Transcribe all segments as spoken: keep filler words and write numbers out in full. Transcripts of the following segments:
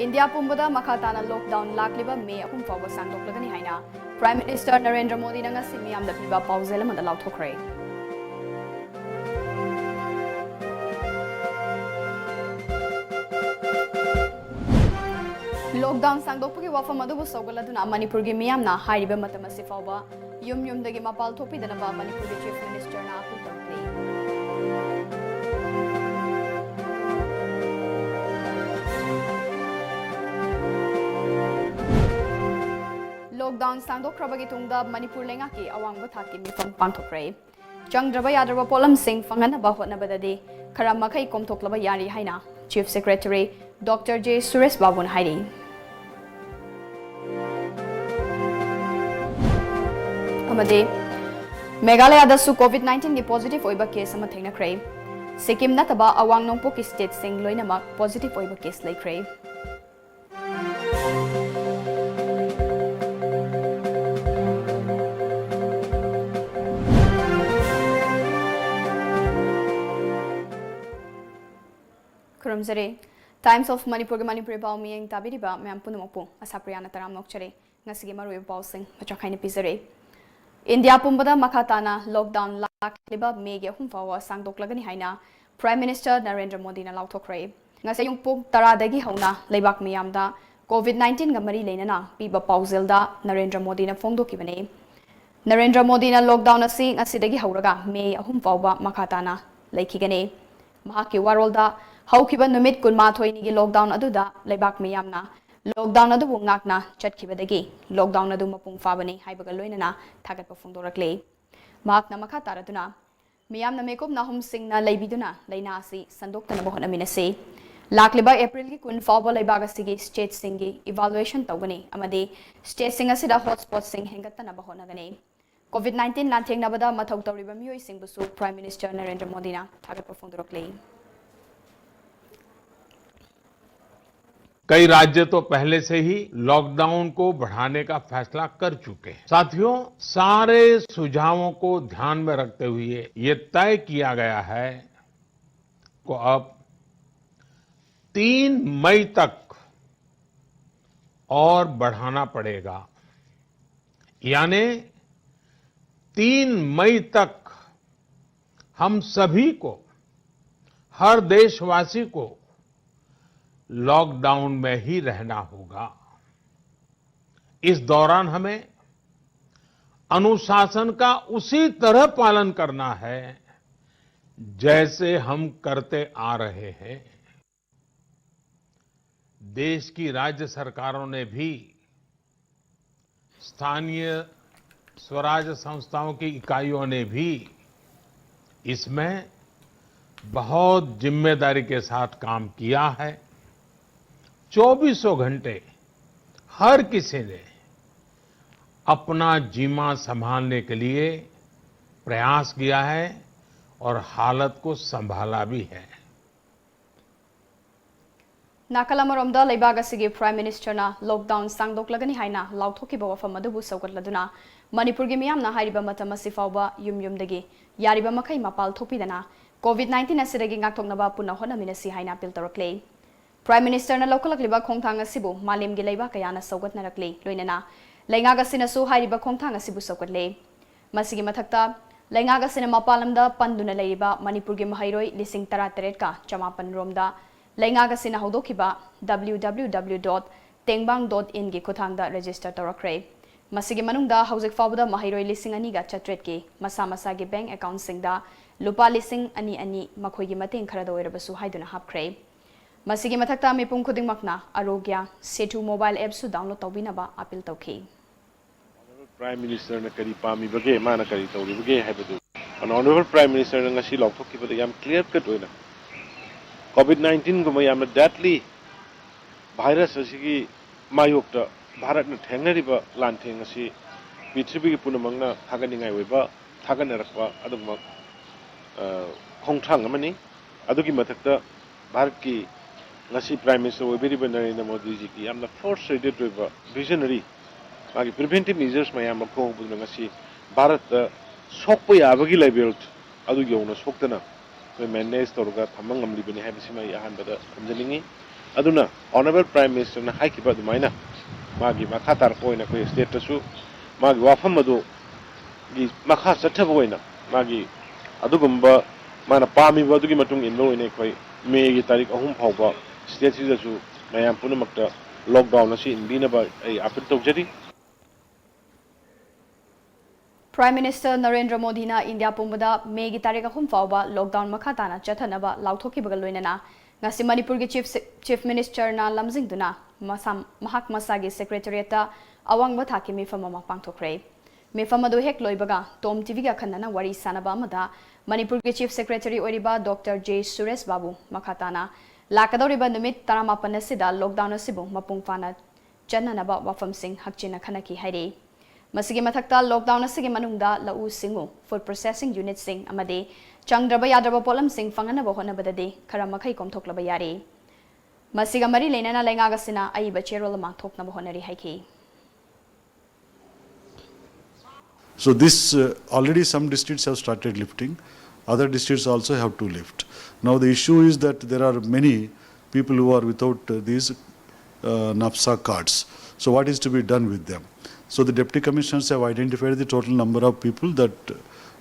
India ꯄꯨꯝꯕꯗ ꯃꯈꯥ ꯇꯥꯅ ꯂꯣꯛꯗꯥꯎꯟ ꯂꯥꯛꯂꯤꯕ ꯃꯦ ꯑꯍꯨꯝ ꯐꯥꯎꯕ ꯁꯥꯡꯗꯣꯛꯂꯒꯅꯤ ꯍꯥꯏꯅ ꯄ꯭ꯔꯥꯏꯝ ꯃꯤꯅꯤꯁꯇꯔ ꯅꯔꯦꯟꯗ꯭ꯔ ꯃꯣꯗꯤꯅ ꯉꯁꯤ ꯃꯤꯌꯥꯝꯗ ꯄꯤꯕ ꯄꯥꯎꯖꯦꯜ ꯑꯃꯗ ꯂꯥꯎꯊꯣꯛꯈ꯭ꯔꯦ꯫ ꯂꯣꯛꯗꯥꯎꯟ ꯁꯥꯡꯗꯣꯛꯄꯒꯤ ꯋꯥꯐꯝ ꯑꯗꯨꯕꯨ ꯁꯧꯒꯠꯂꯗꯨꯅ ꯃꯅꯤꯄꯨꯔꯒꯤ ꯃꯤꯌꯥꯝꯅ ꯍꯥꯏꯔꯤꯕ ꯃꯇꯝ ꯑꯁꯤ ꯐꯥꯎꯕ ꯌꯨꯝ ꯌꯨꯝꯗꯒꯤ ꯃꯄꯥꯜ ꯊꯣꯛꯄꯤꯗꯅꯕ ꯃꯅꯤꯄꯨꯔꯒꯤ ꯆꯤꯐ ꯃꯤꯅꯤꯁꯇꯔꯅ ꯑꯥꯍꯨꯜ ꯇꯧꯈ꯭ꯔꯦ꯫ ꯂꯣꯛꯗꯥꯎꯟ ꯁꯥꯡꯗꯣꯛꯈ꯭ꯔꯕꯒꯤ ꯇꯨꯡꯗ ꯃꯅꯤꯄꯨꯔ ꯂꯩꯉꯥꯛꯀꯤ ꯑꯋꯥꯡꯕ ꯊꯥꯛꯀꯤ ꯃꯤꯐꯝ ꯄꯥꯡꯊꯣꯛꯈ꯭ꯔꯦ꯫ ꯆꯪꯗ꯭ꯔꯕ ꯌꯥꯗ꯭ꯔꯕ ꯄꯣꯠꯂꯝꯁꯤꯡ ꯐꯪꯍꯟꯅꯕ ꯍꯣꯠꯅꯕꯗꯗꯤ ꯈꯔ ꯃꯈꯩ ꯀꯣꯝꯊꯣꯛꯂꯕ ꯌꯥꯔꯤ ꯍꯥꯏꯅ chief secretary doctor J Suresh ꯕꯥꯕꯨꯅ ꯍꯥꯏꯔꯤ꯫ ꯑꯃꯗꯤ ꯃꯦꯘꯥꯂꯌꯥꯗꯁꯨ ꯀꯣꯚꯤꯗ ꯅꯥꯏꯟꯇꯤꯟꯒꯤ ꯄꯣꯖꯤꯇꯤꯚ ꯑꯣꯏꯕ ꯀꯦꯁ ꯑꯃ ꯊꯦꯡꯅꯈ꯭ꯔꯦ꯫ ꯁꯤꯛꯀꯤꯝ ꯅꯠꯇꯕ ꯑꯋꯥꯡ ꯅꯣꯡꯄꯣꯛꯀꯤ ꯁ꯭ꯇꯦꯠꯁꯤꯡ ꯂꯣꯏꯅꯃꯛ ꯄꯣꯖꯤꯇꯤꯚ ꯑꯣꯏꯕ ꯀꯦꯁ ꯂꯩꯈ꯭ꯔꯦ꯫ ꯈꯨꯔꯨꯝꯖꯔꯤ꯫ Times of ꯃꯅꯤꯄꯨꯔꯒꯤ ꯃꯅꯤꯄꯨꯔꯤ ꯄꯥꯎ ꯃꯤꯠꯌꯦꯡ ꯇꯥꯕꯤꯔꯤꯕ ꯃꯌꯥꯝ ꯄꯨꯝꯅꯃꯛꯄꯨ ꯑꯁꯥꯄ꯭ꯔꯤꯌꯥꯅ ꯇꯔꯥꯝꯅ ꯑꯣꯛꯆꯔꯤ꯫ ꯉꯁꯤꯒꯤ ꯃꯔꯨꯑꯣꯏꯕ ꯄꯥꯎꯁꯤꯡ ꯃꯆꯥꯛ ꯈꯥꯏꯅ ꯄꯤꯖꯔꯤ꯫ ꯏꯟꯗꯤꯌꯥ ꯄꯨꯝꯕꯗ ꯃꯈꯥ ꯇꯥꯅ ꯂꯣꯛꯗꯥꯎꯟ ꯂꯥꯛꯂꯤꯕ ꯃꯦꯒꯤ ꯑꯍꯨꯝ ꯐꯥꯎꯕ ꯁꯥꯡꯗꯣꯛꯂꯒꯅꯤ ꯍꯥꯏꯅ ꯄ꯭ꯔꯥꯏꯝ ꯃꯤꯅꯤꯁꯇꯔ ꯅꯔꯦꯟꯗ꯭ꯔ ꯃꯣꯗꯤꯅ ꯂꯥꯎꯊꯣꯛꯈ꯭ꯔꯦ꯫ ꯉꯁꯤ ꯑꯌꯨꯛ ꯄꯨꯡ ꯇꯔꯥꯗꯒꯤ ꯍꯧꯅ ꯂꯩꯕꯥꯛ ꯃꯤꯌꯥꯝꯗ ꯀꯣꯚꯤꯗ ꯅꯥꯏꯟꯇꯤꯟꯒ ꯃꯔꯤ ꯂꯩꯅꯅ ꯄꯤꯕ ꯄꯥꯎꯖꯦꯜꯗ ꯅꯔꯦꯟꯗ꯭ꯔ ꯃꯣꯗꯤꯅ ꯐꯣꯡꯗꯣꯛꯈꯤꯕꯅꯤ꯫ ꯅꯔꯦꯟꯗ꯭ꯔ ꯃꯣꯗꯤꯅ ꯂꯣꯛꯗꯥꯎꯟ ꯑꯁꯤ ꯉꯁꯤꯗꯒꯤ ꯍꯧꯔꯒ ꯃꯦ ꯑꯍꯨꯝ ꯐꯥꯎꯕ ꯃꯈꯥ ꯇꯥꯅ ꯂꯩꯈꯤꯒꯅꯤ꯫ ꯃꯍꯥꯛꯀꯤ ꯋꯥꯔꯣꯜꯗ, ꯍꯧꯈꯤꯕ ꯅꯨꯃꯤꯠ ꯀꯨꯟꯃꯥꯊꯣꯏꯅꯤꯒꯤ ꯂꯣꯛꯗꯥꯎꯟ ꯑꯗꯨꯗ ꯂꯩꯕꯥꯛ ꯃꯤꯌꯥꯝꯅ ꯂꯣꯛꯗꯥꯎꯟ ꯑꯗꯨꯕꯨ ꯉꯥꯛꯅ ꯆꯠꯈꯤꯕꯗꯒꯤ ꯂꯣꯛꯗꯥꯎꯟ ꯑꯗꯨ ꯃꯄꯨꯡ ꯐꯥꯕꯅꯤ ꯍꯥꯏꯕꯒ ꯂꯣꯏꯅꯅ ꯊꯥꯒꯠꯄ ꯐꯣꯡꯗꯣꯔꯛꯂꯤ꯫ ꯃꯍꯥꯛꯅ ꯃꯈꯥ ꯇꯥꯔꯗꯨꯅ, ꯃꯤꯌꯥꯝꯅ ꯃꯤꯀꯨꯞ ꯅꯥꯍꯨꯝꯁꯤꯡꯅ ꯂꯩꯕꯤꯗꯨꯅ ꯂꯥꯏꯅꯥ ꯑꯁꯤ ꯁꯟꯗꯣꯛꯇꯅꯕ ꯍꯣꯠꯅꯃꯤꯟꯅꯁꯤ꯫ ꯂꯥꯛꯂꯤꯕ ꯑꯦꯄ꯭ꯔꯤꯜꯒꯤ ꯀꯨꯟ ꯐꯥꯎꯕ ꯂꯩꯕꯥꯛ ꯑꯁꯤꯒꯤ ꯁ꯭ꯇꯦꯠꯁꯤꯡꯒꯤ ꯏꯚꯥꯂꯨꯑꯦꯁꯟ ꯇꯧꯒꯅꯤ ꯑꯃꯗꯤ ꯁ꯭ꯇꯦꯠꯁꯤꯡ ꯑꯁꯤꯗ ꯍꯣꯠꯁ꯭ꯄꯣꯠꯁꯤꯡ ꯍꯦꯟꯒꯠꯇꯅꯕ ꯍꯣꯠꯅꯒꯅꯤ꯫ ꯀꯣꯚꯤꯗ ꯅꯥꯏꯟꯇꯤꯟ ꯂꯥꯟꯊꯦꯡꯅꯕꯗ ꯃꯊꯧ ꯇꯧꯔꯤꯕ ꯃꯤꯑꯣꯏꯁꯤꯡꯕꯨꯁꯨ ꯄ꯭ꯔꯥꯏꯝ ꯃꯤꯅꯤꯁꯇꯔ ꯅꯔꯦꯟꯗ꯭ꯔ ꯃꯣꯗꯤꯅ ꯊꯥꯒꯠꯄ ꯐꯣꯡꯗꯣꯔꯛꯂꯤ꯫ कई राज्य तो पहले से ही लॉकडाउन को बढ़ाने का फैसला कर चुके हैं। साथियों, सारे सुझावों को ध्यान में रखते हुए ये तय किया गया है कि अब तीन मई तक और बढ़ाना पड़ेगा। यानी तीन मई तक हम सभी को, हर देशवासी को लॉकडाउन में ही रहना होगा। इस दौरान हमें अनुशासन का उसी तरह पालन करना है, जैसे हम करते आ रहे हैं। देश की राज्य सरकारों ने भी, स्थानीय स्वराज संस्थाओं की इकाइयों ने भी इसमें बहुत जिम्मेदारी के साथ काम किया है। चौबीसों घंटे हर किसी ने अपना जीमा संभालने के लिए प्रयास किया है और हालत को संभाला भी है। ꯅꯥꯀꯜ ꯑꯃꯔꯣꯝꯗ, ꯂꯩꯕꯥꯛ ꯑꯁꯤꯒꯤ Prime Ministerꯅ lockdown ꯁꯥꯡꯗꯣꯛꯂꯒꯅꯤ ꯍꯥꯏꯅ ꯂꯥꯎꯊꯣꯛꯈꯤꯕ ꯋꯥꯐꯝ ꯑꯗꯨꯕꯨ ꯁꯧꯒꯠꯂꯗꯨꯅ, ꯃꯅꯤꯄꯨꯔꯒꯤ ꯃꯤꯌꯥꯝꯅ ꯍꯥꯏꯔꯤꯕ ꯃꯇꯝ ꯑꯁꯤ ꯐꯥꯎꯕ ꯌꯨꯝ ꯌꯨꯝꯗꯒꯤ ꯌꯥꯔꯤꯕ ꯃꯈꯩ ꯃꯄꯥꯜ ꯊꯣꯛꯄꯤꯗꯅ COVID nineteen ꯑꯁꯤꯗꯒꯤ ꯉꯥꯛꯊꯣꯛꯅꯕ ꯄꯨꯟꯅ ꯍꯣꯠꯅꯃꯤꯟꯅꯁꯤ ꯍꯥꯏꯅ appeal ꯇꯧꯔꯛꯂꯦ꯫ Prime Ministerꯅ ꯂꯧꯈꯠꯂꯛꯂꯤꯕ ꯈꯣꯡꯊꯥꯡ ꯑꯁꯤꯕꯨ ꯃꯥꯂꯦꯝꯒꯤ ꯂꯩꯕꯥꯛ ꯀꯌꯥꯅ ꯁꯧꯒꯠꯅꯔꯛꯂꯤ꯫ ꯂꯣꯏꯅꯅ ꯂꯩꯉꯥꯛ ꯑꯁꯤꯅꯁꯨ ꯍꯥꯏꯔꯤꯕ ꯈꯣꯡꯊꯥꯡ ꯑꯁꯤꯕꯨ ꯁꯧꯒꯠꯂꯦ꯫ ꯃꯁꯤꯒꯤ ꯃꯊꯛꯇ, ꯂꯩꯉꯥꯛ ꯑꯁꯤꯅ ꯃꯄꯥꯟ ꯂꯝꯗ ꯄꯟꯗꯨꯅ ꯂꯩꯔꯤꯕ ꯃꯅꯤꯄꯨꯔꯒꯤ ꯃꯍꯩꯔꯣꯏ ꯂꯤꯁꯤꯡ ꯇꯔꯥꯇꯔꯦꯠꯀ ꯆꯃꯥꯄꯟ ꯔꯣꯝꯗ ꯂꯩꯉꯥꯛ ꯑꯁꯤꯅ ꯍꯧꯗꯣꯛꯈꯤꯕ W W W dot tengbang dot inꯒꯤ ꯈꯨꯠꯊꯥꯡꯗ register ꯇꯧꯔꯛꯈ꯭ꯔꯦ꯫ ꯃꯁꯤꯒꯤ ꯃꯅꯨꯡꯗ ꯍꯧꯖꯤꯛ ꯐꯥꯎꯕꯗ ꯃꯍꯩꯔꯣꯏ ꯂꯤꯁꯤꯡ ꯑꯅꯤꯒ ꯆꯥꯇ꯭ꯔꯦꯠꯀꯤ ꯃꯁꯥ ꯃꯁꯥꯒꯤ bank accountꯁꯤꯡꯗ ꯂꯨꯄꯥ ꯂꯤꯁꯤꯡ ꯑꯅꯤ ꯑꯅꯤ ꯃꯈꯣꯏꯒꯤ ꯃꯇꯦꯡ ꯈꯔꯗ ꯑꯣꯏꯔꯕꯁꯨ ꯍꯥꯏꯗꯨꯅ ꯍꯥꯞꯈ꯭ꯔꯦ꯫ ꯃꯁꯤꯒꯤ ꯃꯊꯛꯇ ꯃꯤꯄꯨꯝ ꯈꯨꯗꯤꯡꯃꯛꯅ Aarogya Setu mobile appꯁꯨ download ꯇꯧꯕꯤꯅꯕ appeal ꯇꯧꯈꯤ꯫ Prime Ministerꯅ ꯀꯔꯤ ꯄꯥꯝꯃꯤꯕꯒꯦ, ꯃꯥꯅ ꯀꯔꯤ ꯇꯧꯔꯤꯕꯒꯦ ꯍꯥꯏꯕꯗꯨ Honourable Prime Ministerꯅ ꯉꯁꯤ ꯂꯥꯎꯊꯣꯛꯈꯤꯕꯗ ꯌꯥꯝ clear cut ꯑꯣꯏꯅ COVID nineteenꯒꯨꯝꯕ ꯌꯥꯝꯅ deadly virus ꯑꯁꯤꯒꯤ ꯃꯥꯌꯣꯛꯇ ꯚꯥꯔꯠꯅ ꯊꯦꯡꯅꯔꯤꯕ ꯂꯥꯟꯊꯦꯡ ꯑꯁꯤ ꯄ꯭ꯔꯤꯊꯤꯕꯤꯒꯤ ꯄꯨꯝꯅꯃꯛꯅ ꯊꯥꯒꯠꯅꯤꯡꯉꯥꯏ ꯑꯣꯏꯕ, ꯊꯥꯒꯠꯅꯔꯛꯄ ꯑꯗꯨꯒꯨꯝꯕ, ꯑ, ꯈꯣꯡꯊꯥꯡ ꯑꯃꯅꯤ꯫ ꯑꯗꯨꯒꯤ ꯃꯊꯛꯇ ꯚꯥꯔꯠꯀꯤ ꯉꯁꯤ Prime Minister ꯑꯣꯏꯕꯤꯔꯤꯕ ꯅꯔꯦꯟꯗ꯭ꯔ ꯃꯣꯗꯤꯖꯤꯒꯤ ꯌꯥꯝꯅ force-headed ꯑꯣꯏꯕ visionary, ꯃꯥꯒꯤ preventive measures ꯃꯌꯥꯝ ꯑꯃ ꯈꯣꯡꯍꯧꯕꯗꯨꯅ ꯉꯁꯤ ꯚꯥꯔꯠꯇ ꯁꯣꯛꯄ ꯌꯥꯕꯒꯤ level ꯑꯗꯨ ꯌꯧꯅ ꯁꯣꯛꯇꯅ ꯑꯩꯈꯣꯏ manage ꯇꯧꯔꯒ ꯊꯝꯕ ꯉꯝꯂꯤꯕꯅꯤ ꯍꯥꯏꯕꯁꯤꯃ ꯑꯩ ꯑꯍꯥꯟꯕꯗ ꯊꯝꯖꯅꯤꯡꯏ꯫ ꯑꯗꯨꯅ Honourable Prime Ministerꯅ ꯍꯥꯏꯈꯤꯕ ꯑꯗꯨꯃꯥꯏꯅ ꯃꯥꯒꯤ ꯃꯈꯥ ꯇꯥꯔꯛꯄ ꯑꯣꯏꯅ ꯑꯩꯈꯣꯏ ꯁ꯭ꯇꯦꯠꯇꯁꯨ ꯃꯥꯒꯤ ꯋꯥꯐꯝ ꯑꯗꯨꯒꯤ ꯃꯈꯥ ꯆꯠꯊꯕ ꯑꯣꯏꯅ ꯃꯥꯒꯤ ꯑꯗꯨꯒꯨꯝꯕ ꯃꯥꯅ ꯄꯥꯝꯃꯤꯕ ꯑꯗꯨꯒꯤ ꯃꯇꯨꯡ ꯏꯟꯕ ꯑꯣꯏꯅ ꯑꯩꯈꯣꯏ ꯃꯦꯒꯤ ꯇꯥꯔꯤꯛ ꯑꯍꯨꯝ ꯐꯥꯎꯕ ꯁ꯭ꯇꯦꯠꯁꯤꯗꯁꯨ ꯃꯌꯥꯝ ꯄꯨꯝꯅꯃꯛꯇ ꯂꯣꯛꯗꯥꯎꯟ ꯑꯁꯤ ꯏꯟꯕꯤꯅꯕ ꯑꯩ ꯑꯥꯄꯤꯜ ꯇꯧꯖꯔꯤ꯫ Prime Minister ꯅꯔꯦꯟꯗ꯭ꯔ ꯃꯣꯗꯤꯅ ꯏꯟꯗꯤꯌꯥ ꯄꯨꯝꯕꯗ ꯃꯦꯒꯤ ꯇꯥꯔꯤꯛ ꯑꯍꯨꯝ ꯐꯥꯎꯕ ꯂꯣꯛꯗꯥꯎꯟ ꯃꯈꯥ ꯇꯥꯅ ꯆꯠꯊꯅꯕ ꯂꯥꯎꯊꯣꯛꯈꯤꯕꯒ ꯂꯣꯏꯅꯅ ꯉꯁꯤ ꯃꯅꯤꯄꯨꯔꯒꯤ Chief Se-, Chief Ministerꯅ ꯂꯝꯖꯤꯡꯗꯨꯅ ꯃꯁꯥ, ꯃꯍꯥꯛ ꯃꯁꯥꯒꯤ Secretariatꯇ ꯑꯋꯥꯡꯕ ꯊꯥꯛꯀꯤ ꯃꯤꯐꯝ ꯑꯃ ꯄꯥꯡꯊꯣꯛꯈ꯭ꯔꯦ꯫ ꯃꯤꯐꯝ ꯑꯗꯨ ꯍꯦꯛ ꯂꯣꯏꯕꯒ ꯇꯣꯝ ꯇꯤꯚꯤꯒ ꯑꯈꯟꯅꯅ ꯋꯥꯔꯤ ꯁꯥꯅꯕ ꯑꯃꯗ ꯃꯅꯤꯄꯨꯔꯒꯤ Chief Secretary ꯑꯣꯏꯔꯤꯕ ꯗꯣꯛꯇꯔ ꯖꯦ ꯁꯨꯔꯦꯁ ꯕꯥꯕꯨ ꯃꯈꯥ ꯇꯥꯅ ꯂꯥꯛꯀꯗꯧꯔꯤꯕ ꯅꯨꯃꯤꯠ ꯇꯔꯥꯃꯥꯄꯟ ꯑꯁꯤꯗ ꯂꯣꯛꯗꯥꯎꯟ ꯑꯁꯤꯕꯨ ꯃꯄꯨꯡ ꯐꯥꯅ ꯆꯠꯅꯅꯕ ꯋꯥꯐꯝꯁꯤꯡ ꯍꯛꯆꯤꯟꯅ ꯈꯟꯅꯈꯤ ꯍꯥꯏꯔꯤ꯫ ꯃꯁꯤꯒꯤ ꯃꯊꯛꯇ ꯂꯣꯛꯗꯥꯎꯟ ꯑꯁꯤꯒꯤ ꯃꯅꯨꯡꯗ ꯂꯧꯎ ꯁꯤꯡꯎ, food processing unitꯁꯤꯡ ꯑꯃꯗꯤ ꯆꯪꯗ꯭ꯔꯕ ꯌꯥꯗ꯭ꯔꯕ ꯄꯣꯠꯂꯝꯁꯤꯡ ꯐꯪꯅꯅꯕ ꯍꯣꯠꯅꯕꯗꯗꯤ ꯈꯔ ꯃꯈꯩ ꯀꯣꯝꯊꯣꯛꯂꯕ ꯌꯥꯔꯦ꯫ ꯃꯁꯤꯒ ꯃꯔꯤ ꯂꯩꯅꯅ ꯂꯩꯉꯥꯛ ꯑꯁꯤꯅ ꯑꯏꯕ ꯆꯦꯔꯣꯜ ꯑꯃ ꯊꯣꯛꯅꯕ ꯍꯣꯠꯅꯔꯤ ꯍꯥꯏꯈꯤ꯫ So this, uh, already some districts have started lifting. Other districts also have to lift. Now the issue is that there are many people who are without, uh, these, uh, NAPSA cards. So what is to be done with them? So the deputy commissioners have identified the total number of people that,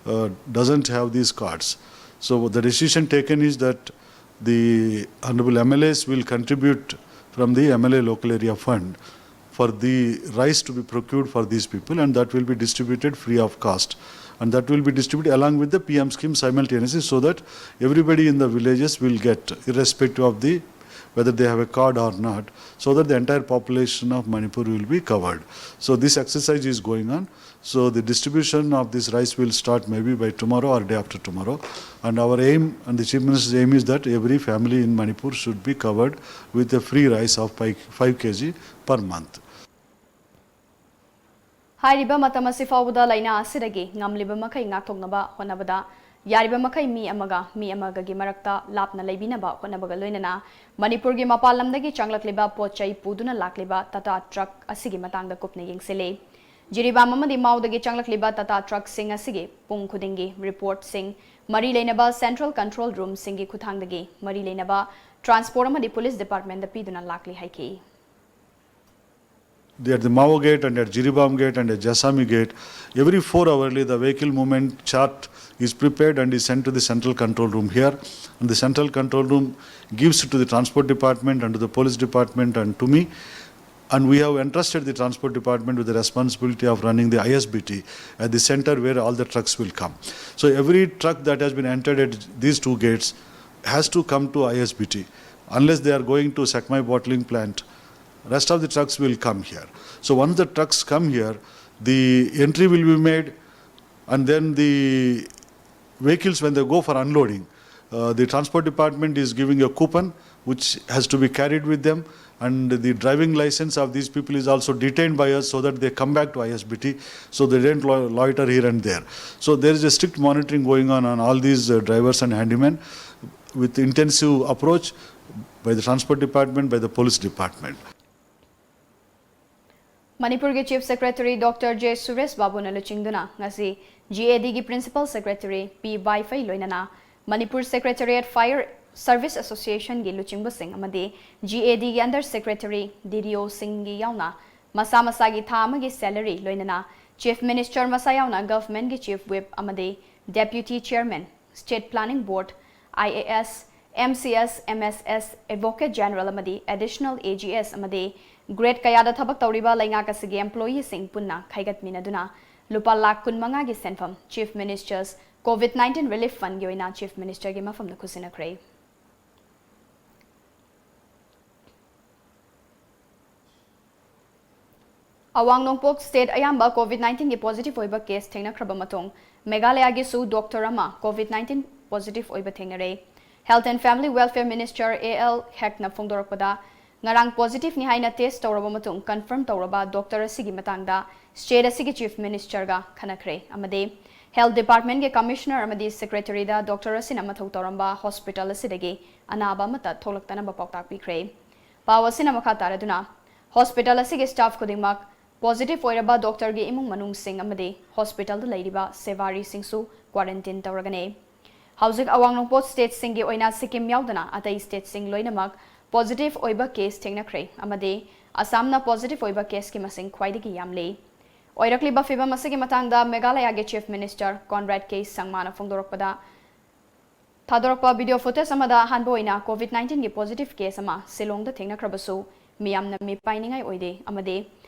uh, doesn't have these cards. So the decision taken is that the honorable M L As will contribute from the M L A local area fund for the rice to be procured for these people, and that will be distributed free of cost, and that will be distributed along with the P M scheme simultaneously, so that everybody in the villages will get, irrespective of the whether they have a card or not, so that the entire population of Manipur will be covered. So this exercise is going on. So the distribution of this rice will start maybe by tomorrow or day after tomorrow. And our aim and the Chief Minister's aim is that every family in Manipur should be covered with a free rice of five, five K G per month. ꯍꯥꯏꯔꯤꯕ ꯃꯇꯝ ꯑꯁꯤ ꯐꯥꯎꯕꯗ ꯂꯥꯏꯅꯥ ꯑꯁꯤꯗꯒꯤ ꯉꯝꯂꯤꯕ ꯃꯈꯩ ꯉꯥꯛꯊꯣꯛꯅꯕ ꯍꯣꯠꯅꯕꯗ ꯌꯥꯔꯤꯕ ꯃꯈꯩ ꯃꯤ ꯑꯃꯒ ꯃꯤ ꯑꯃꯒꯒꯤ ꯃꯔꯛꯇ ꯂꯥꯞꯅ ꯂꯩꯕꯤꯅꯕ ꯍꯣꯠꯅꯕꯒ ꯂꯣꯏꯅꯅ ꯃꯅꯤꯄꯨꯔꯒꯤ ꯃꯄꯥꯟ ꯂꯝꯗꯒꯤ ꯆꯪꯂꯛꯂꯤꯕ ꯄꯣꯠ ꯆꯩ ꯄꯨꯗꯨꯅ ꯂꯥꯛꯂꯤꯕ ꯇꯥꯇꯥ ꯇ꯭ꯔꯛ ꯑꯁꯤꯒꯤ ꯃꯇꯥꯡꯗ ꯀꯨꯞꯅ ꯌꯦꯡꯁꯤꯜꯂꯤ꯫ ꯖꯤꯔꯤꯕꯥꯝ ꯑꯃꯗꯤ ꯃꯥꯎꯗꯒꯤ ꯆꯪꯂꯛꯂꯤꯕ ꯇꯥꯇꯥ ꯇ꯭ꯔꯛꯁꯤꯡ ꯑꯁꯤꯒꯤ ꯄꯨꯡ ꯈꯨꯗꯤꯡꯒꯤ ꯔꯤꯄꯣꯔꯠꯁꯤꯡ ꯃꯔꯤ ꯂꯩꯅꯕ ꯁꯦꯟꯇ꯭ꯔꯦꯜ ꯀꯟꯇ꯭ꯔꯣꯜ ꯔꯨꯝꯁꯤꯡꯒꯤ ꯈꯨꯠꯊꯥꯡꯗꯒꯤ ꯃꯔꯤ ꯂꯩꯅꯕ ꯇ꯭ꯔꯥꯟꯁꯄꯣꯔꯠ ꯑꯃꯗꯤ ꯄꯨꯂꯤꯁ ꯗꯤꯄꯥꯔꯠꯃꯦꯟꯗ ꯄꯤꯗꯨꯅ ꯂꯥꯛꯂꯤ ꯍꯥꯏꯈꯤ꯫ At the Mao gate and at Jiribam gate and at Jasami gate, every four hourly the vehicle movement chart is prepared and is sent to the central control room here. And the central control room gives it to the transport department and to the police department and to me. And we have entrusted the transport department with the responsibility of running the I S B T at the center where all the trucks will come. So every truck that has been entered at these two gates has to come to I S B T. Unless they are going to Sekmai bottling plant, rest of the trucks will come here. So once the trucks come here, the entry will be made, and then the vehicles, when they go for unloading, uh, the transport department is giving a coupon which has to be carried with them, and the driving license of these people is also detained by us so that they come back to I S B T, so they don't lo-, loiter here and there. So there is a strict monitoring going on on all these, uh, drivers and handymen with intensive approach by the transport department, by the police department. ꯃꯅꯤꯄꯨꯔꯒꯤ Chief Secretary Doctor J Suresh ꯕꯥꯕꯨꯅ ꯂꯨꯆꯤꯡꯗꯨꯅ ꯉꯁꯤ G A D ꯒꯤ Principal Secretary P ꯕꯥꯏꯐꯩ ꯂꯣꯏꯅꯅ Manipur Secretariat Fire Service Association ꯒꯤ ꯂꯨꯆꯤꯡꯕꯁꯤꯡ ꯑꯃꯗꯤ G A D ꯒꯤ Under Secretary, D D O ꯁꯤꯡꯒꯤ ꯌꯥꯎꯅ ꯃꯁꯥ ꯃꯁꯥꯒꯤ ꯊꯥ ꯑꯃꯒꯤ salary ꯂꯣꯏꯅꯅ Chief Minister ꯃꯁꯥ ꯌꯥꯎꯅ Government ꯒꯤ Chief Whip ꯑꯃꯗꯤ Deputy Chairman, State Planning Board, I A S, M C S, M S S, Advocate General ꯑꯃꯗꯤ Additional A G S ꯑꯃꯗꯤ grade ꯀꯌꯥꯗ ꯊꯕꯛ ꯇꯧꯔꯤꯕ ꯂꯩꯉꯥꯛ ꯑꯁꯤꯒꯤ employee ꯁꯤꯡ ꯄꯨꯟꯅ ꯈꯥꯏꯒꯠꯃꯤꯟꯅꯗꯨꯅ ꯂꯨꯄꯥ ꯂꯥꯈ ꯀꯨꯟꯃꯉꯥꯒꯤ ꯁꯦꯟꯐꯝ Chief Minister's COVID nineteen Relief Fund ꯒꯤ ꯑꯣꯏꯅ Chief Minister ꯒꯤ ꯃꯐꯝꯗ ꯈꯨꯠꯁꯤꯟꯅꯈ꯭ꯔꯦ꯫ ꯑꯋꯥꯡ ꯅꯣꯡꯄꯣꯛ state ꯑꯌꯥꯝꯕ COVID nineteen ꯒꯤ positive ꯑꯣꯏꯕ case ꯊꯦꯡꯅꯈ꯭ꯔꯕ ꯃꯇꯨꯡ ꯃꯦꯘꯥꯂꯌꯥꯒꯤꯁꯨ doctor ꯑꯃ COVID nineteen positive ꯑꯣꯏꯕ ꯊꯦꯡꯅꯔꯦ꯫ Health and Family Welfare Minister A L ꯍꯦꯛꯅ ꯐꯣꯡꯗꯣꯔꯛꯄꯗ, ꯉꯔꯥꯡ positive ꯅꯤ ꯍꯥꯏꯅ test ꯇꯧꯔꯕ ꯃꯇꯨꯡ confirm ꯇꯧꯔꯕ doctor ꯑꯁꯤꯒꯤ ꯃꯇꯥꯡꯗ state ꯑꯁꯤꯒꯤ Chief Minister ꯒ ꯈꯟꯅꯈ꯭ꯔꯦ ꯑꯃꯗꯤ Health Department ꯒꯤ Commissioner ꯑꯃꯗꯤ Secretary ꯗ doctor ꯑꯁꯤꯅ ꯃꯊꯧ ꯇꯧꯔꯝꯕ hospital ꯑꯁꯤꯗꯒꯤ ꯑꯅꯥꯕ ꯑꯃꯠꯇ ꯊꯣꯛꯂꯛꯇꯅꯕ ꯄꯥꯎꯇꯥꯛ ꯄꯤꯈ꯭ꯔꯦ꯫ ꯄꯥꯎ ꯑꯁꯤꯅ ꯃꯈꯥ ꯇꯥꯔꯗꯨꯅ, hospital ꯑꯁꯤꯒꯤ staff ꯈꯨꯗꯤꯡꯃꯛ positive ꯑꯣꯏꯔꯕ doctor ꯒꯤ ꯏꯃꯨꯡ ꯃꯅꯨꯡꯁꯤꯡ ꯑꯃꯗꯤ hospital ꯗ ꯂꯩꯔꯤꯕ ꯁꯦꯕꯥꯔꯤꯁꯤꯡꯁꯨ quarantine ꯇꯧꯔꯒꯅꯤ꯫ ꯍꯧꯖꯤꯛ ꯑꯋꯥꯡ ꯅꯣꯡꯄꯣꯛ state ꯁꯤꯡꯒꯤ ꯑꯣꯏꯅ ꯁꯤꯛꯀꯤꯝ ꯌꯥꯎꯗꯅ ꯑꯇꯩ state ꯁꯤꯡ ꯂꯣꯏꯅꯃꯛ positive ꯑꯣꯏꯕ case ꯊꯦꯡꯅꯈ꯭ꯔꯦ ꯑꯃꯗꯤ ꯑꯁꯥꯝꯅ positive ꯑꯣꯏꯕ caseꯀꯤ ꯃꯁꯤꯡ ꯈ꯭ꯋꯥꯏꯗꯒꯤ ꯌꯥꯝꯂꯤ꯫ ꯑꯣꯏꯔꯛꯂꯤꯕ ꯐꯤꯚꯝ ꯑꯁꯤꯒꯤ ꯃꯇꯥꯡꯗ ꯃꯦꯘꯥꯂꯌꯥꯒꯤ Chief Minister Conrad K ꯁꯪꯃꯥꯅ ꯐꯣꯡꯗꯣꯔꯛꯄꯗ, ꯊꯥꯗꯣꯔꯛꯄ video footage ꯑꯃꯗ ꯑꯍꯥꯟꯕ ꯑꯣꯏꯅ COVID nineteenꯒꯤ positive case ꯑꯃ ꯁꯤꯂꯣꯡꯗ ꯊꯦꯡꯅꯈ꯭ꯔꯕꯁꯨ ꯃꯤꯌꯥꯝꯅ ꯃꯤꯄꯥꯏꯅꯤꯡꯉꯥꯏ ꯑꯣꯏꯗꯦ ꯑꯃꯗꯤ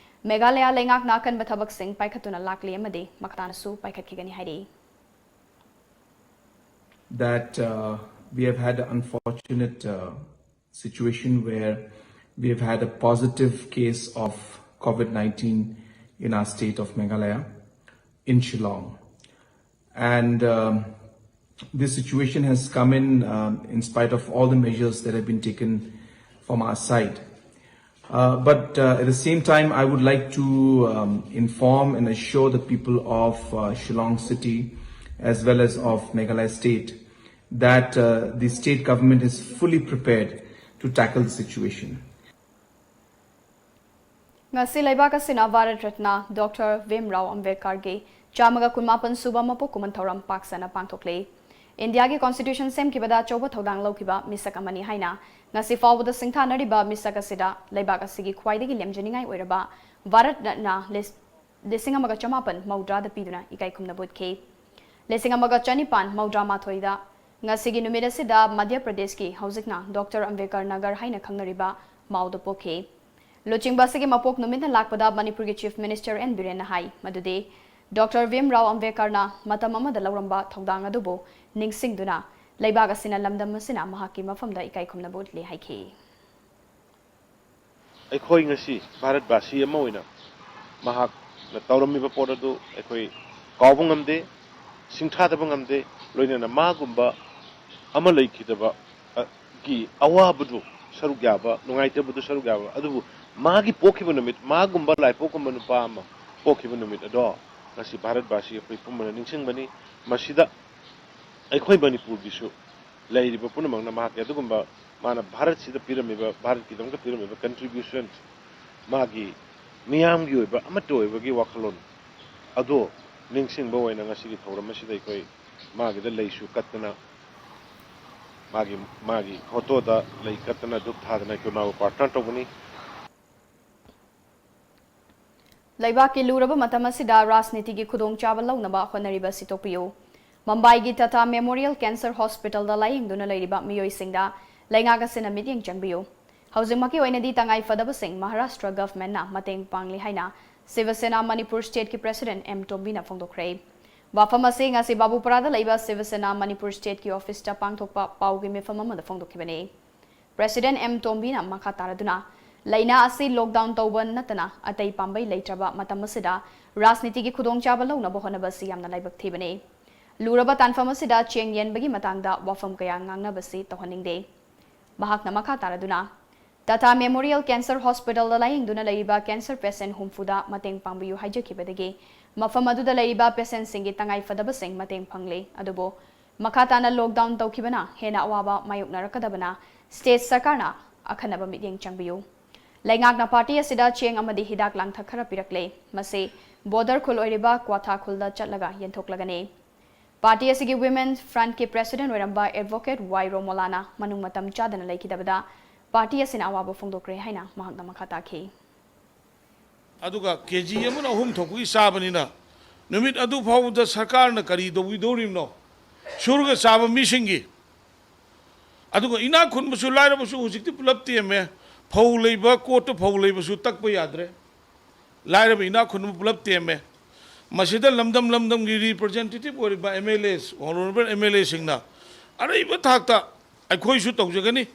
ꯃꯦꯘꯥꯂꯌꯥ ꯂꯩꯉꯥꯛꯅ ꯑꯀꯟꯕ ꯊꯕꯛꯁꯤꯡ ꯄꯥꯏꯈꯠꯇꯨꯅ ꯂꯥꯛꯂꯤ ꯑꯃꯗꯤ ꯃꯈꯥ ꯇꯥꯅꯁꯨ ꯄꯥꯏꯈꯠꯈꯤꯒꯅꯤ ꯍꯥꯏꯔꯤ꯫ That uh, we have had an unfortunate uh, situation where we have had a positive case of COVID nineteen in our state of Meghalaya, in Shillong. And um, this situation has come in um, in spite of all the measures that have been taken from our side. Uh, but uh, at the same time, I would like to um, inform and assure the people of uh, Shillong City as well as of Meghalaya State that uh, the state government is fully prepared to tackle the situation. ꯉꯁꯤ ꯂꯩꯕꯥꯛ ꯑꯁꯤꯅ Bharat Ratna doctor ꯚꯤꯝ ꯔꯥꯎ ꯑꯝꯕꯦꯗꯀꯔꯒꯤ ꯆꯥꯝꯃꯒ ꯀꯨꯟꯃꯥꯄꯟ ꯁꯨꯕ ꯃꯄꯣꯛ ꯀꯨꯝꯍꯟ ꯊꯧꯔꯝ ꯄꯥꯛ ꯁꯟꯅ ꯄꯥꯡꯊꯣꯛꯂꯤ꯫ ꯏꯟꯗꯤꯌꯥꯒꯤ Constitution ꯁꯦꯝꯈꯤꯕꯗ ꯑꯆꯧꯕ ꯊꯧꯗꯥꯡ ꯂꯧꯈꯤꯕ ꯃꯤꯁꯛ ꯑꯃꯅꯤ ꯍꯥꯏꯅ ꯉꯁꯤ ꯐꯥꯎꯕꯗ ꯁꯤꯡꯊꯥꯅꯔꯤꯕ ꯃꯤꯁꯛ ꯑꯁꯤꯗ ꯂꯩꯕꯥꯛ ꯑꯁꯤꯒꯤ ꯈ꯭ꯋꯥꯏꯗꯒꯤ ꯂꯦꯝꯖꯅꯤꯡꯉꯥꯏ ꯑꯣꯏꯔꯕ ꯚꯥꯔꯠ ꯔꯠꯅ ꯂꯤꯁ-, ꯂꯤꯁꯤꯡ ꯑꯃꯒ ꯆꯃꯥꯄꯟ ꯃꯧꯗ꯭ꯔꯥꯗ ꯄꯤꯗꯨꯅ ꯏꯀꯥꯏ ꯈꯨꯝꯅꯕ ꯎꯠꯈꯤ꯫ ꯂꯤꯁꯤꯡ ꯑꯃꯒ ꯆꯅꯤꯄꯥꯟ ꯃꯧꯗ꯭ꯔꯥ ꯃꯥꯊꯣꯏꯗ ꯉꯁꯤꯒꯤ ꯅꯨꯃꯤꯠ ꯑꯁꯤꯗ ꯃꯙ꯭ꯌ ꯄ꯭ꯔꯗꯦꯁꯀꯤ ꯍꯧꯖꯤꯛꯅ ꯗꯣꯛꯇꯔ ꯑꯝꯕꯦꯗꯀꯔ ꯅꯒꯔ ꯍꯥꯏꯅ ꯈꯪꯅꯔꯤꯕ ꯃꯥꯎꯗ ꯄꯣꯛꯈꯤ꯫ ꯂꯨꯆꯤꯡꯕ ꯑꯁꯤꯒꯤ ꯃꯄꯣꯛ ꯅꯨꯃꯤꯠꯅ ꯂꯥꯛꯄꯗ ꯃꯅꯤꯄꯨꯔꯒꯤ Chief Minister ꯑꯦꯟ ꯕꯤꯔꯦꯟꯅ ꯍꯥꯏ ꯃꯗꯨꯗꯤ ꯗꯣꯛꯇꯔ ꯚꯤꯝ ꯔꯥꯎ ꯑꯝꯕꯦꯗꯀꯔꯅ ꯃꯇꯝ ꯑꯃꯗ ꯂꯧꯔꯝꯕ ꯊꯧꯗꯥꯡ ꯑꯗꯨꯕꯨ ꯅꯤꯡꯁꯤꯡꯗꯨꯅ ꯂꯩꯕꯥꯛ ꯑꯁꯤꯅ ꯂꯝꯗꯝ ꯑꯁꯤꯅ ꯃꯍꯥꯛꯀꯤ ꯃꯐꯝꯗ ꯏꯀꯥꯏ ꯈꯨꯝꯅꯕ ꯎꯠꯂꯤ ꯍꯥꯏꯈꯤ꯫ ꯑꯩꯈꯣꯏ ꯉꯁꯤ ꯚꯥꯔꯠꯕꯥꯁꯤ ꯑꯃ ꯑꯣꯏꯅ ꯃꯍꯥꯛꯅ ꯇꯧꯔꯝꯃꯤꯕ ꯄꯣꯠ ꯑꯗꯨ ꯑꯩꯈꯣꯏ ꯀꯥꯎꯕ ꯉꯝꯗꯦ, ꯁꯤꯡꯊꯥꯗꯕ ꯉꯝꯗꯦ꯫ ꯂꯣꯏꯅꯅ ꯃꯥꯒꯨꯝꯕ ꯑꯃ ꯂꯩꯈꯤꯗꯕ, ꯑ, ꯒꯤ ꯑꯋꯥꯕꯗꯨ ꯁꯔꯨꯛ ꯌꯥꯕ, ꯅꯨꯡꯉꯥꯏꯇꯕꯗꯨ ꯁꯔꯨꯛ ꯌꯥꯕ, ꯑꯗꯨꯕꯨ ꯃꯥꯒꯤ ꯄꯣꯛꯈꯤꯕ ꯅꯨꯃꯤꯠ, ꯃꯥꯒꯨꯝꯕ ꯂꯥꯏꯄꯣꯛꯀꯨꯝꯕ ꯅꯨꯄꯥ ꯑꯃ ꯄꯣꯛꯈꯤꯕ ꯅꯨꯃꯤꯠ ꯑꯗꯣ ꯉꯁꯤ ꯚꯥꯔꯠꯕꯥꯁꯤ ꯑꯩꯈꯣꯏ ꯄꯨꯝꯕꯅ ꯅꯤꯡꯁꯤꯡꯕꯅꯤ꯫ ꯃꯁꯤꯗ ꯑꯩꯈꯣꯏ ꯃꯅꯤꯄꯨꯔꯒꯤꯁꯨ ꯂꯩꯔꯤꯕ ꯄꯨꯝꯅꯃꯛꯅ ꯃꯍꯥꯛꯀꯤ ꯑꯗꯨꯒꯨꯝꯕ ꯃꯥꯅ ꯚꯥꯔꯠꯁꯤꯗ ꯄꯤꯔꯝꯃꯤꯕ, ꯚꯥꯔꯠꯀꯤꯗꯃꯛꯇ ꯄꯤꯔꯝꯃꯤꯕ contribution, ꯃꯥꯒꯤ ꯃꯤꯌꯥꯝꯒꯤ ꯑꯣꯏꯕ ꯑꯃꯠꯇ ꯑꯣꯏꯕꯒꯤ ꯋꯥꯈꯜꯂꯣꯟ ꯑꯗꯣ ꯅꯤꯡꯁꯤꯡꯕ ꯑꯣꯏꯅ ꯉꯁꯤꯒꯤ ꯊꯧꯔꯝ ꯑꯁꯤꯗ ꯑꯩꯈꯣꯏ ꯃꯥꯒꯤꯗ ꯂꯩꯁꯨ ꯀꯠꯇꯅ, ꯃꯥꯒꯤ, ꯃꯥꯒꯤ ꯐꯣꯇꯣꯗ ꯂꯩ ꯀꯠꯇꯅ, ꯙꯨꯞ ꯊꯥꯗꯅ ꯑꯩꯈꯣꯏ ꯃꯥꯕꯨ ꯄ꯭ꯔꯥꯔꯊꯅꯥ ꯇꯧꯒꯅꯤ꯫ ꯂꯩꯕꯥꯛꯀꯤ ꯂꯨꯔꯕ ꯃꯇꯝ ꯑꯁꯤꯗ ꯔꯥꯖꯅꯤꯇꯤꯒꯤ ꯈꯨꯗꯣꯡꯆꯥꯕ ꯂꯧꯅꯕ ꯍꯣꯠꯅꯔꯤꯕ ꯑꯁꯤ ꯇꯣꯛꯄꯤꯌꯨ꯫ ꯃꯨꯝꯕꯥꯏꯒꯤ ꯇꯥꯇꯥ ꯃꯦꯃꯣꯔꯤꯌꯦꯜ ꯀꯦꯟꯁꯔ ꯍꯣꯁꯄꯤꯇꯥꯜꯗ ꯂꯥꯌꯦꯡꯗꯨꯅ ꯂꯩꯔꯤꯕ ꯃꯤꯑꯣꯏꯁꯤꯡꯗ ꯂꯩꯉꯥꯛ ꯑꯁꯤꯅ ꯃꯤꯠꯌꯦꯡ ꯆꯪꯕꯤꯌꯨ꯫ ꯍꯧꯖꯤꯛꯃꯛꯀꯤ ꯑꯣꯏꯅꯗꯤ ꯇꯉꯥꯏ ꯐꯗꯕꯁꯤꯡ ꯃꯍꯥꯔꯥꯁꯇ꯭ꯔ ꯒꯚꯔꯟꯃꯦꯟꯠꯅ ꯃꯇꯦꯡ ꯄꯥꯡꯂꯤ ꯍꯥꯏꯅ ꯁꯤꯕ ꯁꯦꯅꯥ ꯃꯅꯤꯄꯨꯔ ꯁ꯭ꯇꯦꯠꯀꯤ ꯄ꯭ꯔꯦꯁꯤꯗꯦꯟꯠ ꯑꯦꯝ ꯇꯣꯝꯕꯤꯅ ꯐꯣꯡꯗꯣꯛꯈ꯭ꯔꯦ꯫ ꯋꯥꯐꯝ ꯑꯁꯤ ꯉꯁꯤ ꯕꯥꯕꯨꯄꯥꯔꯥꯗ ꯂꯩꯕ ꯁꯤꯕ ꯁꯦꯅꯥ ꯃꯅꯤꯄꯨꯔ ꯁ꯭ꯇꯦꯠꯀꯤ ꯑꯣꯐꯤꯁꯇ ꯄꯥꯡꯊꯣꯛꯄ ꯄꯥꯎꯒꯤ ꯃꯤꯐꯝ ꯑꯃꯗ ꯐꯣꯡꯗꯣꯛꯈꯤꯕꯅꯤ꯫ ꯄ꯭ꯔꯦꯁꯤꯗꯦꯟꯠ ꯑꯦꯝ ꯇꯣꯝꯕꯤꯅ ꯃꯈꯥ ꯇꯥꯔꯗꯨꯅ, ꯂꯩꯅꯥ ꯑꯁꯤ ꯂꯣꯛꯗꯥꯎꯟ ꯇꯧꯕ ꯅꯠꯇꯅ ꯑꯇꯩ ꯄꯥꯝꯕꯩ ꯂꯩꯇ꯭ꯔꯕ ꯃꯇꯝ ꯑꯁꯤꯗ ꯔꯥꯖꯅꯤꯇꯤꯒꯤ ꯈꯨꯗꯣꯡꯆꯥꯕ ꯂꯧꯅꯕ ꯍꯣꯠꯅꯕꯁꯤ ꯌꯥꯝꯅ ꯂꯥꯏꯕꯛ ꯊꯤꯕꯅꯤ꯫ ꯂꯨꯔꯕ ꯇꯥꯟꯐꯝ ꯑꯁꯤꯗ ꯆꯦꯡ ꯌꯦꯟꯕꯒꯤ ꯃꯇꯥꯡꯗ ꯋꯥꯐꯝ ꯀꯌꯥ ꯉꯥꯡꯅꯕꯁꯤ ꯇꯧꯍꯟꯅꯤꯡꯗꯦ꯫ ꯃꯍꯥꯛꯅ ꯃꯈꯥ ꯇꯥꯔꯗꯨꯅ, ꯇꯥꯇꯥ ꯃꯦꯃꯣꯔꯤꯌꯦꯜ ꯀꯦꯟꯁꯔ ꯍꯣꯁꯄꯤꯇꯥꯜꯗ ꯂꯥꯌꯦꯡꯗꯨꯅ ꯂꯩꯔꯤꯕ ꯀꯦꯟꯁꯔ ꯄꯦꯁꯦꯟꯠ ꯍꯨꯝꯐꯨꯗ ꯃꯇꯦꯡ ꯄꯥꯡꯕꯤꯌꯨ ꯍꯥꯏꯖꯈꯤꯕꯗꯒꯤ ꯃꯐꯝ ꯑꯗꯨꯗ ꯂꯩꯔꯤꯕ ꯄꯦꯁꯦꯟꯠꯁꯤꯡꯒꯤ ꯇꯉꯥꯏ ꯐꯗꯕꯁꯤꯡ ꯃꯇꯦꯡ ꯐꯪꯂꯦ꯫ ꯑꯗꯨꯕꯨ ꯃꯈꯥ ꯇꯥꯅ ꯂꯣꯛꯗꯥꯎꯟ ꯇꯧꯈꯤꯕꯅ ꯍꯦꯟꯅ ꯑꯋꯥꯕ ꯃꯥꯌꯣꯛꯅꯔꯛꯀꯗꯕꯅ ꯁ꯭ꯇꯦꯠ ꯁꯔꯀꯥꯔꯅ ꯑꯈꯟꯅꯕ ꯃꯤꯠꯌꯦꯡ ꯆꯪꯕꯤꯌꯨ꯫ ꯂꯩꯉꯥꯛꯅ ꯄꯥꯔꯇꯤ ꯑꯁꯤꯗ ꯆꯦꯡ ꯑꯃꯗꯤ ꯍꯤꯗꯥꯛ ꯂꯥꯡꯊꯛ ꯈꯔ ꯄꯤꯔꯛꯂꯦ꯫ ꯃꯁꯤ ꯕꯣꯔꯗꯔ ꯈꯨꯜ ꯑꯣꯏꯔꯤꯕ ꯀ꯭ꯋꯥꯊꯥ ꯈꯨꯜꯗ ꯆꯠꯂꯒ ꯌꯦꯟꯊꯣꯛꯂꯒꯅꯤ꯫ ꯄꯥꯔꯇꯤ ꯑꯁꯤꯒꯤ ꯋꯤꯃꯦꯟ ꯐ꯭ꯔꯟꯠꯀꯤ ꯄ꯭ꯔꯦꯁꯤꯗꯦꯟꯠ ꯑꯣꯏꯔꯝꯕ ꯑꯦꯗꯚꯣꯀꯦꯠ ꯋꯥꯏ ꯔꯣꯃꯣꯂꯥꯅ ꯃꯅꯨꯡ ꯃꯇꯝ ꯆꯥꯗꯅ ꯂꯩꯈꯤꯗꯕꯗ ꯄꯥꯔꯇꯤ ꯑꯁꯤꯅ ꯑꯋꯥꯕ ꯐꯣꯡꯗꯣꯛꯈ꯭ꯔꯦ ꯍꯥꯏꯅ ꯃꯍꯥꯛꯅ ꯃꯈꯥ ꯇꯥꯈꯤ꯫ ꯑꯗꯨꯒ ꯀꯦ ꯖꯤ ꯑꯃꯅ ꯑꯍꯨꯝ ꯊꯣꯛꯄꯒꯤ ꯆꯥꯕꯅꯤꯅ ꯅꯨꯃꯤꯠ ꯑꯗꯨ ꯐꯥꯎꯕꯗ ꯁꯔꯀꯥꯔꯅ ꯀꯔꯤ ꯇꯧꯕꯤꯗꯧꯔꯤꯕꯅꯣ? ꯁꯨꯔꯒ ꯆꯥꯕ ꯃꯤꯁꯤꯡꯒꯤ꯫ ꯑꯗꯨꯒ ꯏꯅꯥꯛ ꯈꯨꯟꯕꯁꯨ ꯂꯥꯏꯔꯕꯁꯨ ꯍꯧꯖꯤꯛꯇꯤ ꯄꯨꯂꯞ ꯇꯦꯝꯃꯦ꯫ ꯐꯧ ꯂꯩꯕ, ꯀꯣꯠꯇ ꯐꯧ ꯂꯩꯕꯁꯨ ꯇꯛꯄ ꯌꯥꯗ꯭ꯔꯦ꯫ ꯂꯥꯏꯔꯕ ꯏꯅꯥꯛ ꯈꯨꯟꯕ ꯄꯨꯂꯞ ꯇꯦꯝꯃꯦ꯫ ꯃꯁꯤꯗ ꯂꯝꯗꯝ ꯂꯝꯗꯝꯒꯤ ꯔꯤꯄ꯭ꯔꯖꯦꯟꯇꯦꯇꯤꯚ ꯑꯣꯏꯔꯤꯕ M L A, honourable M L ꯑꯦꯁꯤꯡꯅ ꯑꯔꯩꯕ ꯊꯥꯛꯇ ꯑꯩꯈꯣꯏꯁꯨ ꯇꯧꯖꯒꯅꯤ꯫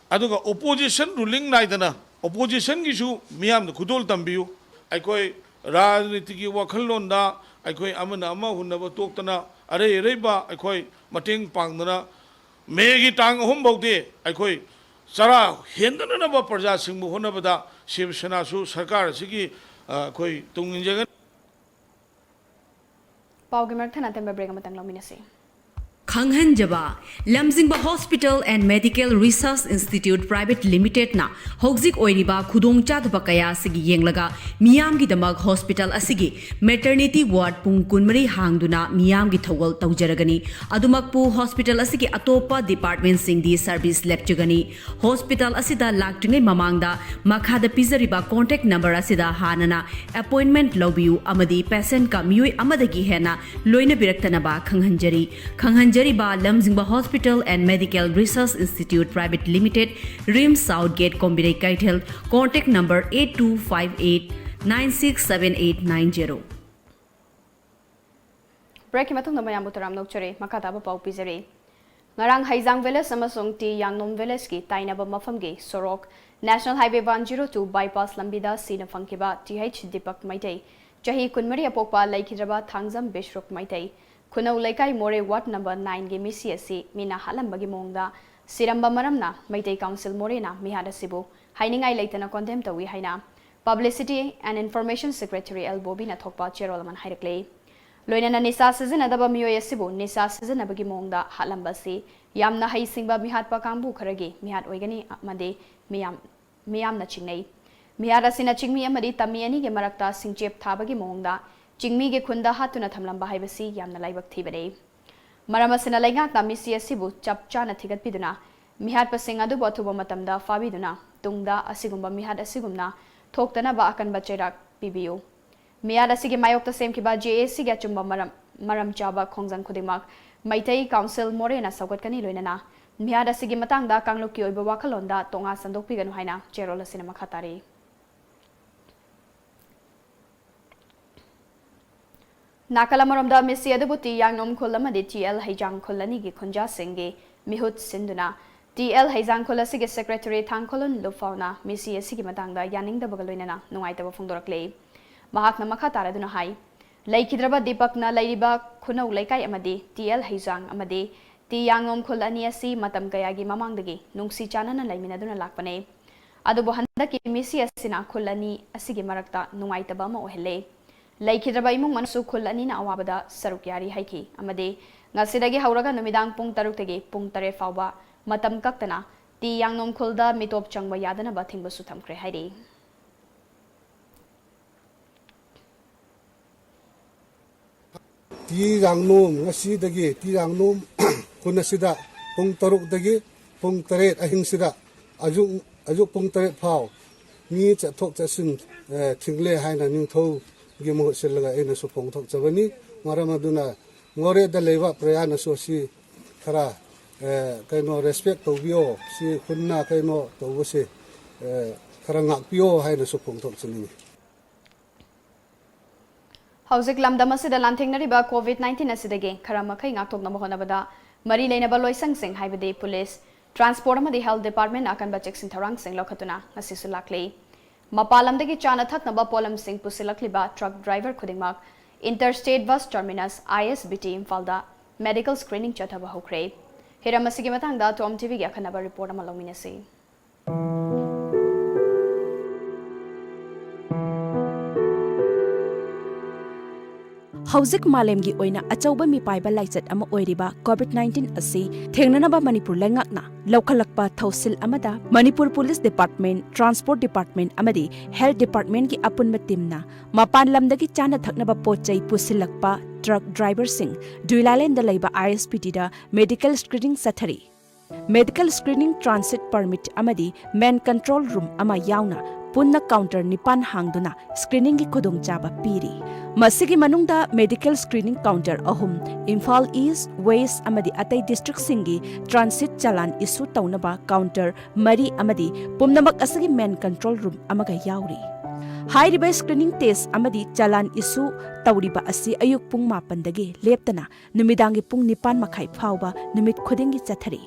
ꯑꯗꯨꯒ ꯑꯣꯄꯣꯖꯤꯁꯟ ꯔꯨꯂꯤꯡ ꯅꯥꯏꯗꯅ ꯑꯣꯄꯣꯖꯤꯁꯟꯒꯤꯁꯨ ꯃꯤꯌꯥꯝꯗ ꯈꯨꯗꯣꯜ ꯇꯝꯕꯤꯌꯨ꯫ ꯑꯩꯈꯣꯏ ꯔꯥꯖꯅꯤꯇꯤꯒꯤ ꯋꯥꯈꯜꯂꯣꯟꯗ ꯑꯩꯈꯣꯏ ꯑꯃꯅ ꯑꯃ ꯍꯨꯟꯅꯕ ꯇꯣꯛꯇꯅ ꯑꯔꯩ ꯑꯔꯩꯕ ꯑꯩꯈꯣꯏ ꯃꯇꯦꯡ ꯄꯥꯡꯗꯅ ꯃꯦꯒꯤ ꯇꯥꯡ ꯑꯍꯨꯝ ꯐꯥꯎꯗꯤ ꯑꯩꯈꯣꯏ ꯆꯔꯥ ꯍꯦꯟꯗꯅꯅꯕ ꯄ꯭ꯔꯖꯥꯁꯤꯡꯕꯨ ꯍꯣꯠꯅꯕꯗ ꯁꯤꯕ ꯁꯦꯅꯥꯁꯨ ꯁꯔꯀꯥꯔ ꯑꯁꯤꯒꯤ, ꯑ, ꯑꯩꯈꯣꯏ ꯇꯨꯡ ꯏꯟꯖꯒꯅꯤ꯫ ꯄꯥꯎꯒꯤ ꯃꯔꯛ ꯊꯠꯅ ꯑꯇꯦꯟꯕ ꯕ꯭ꯔꯦꯛ ꯑꯃꯇꯪ ꯂꯧꯃꯤꯟꯅꯁꯤ꯫ ꯈꯪꯍꯟꯖꯕ, ꯂꯝꯖꯤꯡꯕ Hospital and Medical Research Institute Private Limited ꯅ ꯍꯧꯖꯤꯛ ꯑꯣꯏꯔꯤꯕ ꯈꯨꯗꯣꯡꯆꯥꯗꯕ ꯀꯌꯥ ꯑꯁꯤꯒꯤ ꯌꯦꯡꯂꯒ ꯃꯤꯌꯥꯝꯒꯤꯗꯃꯛ hospital ꯑꯁꯤꯒꯤ maternity ward ꯄꯨꯡ ꯀꯨꯟꯃꯔꯤ ꯍꯥꯡꯗꯨꯅ ꯃꯤꯌꯥꯝꯒꯤ ꯊꯧꯒꯜ ꯇꯧꯖꯔꯒꯅꯤ꯫ ꯑꯗꯨꯃꯛꯄꯨ hospital ꯑꯁꯤꯒꯤ ꯑꯇꯣꯞꯄ department ꯁꯤꯡꯗꯤ service ꯂꯦꯞꯆꯒꯅꯤ꯫ Hospital ꯑꯁꯤꯗ ꯂꯥꯛꯇ꯭ꯔꯤꯉꯩ ꯃꯃꯥꯡꯗ ꯃꯈꯥꯗ ꯄꯤꯖꯔꯤꯕ contact number ꯑꯁꯤꯗ ꯍꯥꯟꯅꯅ appointment ꯂꯧꯕꯤꯌꯨ ꯑꯃꯗꯤ patient ꯀ ꯃꯤꯑꯣꯏ ꯑꯃꯗꯒꯤ ꯍꯦꯟꯅ ꯂꯣꯏꯅꯕꯤꯔꯛꯇꯅꯕ ꯈꯪꯍꯟꯖꯔꯤ꯫ ꯈꯪꯍꯟꯖꯔꯤꯕ ꯂꯝꯖꯤꯡꯕ Hospital and Medical Research Institute Private Limited, RIMS South Gate, ꯀꯣꯝꯕꯤꯔꯩ ꯀꯩꯊꯦꯜ, contact number eight two five eight nine six seven eight nine zero꯫ Break ꯀꯤ ꯃꯇꯨꯡꯗ ꯃꯌꯥꯝꯕꯨ ꯇꯔꯥꯝꯅ ꯑꯣꯛꯆꯔꯤ꯫ ꯃꯈꯥ ꯇꯥꯕ ꯄꯥꯎ ꯄꯤꯖꯔꯤ꯫ ꯉꯔꯥꯡ ꯍꯩꯖꯥꯡ village ꯑꯃꯁꯨꯡ ꯇꯤ ꯌꯥꯡꯅꯣꯝ village ꯀꯤ ꯇꯥꯏꯅꯕ ꯃꯐꯝꯒꯤ ꯁꯣꯔꯣꯛ National Highway one zero two bypass ꯂꯝꯕꯤꯗ ꯁꯤꯅ ꯐꯪꯈꯤꯕ ꯇꯤ ꯑꯩꯆ ꯗꯤꯄꯛ ꯃꯩꯇꯩ, ꯆꯍꯤ ꯀꯨꯟꯃꯔꯤ ꯑꯄꯣꯛꯄ, ꯂꯩꯈꯤꯗ꯭ꯔꯕ ꯊꯥꯡꯖꯝ ꯕꯤꯁ꯭ꯔꯨꯛ ꯃꯩꯇꯩ, ꯈꯨꯅꯧ ꯂꯩꯀꯥꯏ ꯃꯣꯔꯦ ward number nine ꯒꯤ ꯃꯤꯁꯤ ꯑꯁꯤ ꯃꯤꯅ ꯍꯥꯠꯂꯝꯕꯒꯤ ꯃꯑꯣꯡꯗ ꯁꯤꯔꯝꯕ ꯃꯔꯝꯅ ꯃꯩꯇꯩ council ꯃꯣꯔꯦꯅ ꯃꯤꯍꯥꯠ ꯑꯁꯤꯕꯨ ꯍꯥꯏꯅꯤꯡꯉꯥꯏ ꯂꯩꯇꯅ condemn ꯇꯧꯏ ꯍꯥꯏꯅ Publicity and Information Secretary L ꯕꯣꯕꯤꯅ ꯊꯣꯛꯄ ꯆꯦꯔꯣꯜ ꯑꯃꯅ ꯍꯥꯏꯔꯛꯂꯤ꯫ ꯂꯣꯏꯅꯅ ꯅꯤꯁꯥ ꯁꯤꯖꯤꯟꯅꯗꯕ ꯃꯤꯑꯣꯏ ꯑꯁꯤꯕꯨ ꯅꯤꯁꯥ ꯁꯤꯖꯤꯟꯅꯕꯒꯤ ꯃꯑꯣꯡꯗ ꯍꯥꯠꯂꯝꯕ ꯑꯁꯤ ꯌꯥꯝꯅ ꯍꯩꯁꯤꯡꯕ ꯃꯤꯍꯥꯠꯄ ꯀꯥꯡꯕꯨ ꯈꯔꯒꯤ ꯃꯤꯍꯥꯠ ꯑꯣꯏꯒꯅꯤ ꯑꯃꯗꯤ ꯃꯤꯌꯥꯝ, ꯃꯤꯌꯥꯝꯅ ꯆꯤꯡꯅꯩ꯫ ꯃꯤꯍꯥꯠ ꯑꯁꯤꯅ ꯆꯤꯡꯃꯤ ꯑꯃꯗꯤ ꯇꯝꯃꯤ ꯑꯅꯤꯒꯤ ꯃꯔꯛꯇ ꯁꯤꯡꯆꯦꯞ ꯊꯥꯕꯒꯤ ꯃꯑꯣꯡꯗ ꯆꯤꯡꯃꯤꯒꯤ ꯈꯨꯟꯗ ꯍꯥꯠꯇꯨꯅ ꯊꯝꯂꯝꯕ ꯍꯥꯏꯕꯁꯤ ꯌꯥꯝꯅ ꯂꯥꯏꯕꯛ ꯊꯤꯕꯅꯤ꯫ ꯃꯔꯝ ꯑꯁꯤꯅ ꯂꯩꯉꯥꯛꯅ ꯃꯤꯁꯤ ꯑꯁꯤꯕꯨ ꯆꯞ ꯆꯥꯅ ꯊꯤꯒꯠꯄꯤꯗꯨꯅ ꯃꯤꯍꯥꯠꯄꯁꯤꯡ ꯑꯗꯨꯕꯨ ꯑꯊꯨꯕ ꯃꯇꯝꯗ ꯐꯥꯕꯤꯗꯨꯅ ꯇꯨꯡꯗ ꯑꯁꯤꯒꯨꯝꯕ ꯃꯤꯍꯥꯠ ꯑꯁꯤꯒꯨꯝꯅ ꯊꯣꯛꯇꯅꯕ ꯑꯀꯟꯕ ꯆꯩꯔꯥꯛ ꯄꯤꯕꯤꯌꯨ꯫ ꯃꯤꯍꯥꯠ ꯑꯁꯤꯒꯤ ꯃꯥꯌꯣꯛꯇ ꯁꯦꯝꯈꯤꯕ ꯖꯦ ꯑꯦ ꯁꯤꯒꯤ ꯑꯆꯨꯝꯕ ꯃꯔꯝ, ꯃꯔꯝ ꯆꯥꯕ ꯈꯣꯡꯖꯪ ꯈꯨꯗꯤꯡꯃꯛ ꯃꯩꯇꯩ council ꯃꯣꯔꯦꯅ ꯁꯧꯒꯠꯀꯅꯤ꯫ ꯂꯣꯏꯅꯅ ꯃꯤꯍꯥꯠ ꯑꯁꯤꯒꯤ ꯃꯇꯥꯡꯗ ꯀꯥꯡꯂꯨꯞꯀꯤ ꯑꯣꯏꯕ ꯋꯥꯈꯜꯂꯣꯟꯗ ꯇꯣꯉꯥ ꯁꯟꯗꯣꯛꯄꯤꯒꯅꯨ ꯍꯥꯏꯅ ꯆꯦꯔꯣꯜ ꯑꯁꯤꯅ ꯃꯈꯥ ꯇꯥꯔꯤ꯫ ꯅꯥꯀꯜ ꯑꯃꯔꯣꯝꯗ ꯃꯤꯁꯤ ꯑꯗꯨꯕꯨ ꯇꯤ ꯌꯥꯡꯅꯣꯝ ꯈꯨꯜ ꯑꯃꯗꯤ ꯇꯤ ꯑꯦꯜ ꯍꯩꯖꯥꯡ ꯈꯨꯜ ꯑꯅꯤꯒꯤ ꯈꯨꯟꯖꯥꯁꯤꯡꯒꯤ ꯃꯤꯍꯨꯠ ꯁꯤꯟꯗꯨꯅ ꯇꯤ ꯑꯦꯜ ꯍꯩꯖꯥꯡ ꯈꯨꯜ ꯑꯁꯤꯒꯤ secretary ꯊꯥꯡꯈꯣꯂꯨꯟ ꯂꯨꯐꯥꯎꯅ ꯃꯤꯁꯤ ꯑꯁꯤꯒꯤ ꯃꯇꯥꯡꯗ ꯌꯥꯅꯤꯡꯗꯕꯒ ꯂꯣꯏꯅꯅ ꯅꯨꯡꯉꯥꯏꯇꯕ ꯐꯣꯡꯗꯣꯔꯛꯂꯤ꯫ ꯃꯍꯥꯛꯅ ꯃꯈꯥ ꯇꯥꯔꯗꯨꯅ ꯍꯥꯏ, ꯂꯩꯈꯤꯗ꯭ꯔꯕ ꯗꯤꯄꯛꯅ ꯂꯩꯔꯤꯕ ꯈꯨꯅꯧ ꯂꯩꯀꯥꯏ ꯑꯃꯗꯤ ꯇꯤ ꯑꯦꯜ ꯍꯩꯖꯥꯡ ꯑꯃꯗꯤ ꯇꯤ ꯌꯥꯡꯉꯣꯝ ꯈꯨꯜ ꯑꯅꯤ ꯑꯁꯤ ꯃꯇꯝ ꯀꯌꯥꯒꯤ ꯃꯃꯥꯡꯗꯒꯤ ꯅꯨꯡꯁꯤ ꯆꯥꯟꯅꯅ ꯂꯩꯃꯤꯟꯅꯗꯨꯅ ꯂꯥꯛꯄꯅꯤ꯫ ꯑꯗꯨꯕꯨ ꯍꯟꯗꯛꯀꯤ ꯃꯤꯁꯤ ꯑꯁꯤꯅ ꯈꯨꯜ ꯑꯅꯤ ꯑꯁꯤꯒꯤ ꯃꯔꯛꯇ ꯅꯨꯡꯉꯥꯏꯇꯕ ꯑꯃ ꯑꯣꯏꯍꯜꯂꯦ꯫ ꯂꯩꯈꯤꯗ꯭ꯔꯕ ꯏꯃꯨꯡ ꯃꯅꯨꯡꯁꯨ ꯈꯨꯜ ꯑꯅꯤꯅ ꯑꯋꯥꯕꯗ ꯁꯔꯨꯛ ꯌꯥꯔꯤ ꯍꯥꯏꯈꯤ ꯑꯃꯗꯤ ꯉꯁꯤꯗꯒꯤ ꯍꯧꯔꯒ ꯅꯨꯃꯤꯗꯥꯡ ꯄꯨꯡ ꯇꯔꯨꯛꯇꯒꯤ ꯄꯨꯡ ꯇꯔꯦꯠ ꯐꯥꯎꯕ ꯃꯇꯝ ꯀꯛꯇꯅ ꯇꯤ ꯌꯥꯡꯅꯣꯝ ꯈꯨꯜꯗ ꯃꯤꯇꯣꯞ ꯆꯪꯕ ꯌꯥꯗꯅꯕ ꯊꯤꯡꯕꯁꯨ ꯊꯝꯈ꯭ꯔꯦ ꯍꯥꯏꯔꯤ꯫ ꯇꯤ ꯌꯥꯡꯅꯣꯝ ꯉꯁꯤꯗꯒꯤ ꯇꯤ ꯌꯥꯡꯅꯣꯝ ꯈꯨꯟ ꯑꯁꯤꯗ ꯄꯨꯡ ꯇꯔꯨꯛꯇꯒꯤ ꯄꯨꯡ ꯇꯔꯦꯠ ꯑꯍꯤꯡꯁꯤꯗ ꯑꯌꯨꯛ, ꯑꯌꯨꯛ ꯄꯨꯡ ꯇꯔꯦꯠ ꯐꯥꯎ ꯃꯤ ꯆꯠꯊꯣꯛ ꯆꯠꯁꯤꯟ, ꯑꯦ, ꯊꯤꯡꯂꯦ ꯍꯥꯏꯅ ꯅꯤꯡꯊꯧꯒꯤ ꯃꯍꯨꯠ ꯁꯤꯜꯂꯒ ꯑꯩꯅꯁꯨ ꯐꯣꯡꯗꯣꯛꯆꯕꯅꯤ꯫ ꯃꯔꯝ ꯑꯗꯨꯅ ꯃꯣꯔꯦꯗ ꯂꯩꯕ ꯄ꯭ꯔꯖꯥꯅꯁꯨ ꯑꯁꯤ ꯈꯔ, ꯑꯦ, ꯀꯩꯅꯣ, ꯔꯦꯁꯄꯦꯛ ꯇꯧꯕꯤꯌꯣ꯫ ꯁꯤ ꯈꯨꯟꯅ ꯀꯩꯅꯣ ꯇꯧꯕꯁꯦ, ꯑꯦ, ꯈꯔ ꯉꯥꯛꯄꯤꯌꯣ ꯍꯥꯏꯅꯁꯨ ꯐꯣꯡꯗꯣꯛꯆꯅꯤꯡꯉꯤ꯫ ꯍꯧꯖꯤꯛ ꯂꯝꯗꯝ ꯑꯁꯤꯗ ꯂꯥꯟꯊꯦꯡꯅꯔꯤꯕ ꯀꯣꯚꯤꯗ ꯅꯥꯏꯟꯇꯤꯟ ꯑꯁꯤꯗꯒꯤ ꯈꯔ ꯃꯈꯩ ꯉꯥꯛꯊꯣꯛꯅꯕ ꯍꯣꯠꯅꯕꯗ ꯃꯔꯤ ꯂꯩꯅꯕ ꯂꯣꯏꯁꯪꯁꯤꯡ, ꯍꯥꯏꯕꯗꯤ ꯄꯨꯂꯤꯁ, ꯇ꯭ꯔꯥꯟꯁꯄꯣꯔꯠ ꯑꯃꯗꯤ ꯍꯦꯜꯊ ꯗꯤꯄꯥꯔꯠꯃꯦꯟꯅ ꯑꯀꯟꯕ ꯆꯦꯛꯁꯤꯟ ꯊꯧꯔꯥꯡꯁꯤꯡ ꯂꯧꯈꯠꯇꯨꯅ ꯉꯁꯤꯁꯨ ꯂꯥꯛꯂꯤ꯫ ꯃꯄꯥꯟ ꯂꯝꯗꯒꯤ ꯆꯥꯅ ꯊꯛꯅꯕ ꯄꯣꯠꯂꯝꯁꯤꯡ ꯄꯨꯁꯤꯜꯂꯛꯂꯤꯕ ꯇ꯭ꯔꯛ ꯗ꯭ꯔꯥꯏꯚꯔ ꯈꯨꯗꯤꯡꯃꯛ ꯏꯟꯇꯔ ꯁ꯭ꯇꯦꯠ ꯕꯁ ꯇꯔꯃꯤꯅꯁ, ꯑꯥꯏ ꯑꯦꯁ ꯕꯤ ꯇꯤ ꯏꯝꯐꯥꯜꯗ ꯃꯦꯗꯤꯀꯦꯜ ꯁ꯭ꯀ꯭ꯔꯤꯅꯤꯡ ꯆꯠꯊꯕ ꯍꯧꯈ꯭ꯔꯦ꯫ ꯍꯤꯔꯝ ꯑꯁꯤꯒꯤ ꯃꯇꯥꯡꯗ ꯇꯣꯝ ꯇꯤ ꯚꯤꯒꯤ ꯑꯈꯟꯅꯕ ꯔꯤꯄꯣꯔꯠ ꯑꯃ ꯂꯧꯃꯤꯟꯅꯁꯤ꯫ ꯍꯧꯖꯤꯛ ꯃꯥꯂꯦꯝꯒꯤ ꯑꯣꯏꯅ ꯑꯆꯧꯕ ꯃꯤꯄꯥꯏꯕ ꯂꯥꯏꯆꯠ ꯑꯃ ꯑꯣꯏꯔꯤꯕ ꯀꯣꯚꯤꯗ ꯅꯥꯏꯟꯇꯤꯟ ꯑꯁꯤ ꯊꯦꯡꯅꯅꯕ ꯃꯅꯤꯄꯨꯔ ꯂꯩꯉꯥꯛꯅ ꯂꯧꯈꯠꯂꯛꯄ ꯊꯧꯁꯤꯜ ꯑꯃꯗ Manipur police department, transport department ꯑꯃꯗꯤ ꯍꯦꯜꯊ ꯗꯤꯄꯥꯔꯠꯃꯦꯟꯒꯤ ꯑꯄꯨꯟꯕ ꯇꯤꯝꯅ ꯃꯄꯥꯟ ꯂꯝꯗꯒꯤ ꯆꯥꯅ ꯊꯛꯅꯕ ꯄꯣꯠ ꯆꯩ ꯄꯨꯁꯤꯜꯂꯛꯄ ꯇ꯭ꯔꯛ ꯗ꯭ꯔꯥꯏꯚꯔꯁꯤꯡ ꯗ꯭ꯌꯨꯂꯥꯂꯦꯟꯗ ꯂꯩꯕ ꯑꯥꯏ ꯑꯦꯁ ꯕꯤ ꯇꯤꯗ ꯃꯦꯗꯤꯀꯦꯜ ꯁ꯭ꯀ꯭ꯔꯤꯅꯤꯡ ꯆꯠꯊꯔꯤ꯫ ꯃꯦꯗꯤꯀꯦꯜ ꯁ꯭ꯀ꯭ꯔꯤꯅꯤꯡ, ꯇ꯭ꯔꯥꯟꯁꯤꯠ ꯄꯔꯃꯤꯠ ꯑꯃꯗꯤ ꯃꯦꯟ ꯀꯟꯇ꯭ꯔꯣꯜ ꯔꯨꯝ ꯑꯃ ꯌꯥꯎꯅ ꯄꯨꯟꯅ ꯀꯥꯎꯟꯇꯔ ꯅꯤꯄꯥꯟ ꯍꯥꯡꯗꯨꯅ ꯁ꯭ꯀ꯭ꯔꯤꯅꯤꯡꯒꯤ ꯈꯨꯗꯣꯡꯆꯥꯕ ꯄꯤꯔꯤ꯫ ꯃꯁꯤꯒꯤ ꯃꯅꯨꯡꯗ ꯃꯦꯗꯤꯀꯦꯜ ꯁ꯭ꯀ꯭ꯔꯤꯅꯤꯡ ꯀꯥꯎꯟꯇꯔ ꯑꯍꯨꯝ, ꯏꯝꯐꯥꯜ ꯏꯁ꯭ꯠ, ꯋꯦꯁ꯭ꯠ ꯑꯃꯗꯤ ꯑꯇꯩ ꯗꯤꯁꯇ꯭ꯔꯤꯛꯁꯤꯡꯒꯤ ꯇ꯭ꯔꯥꯟꯁꯤꯠ ꯆꯂꯥꯟ ꯏꯁꯨ ꯇꯧꯅꯕ ꯀꯥꯎꯟꯇꯔ ꯃꯔꯤ ꯑꯃꯗꯤ ꯄꯨꯝꯅꯃꯛ ꯑꯁꯤꯒꯤ ꯃꯦꯟ ꯀꯟꯇ꯭ꯔꯣꯜ ꯔꯨꯝ ꯑꯃꯒ ꯌꯥꯎꯔꯤ꯫ ꯍꯥꯏꯔꯤꯕ ꯁ꯭ꯀ꯭ꯔꯤꯅꯤꯡ ꯇꯦꯁ꯭ꯠ ꯑꯃꯗꯤ ꯆꯂꯥꯟ ꯏꯁꯨ ꯇꯧꯔꯤꯕ ꯑꯁꯤ ꯑꯌꯨꯛ ꯄꯨꯡ ꯃꯥꯄꯟꯗꯒꯤ ꯂꯦꯞꯇꯅ ꯅꯨꯃꯤꯗꯥꯡꯒꯤ ꯄꯨꯡ ꯅꯤꯄꯥꯟ ꯃꯈꯥꯏ ꯐꯥꯎꯕ ꯅꯨꯃꯤꯠ ꯈꯨꯗꯤꯡꯒꯤ ꯆꯠꯊꯔꯤ꯫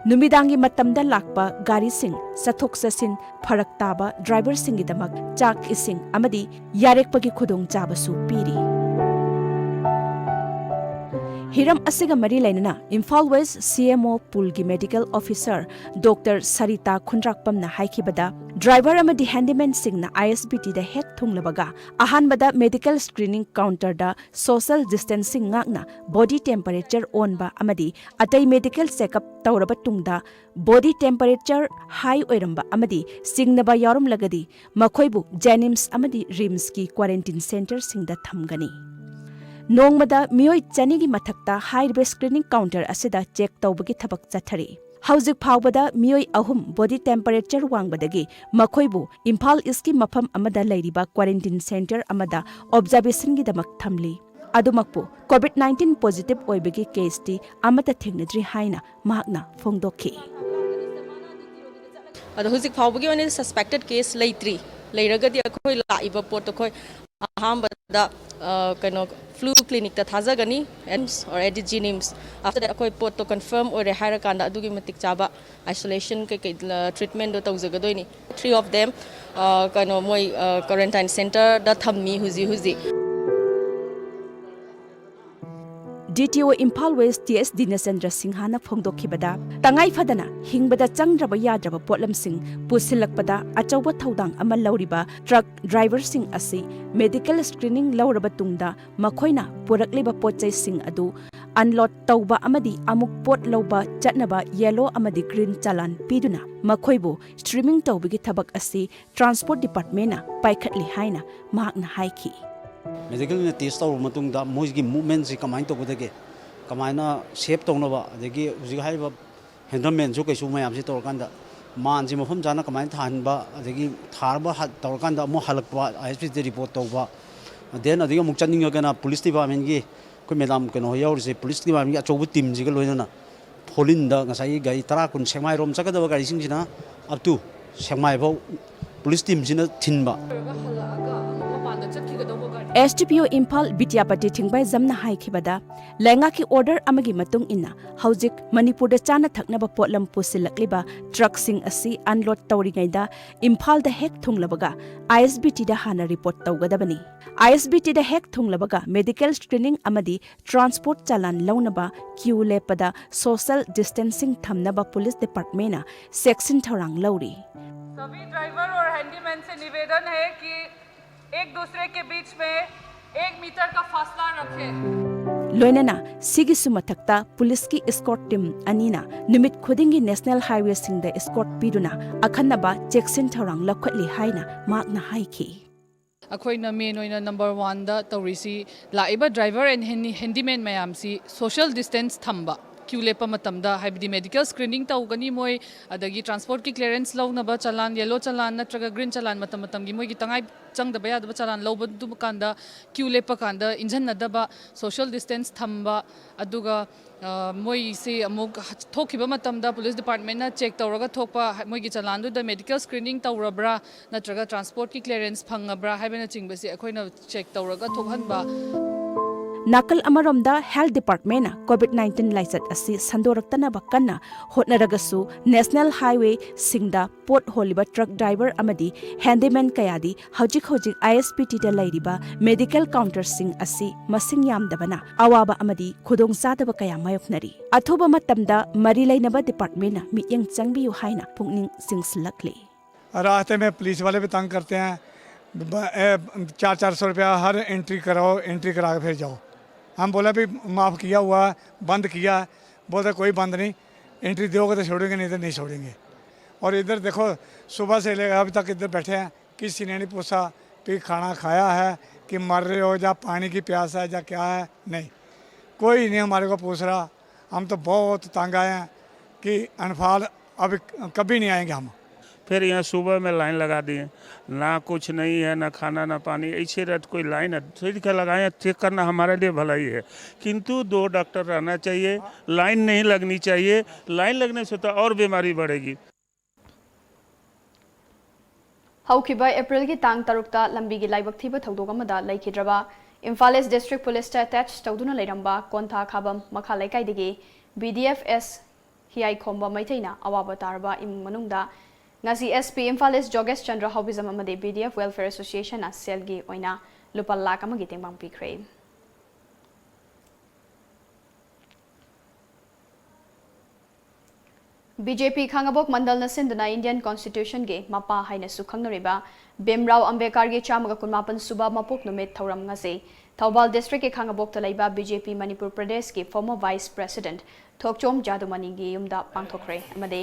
ꯅꯨꯃꯤꯗꯥꯡꯒꯤ ꯃꯇꯝꯗ ꯂꯥꯛꯄ ꯒꯥꯔꯤꯁꯤꯡ ꯆꯠꯊꯣꯛ ꯆꯠꯁꯤꯟ ꯐꯔꯛ ꯇꯥꯕ ꯗ꯭ꯔꯥꯏꯚꯔꯁꯤꯡꯒꯤꯗꯃꯛ ꯆꯥꯛ, ꯏꯁꯤꯡ ꯑꯃꯗꯤ ꯌꯥꯔꯦꯛꯄꯒꯤ ꯈꯨꯗꯣꯡꯆꯥꯕꯁꯨ ꯄꯤꯔꯤ꯫ ꯍꯤꯔꯝ ꯑꯁꯤꯒ ꯃꯔꯤ ꯂꯩꯅꯅ Imphal west C M O ꯄꯨꯜꯒꯤ ꯃꯦꯗꯤꯀꯦꯜ ꯑꯣꯐꯤꯁꯥꯔ ꯗꯣꯛꯇꯔ ꯁꯔꯤꯇꯥ ꯈꯨꯟꯗ꯭ꯔꯥꯛꯄꯝꯅ ꯍꯥꯏꯈꯤꯕꯗ, ꯗ꯭ꯔꯥꯏꯚꯔ ꯑꯃꯗꯤ ꯍꯦꯟꯗꯤꯃꯦꯟꯁꯤꯡꯅ ꯑꯥꯏ ꯑꯦꯁ ꯕꯤ ꯇꯤꯗ ꯍꯦꯛ ꯊꯨꯡꯂꯕꯒ ꯑꯍꯥꯟꯕꯗ ꯃꯦꯗꯤꯀꯦꯜ ꯁ꯭ꯀ꯭ꯔꯤꯅꯤꯡ ꯀꯥꯎꯟꯇꯔꯗ ꯁꯣꯁꯦꯜ ꯗꯤꯁꯇꯦꯟꯁꯤꯡ ꯉꯥꯛꯅ ꯕꯣꯗꯤ ꯇꯦꯝꯄꯔꯦꯆꯔ ꯑꯣꯟꯕ ꯑꯃꯗꯤ ꯑꯇꯩ ꯃꯦꯗꯤꯀꯦꯜ ꯆꯦꯛꯑꯞ ꯇꯧꯔꯕ ꯇꯨꯡꯗ ꯕꯣꯗꯤ ꯇꯦꯝꯄꯔꯦꯆꯔ ꯍꯥꯏ ꯑꯣꯏꯔꯝꯕ ꯑꯃꯗꯤ ꯆꯤꯡꯅꯕ ꯌꯥꯎꯔꯝꯂꯒꯗꯤ ꯃꯈꯣꯏꯕꯨ ꯖꯦꯅꯤꯝꯁ ꯑꯃꯗꯤ ꯔꯤꯝꯁꯀꯤ ꯀ꯭ꯋꯥꯔꯦꯟꯇꯤꯟ ꯁꯦꯟꯇꯔꯁꯤꯡꯗ ꯊꯝꯒꯅꯤ꯫ ꯅꯣꯡꯃꯗ ꯃꯤꯑꯣꯏ ꯆꯅꯤꯒꯤ ꯃꯊꯛꯇ ꯍꯥꯏꯔꯤꯕ ꯁ꯭ꯀ꯭ꯔꯤꯅꯤꯡ ꯀꯥꯎꯟꯇꯔ ꯑꯁꯤꯗ ꯆꯦꯛ ꯇꯧꯕꯒꯤ ꯊꯕꯛ ꯆꯠꯊꯔꯤ꯫ ꯍꯧꯖꯤꯛ ꯐꯥꯎꯕꯗ ꯃꯤꯑꯣꯏ ꯑꯍꯨꯝ ꯕꯣꯗꯤ ꯇꯦꯝꯄꯔꯦꯆꯔ ꯋꯥꯡꯕꯗꯒꯤ ꯃꯈꯣꯏꯕꯨ ꯏꯝꯐꯥꯜ ꯏꯁꯀꯤ ꯃꯐꯝ ꯑꯃꯗ ꯂꯩꯔꯤꯕ ꯀ꯭ꯋꯥꯔꯦꯟꯇꯤꯟ ꯁꯦꯟꯇꯔ ꯑꯃꯗ ꯑꯣꯕꯖꯥꯔꯕꯦꯁꯟꯒꯤꯗꯃꯛ ꯊꯝꯂꯤ꯫ ꯑꯗꯨꯃꯛꯄꯨ ꯀꯣꯚꯤꯗ ꯅꯥꯏꯟꯇꯤꯟ ꯄꯣꯖꯤꯇꯤꯚ ꯑꯣꯏꯕꯒꯤ ꯀꯦꯁꯇꯤ ꯑꯃꯠꯇ ꯊꯦꯡꯅꯗ꯭ꯔꯤ ꯍꯥꯏꯅ ꯃꯍꯥꯛꯅ ꯐꯣꯡꯗꯣꯛꯈꯤ꯫ ꯑꯗꯣ ꯍꯧꯖꯤꯛ ꯐꯥꯎꯕꯒꯤ ꯑꯣꯏꯅ ꯁꯁꯄꯦꯛꯇꯦꯗ ꯀꯦꯁ ꯂꯩꯇ꯭ꯔꯤ꯫ ꯂꯩꯔꯒꯗꯤ ꯑꯩꯈꯣꯏ ꯂꯥꯛꯏꯕ ꯄꯣꯠꯇꯣ ꯑꯩꯈꯣꯏ ꯑꯍꯥꯟꯕꯗ, ꯑ, ꯀꯩꯅꯣ, ꯐ꯭ꯂꯨ ꯀ꯭ꯂꯤꯅꯤꯛꯇ ꯊꯥꯖꯒꯅꯤ, ꯑꯦꯝꯁ or at the JNIMS. After that ꯑꯩꯈꯣꯏ ꯄꯣꯠꯇꯣ ꯀꯟꯐꯥꯔꯝ ꯑꯣꯏꯔꯦ ꯍꯥꯏꯔꯀꯥꯟꯗ ꯑꯗꯨꯒꯤ ꯃꯇꯤꯛ ꯆꯥꯕ ꯑꯥꯏꯁꯣꯂꯦꯁꯟ ꯀꯩꯀꯩ, ꯑ, ꯇ꯭ꯔꯤꯠꯃꯦꯟꯗꯣ ꯇꯧꯖꯒꯗꯣꯏꯅꯤ꯫ Three of them, ꯑ, ꯀꯩꯅꯣ, ꯃꯣꯏ, ꯑ, ꯀ꯭ꯋꯥꯔꯦꯟꯇꯥꯏꯟ ꯁꯦꯟꯇꯔꯗ ꯊꯝꯃꯤ ꯍꯧꯖꯤꯛ ꯍꯧꯖꯤꯛ꯫ ꯗꯤ ꯇꯤ ꯑꯣ ꯏꯝꯐꯥꯜ ꯋꯦꯁ ꯇꯤ ꯑꯦꯁ ꯗꯤꯅꯆꯟꯗ꯭ꯔ ꯁꯤꯡꯍꯅ ꯐꯣꯡꯗꯣꯛꯈꯤꯕꯗ, ꯇꯉꯥꯏ ꯐꯗꯅ ꯍꯤꯡꯕꯗ ꯆꯪꯗ꯭ꯔꯕ ꯌꯥꯗ꯭ꯔꯕ ꯄꯣꯠꯂꯝꯁꯤꯡ ꯄꯨꯁꯤꯜꯂꯛꯄꯗ ꯑꯆꯧꯕ ꯊꯧꯗꯥꯡ ꯑꯃ ꯂꯧꯔꯤꯕ ꯇ꯭ꯔꯛ ꯗ꯭ꯔꯥꯏꯚꯔꯁꯤꯡ ꯑꯁꯤ ꯃꯦꯗꯤꯀꯦꯜ ꯁ꯭ꯀ꯭ꯔꯤꯅꯤꯡ ꯂꯧꯔꯕ ꯇꯨꯡꯗ ꯃꯈꯣꯏꯅ ꯄꯨꯔꯛꯂꯤꯕ ꯄꯣꯠ ꯆꯩꯁꯤꯡ ꯑꯗꯨ ꯑꯟꯂꯣꯗ ꯇꯧꯕ ꯑꯃꯗꯤ ꯑꯃꯨꯛ ꯄꯣꯠ ꯂꯧꯕ ꯆꯠꯅꯕ ꯌꯦꯂꯣ ꯑꯃꯗꯤ ꯒ꯭ꯔꯤꯟ ꯆꯂꯥꯟ ꯄꯤꯗꯨꯅ ꯃꯈꯣꯏꯕꯨ ꯁ꯭ꯀ꯭ꯔꯤꯅꯤꯡ ꯇꯧꯕꯒꯤ ꯊꯕꯛ ꯑꯁꯤ ꯇ꯭ꯔꯥꯟꯁꯄꯣꯔꯠ ꯗꯤꯄꯥꯔꯠꯃꯦꯟꯅ ꯄꯥꯏꯈꯠꯂꯤ ꯍꯥꯏꯅ ꯃꯍꯥꯛꯅ ꯍꯥꯏꯈꯤ꯫ ꯃꯦꯗꯤꯀꯦꯜ ꯑꯣꯏꯅ ꯇꯦꯁ ꯇꯧꯔꯕ ꯃꯇꯨꯡꯗ ꯃꯣꯏꯒꯤ ꯃꯨꯞꯃꯦꯟꯁꯤ ꯀꯃꯥꯏꯅ ꯇꯧꯒꯗꯒꯦ, ꯀꯃꯥꯏꯅ ꯁꯦꯞ ꯇꯧꯅꯕ, ꯑꯗꯒꯤ ꯍꯧꯖꯤꯛ ꯍꯥꯏꯔꯤꯕ ꯍꯦꯟꯗꯜꯃꯦꯟꯁꯨ ꯀꯩꯁꯨ ꯃꯌꯥꯝꯁꯤ ꯇꯧꯔꯀꯥꯟꯗ ꯃꯥꯟꯁꯤ ꯃꯐꯝ ꯆꯥꯅ ꯀꯃꯥꯏꯅ ꯊꯥꯍꯟꯕ, ꯑꯗꯒꯤ ꯊꯥꯔꯕ ꯍ-, ꯇꯧꯔꯀꯥꯟꯗ ꯑꯃꯨꯛ ꯍꯜꯂꯛꯄ, ꯑꯥꯏ ꯑꯦꯁ ꯄꯤ ꯇꯤ ꯔꯤꯄꯣꯔꯠ ꯇꯧꯕ, then ꯑꯗꯒꯤ ꯑꯃꯨꯛ ꯆꯠꯅꯤꯡꯉꯒꯅ ꯄꯨꯂꯤꯁ ꯗꯤꯄꯥꯔꯠꯃꯦꯟꯒꯤ ꯑꯩꯈꯣꯏ ꯃꯦꯗꯥꯝ ꯀꯩꯅꯣ ꯍꯣꯏ ꯌꯥꯎꯔꯤꯁꯦ, ꯄꯨꯂꯤꯁ ꯗꯤꯄꯥꯔꯠꯃꯦꯟꯒꯤ ꯑꯆꯧꯕ ꯇꯤꯝꯁꯤꯒ ꯂꯣꯏꯅꯅ ꯐꯣꯂꯤꯟꯗ ꯉꯁꯥꯏꯒꯤ ꯒꯥꯔꯤ ꯇꯔꯥ ꯀꯨꯟ ꯁꯦꯛꯃꯥꯏꯔꯣꯝ ꯆꯠꯀꯗꯕ ꯒꯥꯔꯤꯁꯤꯡꯁꯤꯅ up to ꯁꯦꯛꯃꯥꯏꯐꯥꯎ ꯄꯨꯂꯤꯁ ꯇꯤꯝꯁꯤꯅ ꯊꯤꯟꯕ꯫ ꯑꯦꯁ ꯗꯤ ꯄꯤ ꯑꯣ ꯏꯝꯐꯥꯜ ꯕꯤꯗ꯭ꯌꯥꯄꯇꯤ ꯊꯤꯡꯕꯥꯏꯖꯝꯅ ꯍꯥꯏꯈꯤꯕꯗ, ꯂꯩꯉꯥꯛꯀꯤ ꯑꯣꯔꯗꯔ ꯑꯃꯒꯤ ꯃꯇꯨꯡ ꯏꯟꯅ ꯍꯧꯖꯤꯛ ꯃꯅꯤꯄꯨꯔꯗ ꯆꯥꯅ ꯊꯛꯅꯕ ꯄꯣꯠꯂꯝ ꯄꯨꯁꯤꯜꯂꯛꯂꯤꯕ ꯇ꯭ꯔꯛꯁꯤꯡ ꯑꯁꯤ ꯑꯟꯂꯣꯗ ꯇꯧꯔꯤꯉꯩꯗ ꯏꯝꯐꯥꯜꯗ ꯍꯦꯛ ꯊꯨꯡꯂꯕꯒ ꯑꯥꯏ ꯑꯦꯁ ꯕꯤ ꯇꯤꯗ ꯍꯥꯟꯅ ꯔꯤꯄꯣꯔꯠ ꯇꯧꯒꯗꯕꯅꯤ꯫ ꯑꯥꯏ ꯑꯦꯁ ꯕꯤ ꯇꯤꯗ ꯍꯦꯛ ꯊꯨꯡꯂꯕꯒ ꯃꯦꯗꯤꯀꯦꯜ ꯁ꯭ꯀ꯭ꯔꯤꯅꯤꯡ ꯑꯃꯗꯤ ꯇ꯭ꯔꯥꯟꯁꯄꯣꯔꯠ ꯆꯂꯥꯟ ꯂꯧꯅꯕ ꯀ꯭ꯌꯨ ꯂꯦꯞꯄꯗ ꯁꯣꯁꯦꯜ ꯗꯤꯁꯇꯦꯟꯁꯤꯡ ꯊꯝꯅꯕ ꯄꯨꯂꯤꯁ ꯗꯤꯄꯥꯔꯠꯃꯦꯟꯅ ꯆꯦꯛꯁꯤꯟ ꯊꯧꯔꯥꯡ ꯂꯧꯔꯤ꯫ सभी ड्राइवर और हैंडीमैन से निवेदन है कि एक दूसरे के बीच में एक मीटर का फासला रखें। ꯂꯣꯏꯅꯅ ꯁꯤꯒꯤꯁꯨ ꯃꯊꯛꯇ ꯄꯨꯂꯤꯁꯀꯤ ꯏꯁꯀꯣꯔꯠ ꯇꯤꯝ ꯑꯅꯤꯅ ꯅꯨꯃꯤꯠ ꯈꯨꯗꯤꯡꯒꯤ ꯅꯦꯁꯅꯦꯜ ꯍꯥꯏꯋꯦꯁꯤꯡꯗ ꯏꯁꯀꯣꯔꯠ ꯄꯤꯗꯨꯅ ꯑꯈꯟꯅꯕ ꯆꯦꯛꯁꯤꯟ ꯊꯧꯔꯥꯡ ꯂꯧꯈꯠꯂꯤ ꯍꯥꯏꯅ ꯃꯍꯥꯛꯅ ꯍꯥꯏꯈꯤ꯫ ꯑꯩꯈꯣꯏꯅ ꯃꯦꯟ ꯑꯣꯏꯅ ꯅꯝꯕꯔ ꯋꯥꯟꯗ ꯇꯧꯔꯤꯁꯤ, ꯂꯥꯛꯏꯕ ꯗ꯭ꯔꯥꯏꯚꯔ ꯑꯦꯟ ꯍꯦꯟꯗꯤ-, ꯍꯦꯟꯗꯤꯃꯦꯟ ꯃꯌꯥꯝꯁꯤ ꯁꯣꯁꯤꯌꯦꯜ ꯗꯤꯁꯇꯦꯟꯁ ꯊꯝꯕ, ꯀ꯭ꯌꯨ ꯂꯦꯞꯄ ꯃꯇꯝꯗ, ꯍꯥꯏꯕꯗꯤ ꯃꯦꯗꯤꯀꯦꯜ ꯁ꯭ꯀ꯭ꯔꯤꯅꯤꯡ ꯇꯧꯒꯅꯤ ꯃꯣꯏ, ꯑꯗꯒꯤ ꯇ꯭ꯔꯥꯟꯁꯄꯣꯔꯠꯀꯤ ꯀ꯭ꯂꯤꯌꯔꯦꯟꯁ ꯂꯧꯅꯕ ꯆꯂꯥꯟ, ꯌꯦꯂꯣ ꯆꯂꯥꯟ ꯅꯠꯇ꯭ꯔꯒ ꯒ꯭ꯔꯤꯟ ꯆꯂꯥꯟ ꯃꯇꯝ ꯃꯇꯝꯒꯤ ꯃꯣꯏꯒꯤ ꯇꯉꯥꯏ ꯆꯪꯗꯕ ꯌꯥꯗꯕ ꯆꯂꯥꯟ ꯂꯧꯕ ꯑꯗꯨ ꯀꯥꯟꯗ ꯀ꯭ꯌꯨ ꯂꯦꯞꯄ ꯀꯥꯟꯗ ꯏꯟꯖꯟꯅꯗꯕ, ꯁꯣꯁꯤꯌꯦꯜ ꯗꯤꯁꯇꯦꯟꯁ ꯊꯝꯕ, ꯑꯗꯨꯒ, ꯑ, ꯃꯣꯏꯁꯤ ꯑꯃꯨꯛ ꯊꯣꯛꯈꯤꯕ ꯃꯇꯝꯗ ꯄꯨꯂꯤꯁ ꯗꯤꯄꯥꯔꯠꯃꯦꯟꯅ ꯆꯦꯛ ꯇꯧꯔꯒ ꯊꯣꯛꯄ, ꯃꯣꯏꯒꯤ ꯆꯂꯥꯟꯗꯨꯗ ꯃꯦꯗꯤꯀꯦꯜ ꯁ꯭ꯀ꯭ꯔꯤꯅꯤꯡ ꯇꯧꯔꯕ꯭ꯔꯥ ꯅꯠꯇ꯭ꯔꯒ ꯇ꯭ꯔꯥꯟꯁꯄꯣꯔꯠꯀꯤ ꯀ꯭ꯂꯤꯌꯔꯦꯟꯁ ꯐꯪꯉꯕ꯭ꯔꯥ ꯍꯥꯏꯕꯅꯆꯤꯡꯕꯁꯤ ꯑꯩꯈꯣꯏꯅ ꯆꯦꯛ ꯇꯧꯔꯒ ꯊꯣꯛꯍꯟꯕ꯫ ꯅꯥꯀꯜ ꯑꯃꯔꯣꯝꯗ ꯍꯦꯜꯊ ꯗꯤꯄꯥꯔꯠꯃꯦꯟꯅ ꯀꯣꯚꯤꯗ ꯅꯥꯏꯟꯇꯤꯟ ꯂꯥꯏꯆꯠ ꯑꯁꯤ ꯁꯟꯗꯣꯔꯛꯇꯅꯕ ꯀꯟꯅ ꯍꯣꯠꯅꯔꯒꯁꯨ, ꯅꯦꯁꯅꯦꯜ ꯍꯥꯏꯋꯦꯁꯤꯡꯗ ꯄꯣꯠ ꯍꯣꯜꯂꯤꯕ ꯇ꯭ꯔꯛ ꯗ꯭ꯔꯥꯏꯚꯔ ꯑꯃꯗꯤ ꯍꯦꯟꯗꯤꯃꯦꯟ ꯀꯌꯥꯗꯤ ꯍꯧꯖꯤꯛ ꯍꯧꯖꯤꯛ ꯑꯥꯏ ꯑꯦꯁ ꯕꯤ ꯇꯤꯗ ꯂꯩꯔꯤꯕ ꯃꯦꯗꯤꯀꯦꯜ ꯀꯥꯎꯟꯇꯔꯁꯤꯡ ꯑꯁꯤ ꯃꯁꯤꯡ ꯌꯥꯝꯗꯕꯅ ꯑꯋꯥꯕ ꯑꯃꯗꯤ ꯈꯨꯗꯣꯡꯆꯥꯗꯕ ꯀꯌꯥ ꯃꯥꯌꯣꯛꯅꯔꯤ꯫ ꯑꯊꯨꯕ ꯃꯇꯝꯗ ꯃꯔꯤ ꯂꯩꯅꯕ ꯗꯤꯄꯥꯔꯠꯃꯦꯟꯅ ꯃꯤꯠꯌꯦꯡ ꯆꯪꯕꯤꯌꯨ ꯍꯥꯏꯅ ꯄꯨꯛꯅꯤꯡ ꯆꯤꯡꯁꯤꯜꯂꯛꯂꯤ꯫ रास्ते में पुलिस वाले भी तंग करते हैं, ब-, ए, चार चार सौ रुपया हर एंट्री कराओ, एंट्री करा के फिर जाओ। हम बोला भी माफ़ किया हुआ है, बंद किया है। बोलते कोई बंद नहीं, एंट्री दोगे तो छोड़ेंगे, नहीं तो नहीं छोड़ेंगे। और इधर देखो, सुबह से लेकर अभी तक इधर बैठे हैं, किसी ने नहीं पूछा कि खाना खाया है, कि मर रहे हो, या पानी की प्यास है, या क्या है, नहीं, कोई नहीं हमारे को पूछ रहा। हम तो बहुत तंग आए हैं कि अनफाल अब कभी नहीं आएंगे हम। फिर यहाँ सुबह में लाइन लगा दिए, ना कुछ नहीं है, ना खाना, ना पानी, ऐसे रहते कोई लाइन है, ठीक है, लगाए, चेक करना हमारे लिए भलाई है, किंतु दो डॉक्टर रहना चाहिए, लाइन नहीं लगनी चाहिए, लाइन लगने से तो और बीमारी बढ़ेगी। ꯍꯧꯈꯤꯕ ꯑꯦꯄ꯭ꯔꯤꯜꯒꯤ ꯇꯥꯡ ꯇꯔꯨꯛꯇ ꯂꯝꯕꯤꯒꯤ ꯂꯥꯏꯕꯛ ꯊꯤꯕ ꯊꯧꯗꯣꯛ ꯑꯃꯗ ꯂꯩꯈꯤꯗ꯭ꯔꯕ ꯏꯝꯐꯥꯜ ꯏꯁ ꯗꯤꯁꯇ꯭ꯔꯤꯛ ꯄꯨꯂꯤꯁꯇ ꯑꯦꯇꯦꯆ ꯇꯧꯗꯨꯅ ꯂꯩꯔꯝꯕ ꯀꯣꯟꯊꯥ ꯈꯥꯕꯝ ꯃꯈꯥ ꯂꯩꯀꯥꯏꯗꯒꯤ ꯕꯤ ꯗꯤ ꯑꯦꯐ ꯑꯦꯁ ꯍꯤꯌꯥꯏꯈꯣꯝꯕ ꯃꯩꯇꯩꯅ ꯑꯋꯥꯕ ꯇꯥꯔꯕ ꯏꯃꯨꯡ ꯃꯅꯨꯡꯗ ꯉꯁꯤ ꯑꯦꯁ ꯄꯤ ꯏꯝꯐꯥꯜ ꯏꯁ ꯖꯣꯒꯦꯁ ꯆꯟꯗ꯭ꯔ ꯍꯥꯎꯕꯤꯖꯝ ꯑꯃꯗꯤ ꯕꯤ ꯗꯤ ꯑꯦꯐ ꯋꯦꯜꯐꯤꯌꯔ ꯑꯦꯁꯣꯁꯤꯌꯦꯁꯟꯅ ꯁꯦꯜꯒꯤ ꯑꯣꯏꯅ ꯂꯨꯄꯥ ꯂꯥꯈ ꯑꯃꯒꯤ ꯇꯦꯡꯕꯥꯡ ꯄꯤꯈ꯭ꯔꯦ꯫ ꯕꯤ ꯖꯦ ꯄꯤ ꯈꯥꯉꯕꯣꯛ ꯃꯟꯗꯜꯅ ꯁꯤꯟꯗꯨꯅ ꯏꯟꯗꯤꯌꯟ ꯀꯣꯟꯁꯇꯤꯇ꯭ꯌꯨꯁꯟꯒꯤ ꯃꯄꯥ ꯍꯥꯏꯅꯁꯨ ꯈꯪꯅꯔꯤꯕ ꯚꯤꯝꯔꯥꯎ ꯑꯝꯕꯦꯗꯀꯔꯒꯤ ꯆꯥꯝꯃꯒ ꯀꯨꯟꯃꯥꯄꯟ ꯁꯨꯕ ꯃꯄꯣꯛ ꯅꯨꯃꯤꯠ ꯊꯧꯔꯝ ꯉꯁꯤ ꯊꯧꯕꯥꯜ ꯗꯤꯁꯇ꯭ꯔꯤꯛꯀꯤ ꯈꯥꯉꯕꯣꯛꯇ ꯂꯩꯕ ꯕꯤ ꯖꯦ ꯄꯤ ꯃꯅꯤꯄꯨꯔ ꯄ꯭ꯔꯗꯦꯁꯀꯤ ꯐꯣꯔꯃꯔ ꯚꯥꯏꯁ ꯄ꯭ꯔꯦꯁꯤꯗꯦꯟꯠ ꯊꯣꯛꯆꯣꯝ ꯖꯥꯗꯨꯃꯅꯤꯒꯤ ꯌꯨꯝꯗ ꯄꯥꯡꯊꯣꯛꯈ꯭ꯔꯦ ꯑꯃꯗꯤ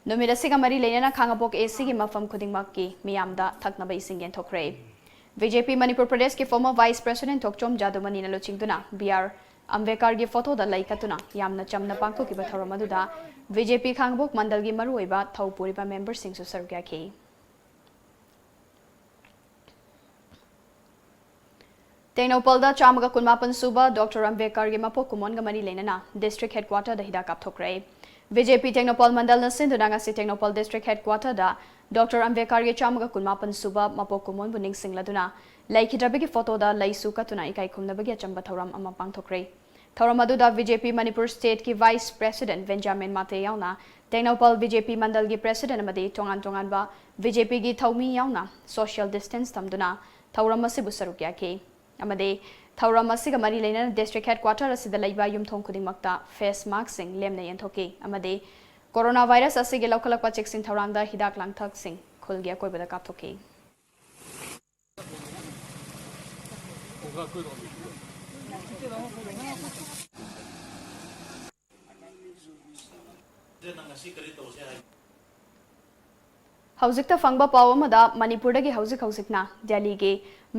ꯅꯨꯃꯤꯠ ꯑꯁꯤꯒ ꯃꯔꯤ ꯂꯩꯅꯅ ꯈꯥꯉꯕꯣꯛ ꯑꯦ ꯁꯤꯒꯤ ꯃꯐꯝ ꯈꯨꯗꯤꯡꯃꯛꯀꯤ ꯃꯤꯌꯥꯝꯗ ꯊꯛꯅꯕ ꯏꯁꯤꯡ ꯌꯦꯟꯊꯣꯛꯈ꯭ꯔꯦ꯫ ꯕꯤ ꯖꯦ ꯄꯤ ꯃꯅꯤꯄꯨꯔ ꯄ꯭ꯔꯗꯦꯁꯀꯤ ꯐꯣꯔꯃꯔ ꯚꯥꯏꯁ ꯄ꯭ꯔꯦꯁꯤꯗꯦꯟꯠ ꯊꯣꯛꯆꯣꯝ ꯖꯥꯗꯨꯃꯅꯤꯅ ꯂꯨꯆꯤꯡꯗꯨꯅ ꯕꯤ ꯑꯥꯔ ꯑꯝꯕꯦꯗꯀꯔꯒꯤ ꯐꯣꯇꯣꯗ ꯂꯩ ꯀꯠꯇꯨꯅ ꯌꯥꯝꯅ ꯆꯝꯅ ꯄꯥꯡꯊꯣꯛꯈꯤꯕ ꯊꯧꯔꯝ ꯑꯗꯨꯗ ꯕꯤ ꯖꯦ ꯄꯤ ꯈꯥꯉꯕꯣꯛ ꯃꯟꯗꯜꯒꯤ ꯃꯔꯨꯑꯣꯏꯕ ꯊꯧ ꯄꯨꯔꯤꯕ ꯃꯦꯝꯕꯔꯁꯤꯡꯁꯨ ꯁꯔꯨꯛ ꯌꯥꯈꯤ꯫ ꯇꯦꯡꯅꯧꯄꯜꯗ ꯆꯥꯝꯃꯒ ꯀꯨꯟꯃꯥꯄꯟ ꯁꯨꯕ ꯗꯣꯛꯇꯔ ꯑꯝꯕꯦꯗꯀꯔꯒꯤ ꯃꯄꯣꯛ ꯀꯨꯝꯑꯣꯟꯒ ꯃꯔꯤ ꯂꯩꯅꯅ ꯗꯤꯁꯇ꯭ꯔꯤꯛ ꯍꯦꯗꯀ꯭ꯋꯥꯇꯔꯗ ꯍꯤꯗꯥꯛ ꯀꯥꯞꯊꯣꯛꯈ꯭ꯔꯦ꯫ ꯕꯤ ꯖꯦ ꯄꯤ ꯇꯦꯡꯅꯧꯄꯜ ꯃꯟꯗꯜꯅ ꯁꯤꯟꯗꯨꯅ ꯉꯁꯤ ꯇꯦꯡꯅꯧꯄꯜ ꯗꯤꯁꯇ꯭ꯔꯤꯛ ꯍꯦꯗꯀ꯭ꯋꯥꯇꯔꯗ ꯗꯣꯛꯇꯔ ꯑꯝꯕꯦꯗꯀꯔꯒꯤ ꯆꯥꯝꯃꯒ ꯀꯨꯟꯃꯥꯄꯟ ꯁꯨꯕ ꯃꯄꯣꯛ ꯀꯨꯝꯑꯣꯟꯕꯨ ꯅꯤꯡꯁꯤꯡꯂꯗꯨꯅ ꯂꯩꯈꯤꯗ꯭ꯔꯕꯒꯤ ꯐꯣꯇꯣꯗ ꯂꯩꯁꯨ ꯀꯠꯇꯨꯅ ꯏꯀꯥꯏ ꯈꯨꯝꯅꯕꯒꯤ ꯑꯆꯝꯕ ꯊꯧꯔꯝ ꯑꯃ ꯄꯥꯡꯊꯣꯛꯈ꯭ꯔꯦ꯫ ꯊꯧꯔꯝ ꯑꯗꯨꯗ ꯕꯤ ꯖꯦ ꯄꯤ ꯃꯅꯤꯄꯨꯔ ꯁ꯭ꯇꯦꯠꯀꯤ ꯚꯥꯏꯁ ꯄ꯭ꯔꯦꯁꯤꯗꯦꯟꯠ ꯕꯦꯟꯖꯥꯃꯤꯟ ꯃꯥꯇꯦ ꯌꯥꯎꯅ ꯇꯦꯡꯅꯧꯄꯜ ꯕꯤ ꯖꯦ ꯄꯤ ꯃꯟꯗꯜꯒꯤ ꯄ꯭ꯔꯦꯁꯤꯗꯦꯟꯠ ꯑꯃꯗꯤ ꯇꯣꯉꯥꯟ ꯇꯣꯉꯥꯟꯕ ꯕꯤ ꯖꯦ ꯄꯤꯒꯤ ꯊꯧꯃꯤ ꯌꯥꯎꯅ ꯁꯣꯁꯤꯌꯦꯜ ꯗꯤꯁꯇꯦꯟꯁ ꯊꯝꯗꯨꯅ ꯊꯧꯔꯝ ꯑꯁꯤꯕꯨ ꯁꯔꯨꯛ ꯌꯥꯈꯤ꯫ ꯑꯃꯗꯤ ꯊꯧꯔꯝ ꯑꯁꯤꯒ ꯃꯔꯤ ꯂꯩꯅꯅ ꯗꯤꯁꯇ꯭ꯔꯤꯛ ꯍꯦꯗꯀ꯭ꯋꯥꯇꯔ ꯑꯁꯤꯗ ꯂꯩꯕ ꯌꯨꯝꯊꯣꯡ ꯈꯨꯗꯤꯡꯃꯛꯇ ꯐꯦꯁ ꯃꯥꯁꯛꯁꯤꯡ ꯂꯦꯝꯅ ꯌꯦꯟꯊꯣꯛꯈꯤ ꯑꯃꯗꯤ ꯀꯣꯔꯣꯅꯥ ꯚꯥꯏꯔꯁ ꯑꯁꯤꯒꯤ ꯂꯧꯈꯠꯂꯛꯄ ꯆꯦꯛꯁꯤꯟ ꯊꯧꯔꯥꯡꯗ ꯍꯤꯗꯥꯛ ꯂꯥꯡꯊꯛꯁꯤꯡ ꯈꯨꯜꯒꯤ ꯑꯀꯣꯏꯕꯗ ꯀꯥꯞꯊꯣꯛꯈꯤ꯫ ꯍꯧꯖꯤꯛꯇ ꯐꯪꯕ ꯄꯥꯎ ꯑꯃꯗ, ꯃꯅꯤꯄꯨꯔꯗꯒꯤ ꯍꯧꯖꯤꯛ ꯍꯧꯖꯤꯛꯅ ꯗꯦꯜꯂꯤꯒꯤ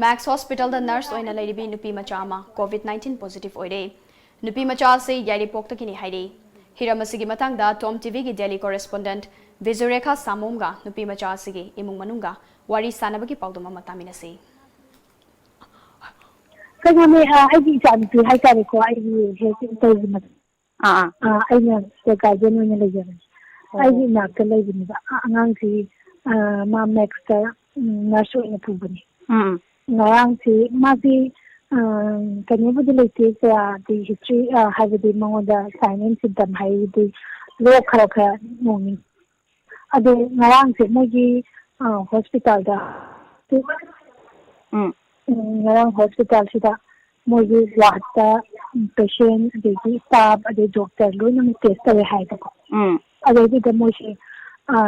ꯃꯦꯛꯁ ꯍꯣꯁꯄꯤꯇꯥꯜꯗ ꯅꯔꯁ ꯑꯣꯏꯅ ꯂꯩꯔꯤꯕꯤ ꯅꯨꯄꯤ ꯃꯆꯥ ꯑꯃ ꯀꯣꯚꯤꯗ ꯅꯥꯏꯟꯇꯤꯟ ꯄꯣꯖꯤꯇꯤꯚ ꯑꯣꯏꯔꯦ꯫ ꯅꯨꯄꯤ ꯃꯆꯥ ꯑꯁꯤ ꯌꯥꯏꯔꯤꯄꯣꯛꯇꯒꯤꯅꯤ ꯍꯥꯏꯔꯤ꯫ ꯍꯤꯔꯝ ꯑꯁꯤꯒꯤ ꯃꯇꯥꯡꯗ ꯇꯣꯝ ꯇꯤꯚꯤꯒꯤ ꯗꯦꯜꯂꯤ ꯀꯣꯔꯦꯁꯄꯣꯟꯗꯦꯟꯠ ꯕꯤꯖꯨꯔꯦꯈꯥ ꯁꯥꯃꯣꯝꯒ ꯅꯨꯄꯤ ꯃꯆꯥ ꯑꯁꯤꯒꯤ ꯏꯃꯨꯡ ꯃꯅꯨꯡꯒ ꯋꯥꯔꯤ ꯁꯥꯅꯕꯒꯤ ꯄꯥꯎꯗꯝ ꯑꯃ ꯇꯥꯃꯤꯟꯅꯁꯤ꯫ ꯀꯩꯅꯣꯅꯦ, ꯑ, ꯑꯩꯒꯤ ꯏꯆꯥꯅꯨꯄꯤ ꯍꯥꯏꯇꯥꯔꯦꯀꯣ, ꯑꯩꯒꯤ ꯍꯦꯛ ꯇꯧꯕ ꯃꯆꯥ꯫ ꯑꯥ, ꯑꯥ꯫ ꯑ, ꯑꯩꯅ ꯒꯥꯔꯗꯤꯌꯟ ꯑꯣꯏꯅ ꯂꯩꯖꯕꯅꯦ꯫ ꯑꯣ꯫ ꯑꯩꯒꯤ ꯏꯅꯥꯛꯇ ꯂꯩꯕꯅꯦꯕ꯫ ꯑ, ꯑꯉꯥꯡꯁꯤ, ꯑ, ꯃꯥ ꯃꯦꯛꯁꯇ, ꯎꯝ, ꯅꯔꯁ ꯑꯣꯏꯅ ꯄꯨꯕꯅꯤ꯫ ꯎꯝ꯫ ꯉꯔꯥꯡꯁꯤ ꯃꯥꯁꯤ, ꯑ, ꯀꯩꯅꯣꯕꯨꯗꯤ ꯂꯩꯇꯦ, ꯀꯌꯥꯗꯤ ꯍꯤꯁꯇ꯭ꯔꯤ, ꯑ, ꯍꯥꯏꯕꯗꯤ ꯃꯉꯣꯟꯗ ꯁꯥꯏꯟ ꯑꯦꯟ ꯁꯤꯝꯇꯝ ꯍꯥꯏꯕꯗꯤ ꯂꯣꯛ ꯈꯔ ꯈꯔ ꯅꯣꯡꯅꯤ꯫ ꯑꯗꯣ ꯉꯔꯥꯡꯁꯦ ꯃꯣꯏꯒꯤ, ꯑ, ꯍꯣꯁꯄꯤꯇꯥꯜꯗ, ꯎꯝ꯫ ꯎꯝ, ꯉꯔꯥꯡ ꯍꯣꯁꯄꯤꯇꯥꯜꯁꯤꯗ ꯃꯣꯏꯒꯤ ꯋꯥꯔꯗꯇ, ꯎꯝ, ꯄꯦꯁꯦꯟ, ꯑꯗꯒꯤ ꯁ꯭ꯇꯥꯐ, ꯑꯗꯩ ꯗꯣꯛꯇꯔ ꯂꯣꯏꯅꯃꯛ ꯇꯦꯁ ꯇꯧꯋꯦ ꯍꯥꯏꯕꯀꯣ꯫ ꯎꯝ꯫ ꯑꯗꯩꯗꯨꯗ ꯃꯣꯏꯁꯦ, ꯑ,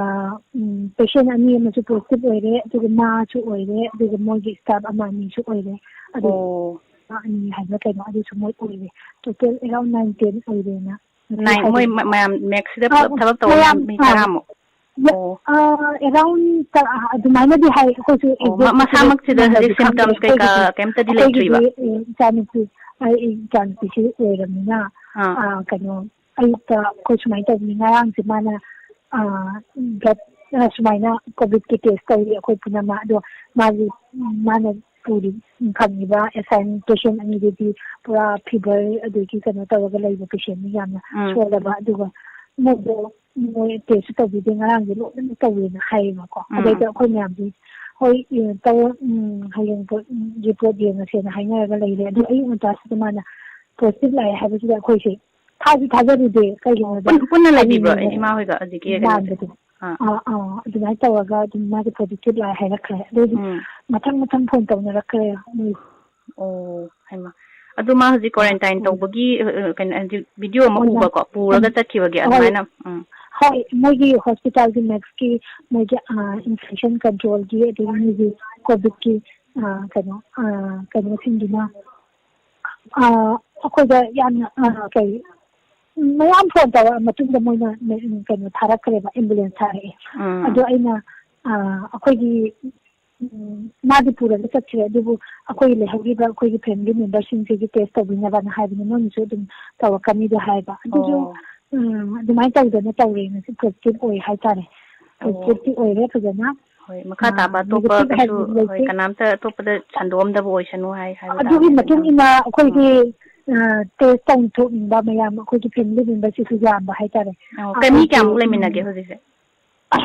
ꯎꯝ, ꯄꯦꯁꯦꯟ ꯑꯅꯤ ꯑꯃꯁꯨ ꯄꯣꯖꯤꯇꯤꯚ ꯑꯣꯏꯔꯦ, ꯑꯗꯨꯒ ꯃꯥꯁꯨ ꯑꯣꯏꯔꯦ, ꯑꯗꯨꯒ ꯃꯣꯏꯒꯤ ꯁ꯭ꯇꯥꯐ ꯑꯃ ꯑꯅꯤꯁꯨ ꯑꯣꯏꯔꯦ꯫ ꯑꯗꯨ ꯑꯣ꯫ ꯑꯅꯤ ꯍꯥꯏꯕ꯭ꯔꯥ ꯀꯩꯅꯣ, ꯑꯗꯨꯁꯨ ꯃꯣꯏ ꯑꯣꯏꯔꯦ꯫ ꯇꯣꯇꯦꯜ ꯑꯦꯔꯥꯎꯟ ꯅꯥꯏꯟ ꯇꯦꯟ ꯑꯣꯏꯔꯦꯅ ꯅꯥꯏꯟ, ꯃꯣꯏ ꯍꯥꯏꯕꯅꯦꯕꯀꯣ꯫ ꯃ-, ꯃꯌꯥꯝ ꯃꯦꯛꯁꯁꯤꯗ ꯑ, ꯄꯨꯂꯞ ꯊꯕꯛ ꯇꯧꯕ ꯃꯌꯥꯝ, ꯃꯤ ꯑ, ꯇꯔꯥꯃꯨꯛ? ꯑ, ꯑꯣ꯫ ꯑ, ꯑꯦꯔꯥꯎꯟ ꯇ-, ꯑ, ꯑꯗꯨꯃꯥꯏꯅꯗꯤ ꯍꯥꯏ꯫ ꯑꯩꯈꯣꯏꯁꯨ ꯑꯣ, ꯃ-, ꯑꯦꯛꯖꯦꯛ ꯃꯁꯥꯃꯛꯁꯤꯗ ꯅꯝꯕꯔꯗꯤ ꯍꯧꯖꯤꯛ ꯈꯪꯗꯦ꯫ ꯁꯤꯝꯇꯝꯁ ꯀꯩꯀꯥ ꯑꯩꯈꯣꯏꯒꯤꯗꯤ, ꯀꯩꯝꯇꯗꯤ ꯑꯩꯈꯣꯏꯒꯤꯗꯤ, ꯂꯩꯇ꯭ꯔꯤꯕ? ꯑꯦ, ꯏꯆꯥꯅꯨꯄꯤ, ꯑꯩ ꯏꯆꯥꯅꯨꯄꯤꯁꯤ ꯑꯣꯏꯔꯕꯅꯤꯅ, ꯑꯥ꯫ ꯑ, ꯀꯩꯅꯣ, ꯑꯌꯨꯛꯇ ꯑꯩꯈꯣꯏ ꯁꯨꯃꯥꯏꯅ ꯇꯧꯕꯅꯤ, ꯉꯔꯥꯡꯁꯦ ꯃꯥꯅ, ꯑ, ꯕ꯭ꯂꯗ, ꯑ, ꯁꯨꯃꯥꯏꯅ ꯀꯣꯚꯤꯗꯀꯤ ꯇꯦꯁ ꯇꯧꯔꯤ ꯑꯩꯈꯣꯏ ꯄꯨꯝꯅꯃꯛ꯫ ꯑꯗꯣ ꯃꯥꯒꯤ, ꯃꯥꯅ ꯄꯨꯔꯤ, ꯐꯪꯉꯤꯕ ꯑꯦꯁꯥꯏꯟ ꯄꯦꯁꯦꯟ ꯑꯅꯤꯗꯨꯗꯤ ꯄꯨꯔꯥ ꯐꯤꯚꯔ ꯑꯗꯒꯤ ꯀꯩꯅꯣ ꯇꯧꯔꯒ ꯂꯩꯕ ꯄꯦꯁꯦꯟꯅꯤ, ꯌꯥꯝꯅ ꯎꯝ꯫ ꯁꯣꯜꯂꯕ꯫ ꯑꯗꯨꯒ ꯃꯣꯏꯗꯣ, ꯃꯣꯏ ꯇꯦꯁꯁꯨ ꯇꯧꯕꯤꯗꯦ, ꯉꯔꯥꯡꯗꯤ ꯂꯣꯏꯅꯃꯛ ꯇꯧꯋꯦꯅ ꯍꯥꯏꯌꯦꯕꯀꯣ꯫ ꯎꯝ꯫ ꯑꯗꯩꯗ ꯑꯩꯈꯣꯏ ꯃꯌꯥꯝꯗꯤ, "ꯍꯣꯏ, ꯑꯦ, ꯇꯧ-, ꯎꯝ, ꯍꯌꯦꯡ ꯄꯣ-, ꯎꯝ, ꯔꯤꯄꯣꯔꯠ ꯌꯦꯡꯉꯁꯦꯅ" ꯍꯥꯏꯅꯔꯒ ꯂꯩꯔꯦ꯫ ꯑꯗꯣ ꯑꯌꯨꯛ ꯉꯟꯇꯥꯁꯤꯗ ꯃꯥꯅ ꯄꯣꯖꯤꯇꯤꯚ ꯂꯥꯛꯑꯦ ꯍꯥꯏꯕꯁꯤꯗ ꯑꯩꯈꯣꯏꯁꯦ ꯊꯥꯖꯤ ꯊꯥꯖꯔꯨꯗꯦ꯫ ꯀꯩꯒꯤꯅꯣꯗ ꯄꯨꯟ-, ꯄꯨꯟꯅ ꯂꯩꯕꯤꯕ꯭ꯔꯣ, ꯍꯥꯏꯗꯤ ꯏꯃꯥ ꯍꯣꯏꯒ ꯍꯧꯖꯤꯛꯀꯤ ꯀꯩꯅꯣꯁꯦ? ꯃꯥꯟꯕꯗꯣ꯫ ꯑꯥ꯫ ꯑꯥ, ꯑꯥ, ꯑꯗꯨꯃꯥꯏꯅ ꯇꯧꯔꯒ ꯑꯗꯨꯝ ꯃꯥꯁꯦ ꯄꯣꯖꯤꯇꯤꯚ ꯂꯥꯛꯑꯦ ꯍꯥꯏꯔꯛꯈ꯭ꯔꯦ꯫ ꯑꯗꯩꯗꯤ ꯎꯝ꯫ ꯃꯊꯪ ꯃꯊꯪ ꯐꯣꯟ ꯇꯧꯅꯔꯛꯈ꯭ꯔꯦ ꯃꯣꯏ꯫ ꯑꯣ, ꯍꯩꯃꯥ꯫ ꯑꯗꯨ ꯃꯥ ꯍꯧꯖꯤꯛ ꯑꯥ, ꯀ꯭ꯋꯥꯔꯦꯟꯇꯥꯏꯟ ꯎꯝ꯫ ꯇꯧꯕꯒꯤ, ꯑ, ꯑ, ꯀꯩꯅꯣ, ꯍꯥꯏꯗꯤ ꯚꯤꯗꯤꯑꯣ ꯑꯃ ꯑꯣ, ꯃꯥ-, ꯎꯕꯀꯣ, ꯄꯨꯔꯒ ꯎꯝ꯫ ꯆꯠꯈꯤꯕꯒꯤ ꯍꯣꯏ꯫ ꯑꯗꯨꯃꯥꯏꯅ, ꯎꯝ꯫ ꯍꯣꯏ, ꯃꯣꯏꯒꯤ ꯍꯣꯁꯄꯤꯇꯥꯜꯒꯤ ꯃꯦꯛꯁꯀꯤ ꯃꯣꯏꯒꯤ, ꯑ, ꯏꯟꯐꯦꯛꯁꯟ ꯀꯟꯇ꯭ꯔꯣꯜꯒꯤ, ꯑꯗꯒꯤ ꯃꯣꯏꯒꯤ ꯀꯣꯚꯤꯗꯀꯤ, ꯑ, ꯀꯩꯅꯣ, ꯑ, ꯀꯩꯅꯣꯁꯤꯡꯗꯨꯅ, ꯑ, ꯑꯩꯈꯣꯏꯗ ꯌꯥꯝꯅ, ꯑ, ꯀꯩ, ꯃꯌꯥꯝ ꯐꯣꯟ ꯇꯧꯔꯛꯑ ꯃꯇꯨꯡꯗ ꯃꯣꯏꯅ, ꯎꯝ, ꯀꯩꯅꯣ ꯊꯥꯔꯛꯈ꯭ꯔꯦꯕ, ꯑꯦꯝꯕꯨꯂꯦꯟꯁ ꯊꯥꯔꯛꯑꯦ꯫ ꯎꯝ꯫ ꯑꯗꯣ ꯑꯩꯅ, ꯑ, ꯑꯩꯈꯣꯏꯒꯤ, ꯎꯝ, ꯃꯥꯗꯤ ꯄꯨꯔꯒ ꯆꯠꯈ꯭ꯔꯦ, ꯑꯗꯨꯕꯨ ꯑꯩꯈꯣꯏ ꯂꯩꯍꯧꯔꯤꯕ ꯑꯩꯈꯣꯏꯒꯤ ꯐꯦꯃꯤꯂꯤ ꯃꯦꯝꯕꯔꯁꯤꯡꯁꯤꯒꯤ ꯇꯦꯁ ꯇꯧꯕꯤꯅꯕꯅ ꯍꯥꯏꯕꯅꯤ, ꯃꯣꯏꯅꯁꯨ ꯑꯗꯨꯝ ꯇꯧꯔꯛꯀꯅꯤꯗꯤ ꯍꯥꯏꯕ꯫ ꯑꯗꯨꯁꯨ, ꯑꯣ꯫ ꯎꯝ, ꯑꯗꯨꯃꯥꯏꯅ ꯇꯧꯗꯅ ꯇꯧꯔꯦ, ꯉꯁꯤ ꯄꯣꯖꯤꯇꯤꯚ ꯑꯣꯏ ꯍꯥꯏꯇꯥꯔꯦ꯫ ꯑꯣ꯫ ꯄꯣꯖꯤꯇꯤꯚꯇꯤ ꯑꯣꯏꯔꯦ ꯐꯖꯅ꯫ ꯍꯣꯏ, ꯃꯈꯥ ꯑꯥ, ꯇꯥꯕ ꯑꯇꯣꯞꯄ ꯅꯦꯒꯦꯇꯤꯚ ꯀꯩꯁꯨ, ꯍꯥꯏꯕꯗꯤ ꯍꯣꯏ, ꯂꯩꯇꯦ꯫ ꯀꯅꯥꯝꯇ ꯑꯇꯣꯞꯄꯗ ꯁꯟꯗꯣꯛꯑꯝꯗꯕ ꯑꯣꯏꯁꯅꯨ ꯍꯥꯏ, ꯍꯥꯏꯕ ꯑꯗꯨꯒꯤ ꯇꯥꯔꯦ꯫ ꯃꯇꯨꯡ ꯏꯟꯅ ꯑꯩꯈꯣꯏꯒꯤ, ꯎꯝ꯫ ꯑ, ꯇꯦꯁ ꯇꯧꯊꯣꯛꯅꯤꯡꯕ ꯃꯌꯥꯝ ꯑꯩꯈꯣꯏꯒꯤ ꯐꯦꯃꯤꯂꯤ ꯃꯦꯝꯕꯔꯁꯤꯁꯨ ꯌꯥꯝꯕ ꯍꯥꯏꯇꯥꯔꯦ꯫ ꯑꯣ, ꯀꯩ ꯃꯤ ꯑꯩꯈꯣꯏꯒꯤ, ꯀꯌꯥꯃꯨꯛ ꯂꯩꯃꯤꯟꯅꯒꯦ ꯎꯝ, ꯍꯧꯖꯤꯛꯁꯦ?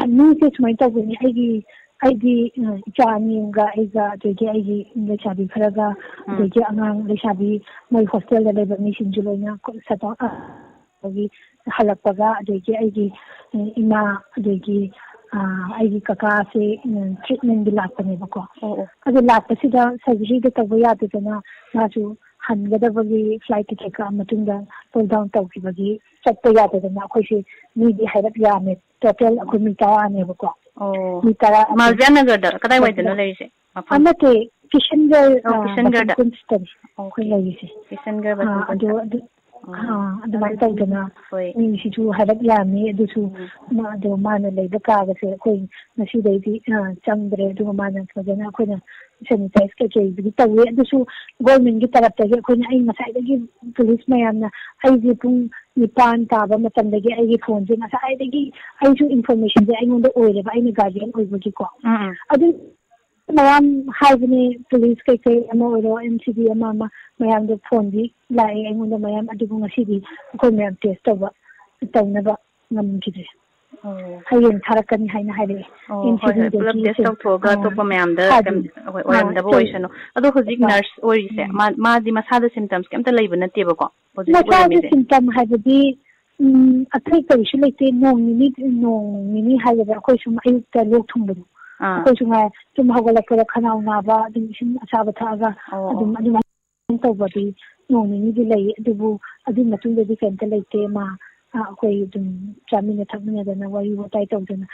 ꯃꯤꯁꯦ ꯁꯨꯃꯥꯏꯅ ꯇꯧꯕꯅꯤ, ꯑꯩꯒꯤ ꯑꯩꯒꯤ ꯏꯆꯥ ꯑꯅꯤ ꯑꯃꯒ ꯑꯩꯒ, ꯑꯗꯒꯤ ꯑꯩꯒꯤ ꯂꯩꯁꯥꯕꯤ ꯈꯔꯒ, ꯑꯗꯒꯤ ꯑꯉꯥꯡ ꯂꯩꯁꯥꯕꯤ, ꯃꯣꯏ ꯍꯣꯁꯇꯦꯜꯗ ꯂꯩꯕ ꯃꯤꯁꯤꯡꯁꯨ ꯂꯣꯏꯅ ꯑꯗꯒꯤ ꯍꯜꯂꯛꯄꯒ, ꯑꯗꯒꯤ ꯑꯩꯒꯤ ꯏꯃꯥ, ꯑꯗꯒꯤ ꯑꯩꯒꯤ ꯀꯀꯥꯁꯦ ꯇ꯭ꯔꯤꯠꯃꯦꯟꯒꯤ ꯂꯥꯛꯄꯅꯦꯕꯀꯣ꯫ ꯑꯗꯨ ꯂꯥꯛꯄꯁꯤꯗ ꯁꯔꯖꯔꯤꯗ ꯇꯧꯕ ꯌꯥꯗꯗꯅ ꯃꯥꯁꯨ ꯍꯟꯒꯗꯕꯒꯤ ꯐ꯭ꯂꯥꯏꯠ ꯇꯤꯀꯦꯠ ꯀꯛꯑ ꯃꯇꯨꯡꯗ ꯂꯣꯛꯗꯥꯎꯟ ꯇꯧꯈꯤꯕꯒꯤ ꯆꯠꯄ ꯌꯥꯗꯗꯅ ꯑꯩꯈꯣꯏꯁꯦ ꯃꯤꯗꯤ ꯍꯥꯏꯔꯞ ꯌꯥꯝꯃꯦ꯫ ꯇꯣꯇꯦꯜ ꯑꯩꯈꯣꯏ ꯃꯤ ꯇꯔꯥꯅꯦꯕꯀꯣ꯫ ꯑꯣ꯫ ꯃꯤ ꯇꯔꯥ ꯑꯗꯨ ꯃꯥꯜꯕꯤꯌꯥ ꯅꯒꯔꯗ ꯀꯗꯥꯏꯋꯥꯏꯗꯅꯣ ꯂꯩꯔꯤꯁꯦ ꯃꯐꯝ? ꯑ, ꯅꯠꯇꯦ, ꯀꯤꯁꯟꯒꯔ, ꯑꯣ, ꯑ, ꯀꯤꯁꯟꯒꯔꯗ꯫ ꯕꯁꯟ ꯀꯨꯟꯖꯇꯅꯤ ꯑꯩꯈꯣꯏ ꯑꯣꯀꯦ꯫ ꯂꯩꯔꯤꯁꯦ꯫ ꯀꯤꯁꯟꯒꯔ ꯑ, ꯕꯁꯟ ꯑꯗꯣ ꯀꯨꯟꯖ꯫ ꯑꯗꯨ, ꯑꯣ꯫ ꯑ, ꯑꯗꯨꯃꯥꯏꯅ ꯑꯗꯨꯗꯤ ꯇꯧꯗꯅ ꯍꯣꯏ꯫ ꯃꯤꯁꯤꯁꯨ ꯍꯥꯏꯔꯞ ꯌꯥꯝꯃꯤ꯫ ꯑꯗꯨꯁꯨ ꯎꯝ꯫ ꯃꯥ-, ꯑꯗꯣ ꯃꯥꯅ ꯂꯩꯕ ꯀꯥꯒꯁꯦ ꯑꯩꯈꯣꯏ ꯉꯁꯤꯗꯩꯗꯤ, ꯑ, ꯆꯪꯗ꯭ꯔꯦ꯫ ꯑꯗꯨꯒ ꯃꯥꯅ ꯐꯖꯅ ꯑꯩꯈꯣꯏꯅ ꯁꯦꯅꯤꯇꯥꯏꯁ ꯀꯩꯀꯩꯕꯨꯗꯤ ꯇꯧꯋꯦ꯫ ꯑꯗꯨꯁꯨ ꯒꯣꯔꯃꯦꯟꯒꯤ ꯇꯔꯞꯇꯒꯤ ꯑꯩꯈꯣꯏꯅ, ꯑꯩ ꯉꯁꯥꯏꯗꯒꯤ ꯄꯨꯂꯤꯁ ꯃꯌꯥꯝꯅ, ꯑꯩꯁꯦ ꯄꯨꯡ ꯅꯤꯄꯥꯟ ꯇꯥꯕ ꯃꯇꯝꯗꯒꯤ ꯑꯩꯒꯤ ꯐꯣꯟꯁꯦ ꯉꯁꯥꯏꯗꯒꯤ, ꯑꯩꯁꯨ ꯏꯟꯐꯣꯔꯃꯦꯁꯟꯁꯦ ꯑꯩꯉꯣꯟꯗ ꯑꯣꯏꯔꯦꯕ, ꯑꯩꯅ ꯒꯥꯔꯗꯤꯌꯟ ꯑꯣꯏꯕꯒꯤꯀꯣ꯫ ꯎꯝ, ꯎꯝ꯫ ꯑꯗꯨ ꯃꯌꯥꯝ ꯍꯥꯏꯕꯅꯦ, ꯄꯨꯂꯤꯁ ꯀꯩꯀꯩ ꯑꯃ ꯑꯣꯏꯔꯣ, ꯑꯦꯝ ꯁꯤ ꯕꯤ ꯑꯃ ꯑꯃ, ꯃꯌꯥꯝꯗꯣ ꯐꯣꯟꯗꯤ ꯂꯥꯛꯑꯦ ꯑꯩꯉꯣꯟꯗ ꯃꯌꯥꯝ, ꯑꯗꯨꯕꯨ ꯉꯁꯤꯗꯤ ꯑꯩꯈꯣꯏ ꯃꯌꯥꯝ ꯇꯦꯁ ꯇꯧꯕ, ꯇꯧꯅꯕ ꯉꯝꯈꯤꯗ꯭ꯔꯦ꯫ ꯑꯣ꯫ ꯍꯌꯦꯡ ꯊꯥꯔꯛꯀꯅꯤ ꯍꯥꯏꯅ ꯍꯥꯏꯔꯛꯑꯦ꯫ ꯑꯣ, ꯍꯣꯏ, ꯍꯣꯏ, ꯄꯨꯂꯞ ꯑꯦꯝ ꯁꯤ ꯕꯤꯗꯒꯤ ꯇꯦꯁ ꯁꯦ-, ꯇꯧꯊꯣꯛꯑꯒ ꯑꯥ, ꯑꯇꯣꯞꯄ ꯃꯌꯥꯝꯗ ꯊꯥꯗꯤ-, ꯀꯩꯝ-, ꯍꯣꯏ, ꯑꯥ, ꯑꯣꯏꯔꯝꯗꯕ ꯇꯧ-, ꯑꯣꯏꯁꯅꯨ꯫ ꯑꯗꯣ ꯍꯧꯖꯤꯛ ꯑꯥ, ꯅꯔꯁ ꯑꯣꯏꯔꯤꯁꯦ, ꯎꯝ꯫ ꯃꯥ-, ꯃꯥꯗꯤ ꯃꯁꯥꯗ ꯁꯤꯝꯇꯝꯁ ꯀꯩꯝꯇ ꯂꯩꯕ ꯅꯠꯇꯦꯕꯀꯣ? ꯄꯣꯖꯤꯇꯤꯚ ꯃꯁꯥꯗ ꯑꯣꯏꯔꯝꯃꯤꯁꯦ? ꯁꯤꯝꯇꯝ ꯍꯥꯏꯕꯗꯤ, ꯎꯝ, ꯑꯇꯩ ꯀꯔꯤꯁꯨ ꯂꯩꯇꯦ꯫ ꯅꯣꯡ ꯅꯤꯅꯤ, ꯅꯣꯡ ꯅꯤꯅꯤ ꯍꯥꯏꯒꯗ꯭ꯔꯥ, ꯑꯩꯈꯣꯏ ꯁꯨꯝ ꯑꯌꯨꯛꯇ ꯂꯣꯛ ꯊꯨꯡꯕꯗꯣ, ꯑꯥ꯫ ꯑꯩꯈꯣꯏꯁꯨ ꯉꯥꯏ, ꯇꯨꯝ ꯍꯧꯒꯠꯂꯛꯄꯗ ꯈꯅꯥꯎ ꯅꯥꯕ, ꯑꯗꯨꯝ ꯏꯁꯤꯡ ꯑꯁꯥꯕ ꯊꯛꯑꯒ ꯑꯣ, ꯑꯗꯨꯝ, ꯑꯣ꯫ ꯑꯗꯨꯃꯥꯏꯅ ꯇꯧꯕꯗꯤ ꯅꯣꯡ ꯅꯤꯅꯤꯗꯤ ꯂꯩ꯫ ꯑꯗꯨꯕꯨ ꯑꯗꯨꯒꯤ ꯃꯇꯨꯡꯗꯗꯤ ꯀꯩꯝꯇ ꯂꯩꯇꯦ꯫ ꯃꯥ, ꯑ, ꯑꯩꯈꯣꯏ ꯑꯗꯨꯝ ꯆꯥꯃꯤꯟꯅ ꯊꯛꯃꯤꯟꯅꯗꯅ, ꯋꯥꯔꯤ ꯋꯥꯇꯥꯏ ꯇꯧꯗꯅ,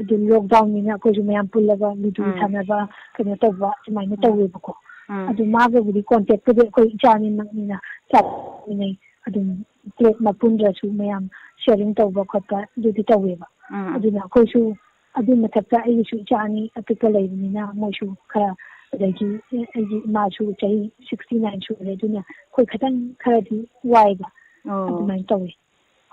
ꯑꯗꯨ ꯂꯣꯛꯗꯥꯎꯟꯅꯤꯅ ꯑꯩꯈꯣꯏꯁꯨ ꯃꯌꯥꯝ ꯄꯨꯜꯂꯒ ꯂꯨꯗꯨ ꯎꯝ꯫ ꯁꯥꯟꯅꯕ, ꯀꯩꯅꯣ ꯇꯧꯕ, ꯑꯗꯨꯃꯥꯏꯅ ꯎꯝ꯫ ꯇꯧꯋꯦꯕꯀꯣ꯫ ꯎꯝ꯫ ꯑꯗꯨ ꯃꯥꯒꯕꯨꯗꯤ ꯀꯣꯟꯇꯦꯛꯄꯨꯗꯤ ꯑꯩꯈꯣꯏ ꯏꯆꯥ ꯑꯅꯤꯃꯛꯅꯤꯅ ꯆꯥꯃꯤꯟꯅꯩ꯫ ꯑꯗꯨꯝ ꯄ꯭ꯂꯦꯠ ꯃꯄꯨꯟꯗ꯭ꯔꯁꯨ ꯃꯌꯥꯝ ꯁꯦꯌꯔꯤꯡ ꯇꯧꯕ ꯈꯣꯠꯄ ꯑꯗꯨꯗꯤ ꯇꯧꯋꯦꯕ꯫ ꯎꯝ꯫ ꯑꯗꯨꯅ ꯑꯩꯈꯣꯏꯁꯨ ꯑꯗꯨ ꯃꯊꯛꯇ ꯑꯩꯒꯤꯁꯨ ꯏꯆꯥ ꯑꯅꯤ ꯑꯄꯤꯛꯄ ꯂꯩꯕꯅꯤꯅ ꯃꯣꯏꯁꯨ ꯈꯔ, ꯑꯗꯒꯤ ꯑꯩꯒꯤ ꯏꯃꯥꯁꯨ ꯆꯍꯤ sixty nine ꯁꯨꯔꯦ, ꯑꯗꯨꯅ ꯑꯩꯈꯣꯏ ꯈꯤꯇꯪ ꯈꯔꯗꯤ ꯋꯥꯏꯕ꯫ ꯑꯣ꯫ ꯑꯗꯨꯃꯥꯏꯅ ꯇꯧꯋꯤ꯫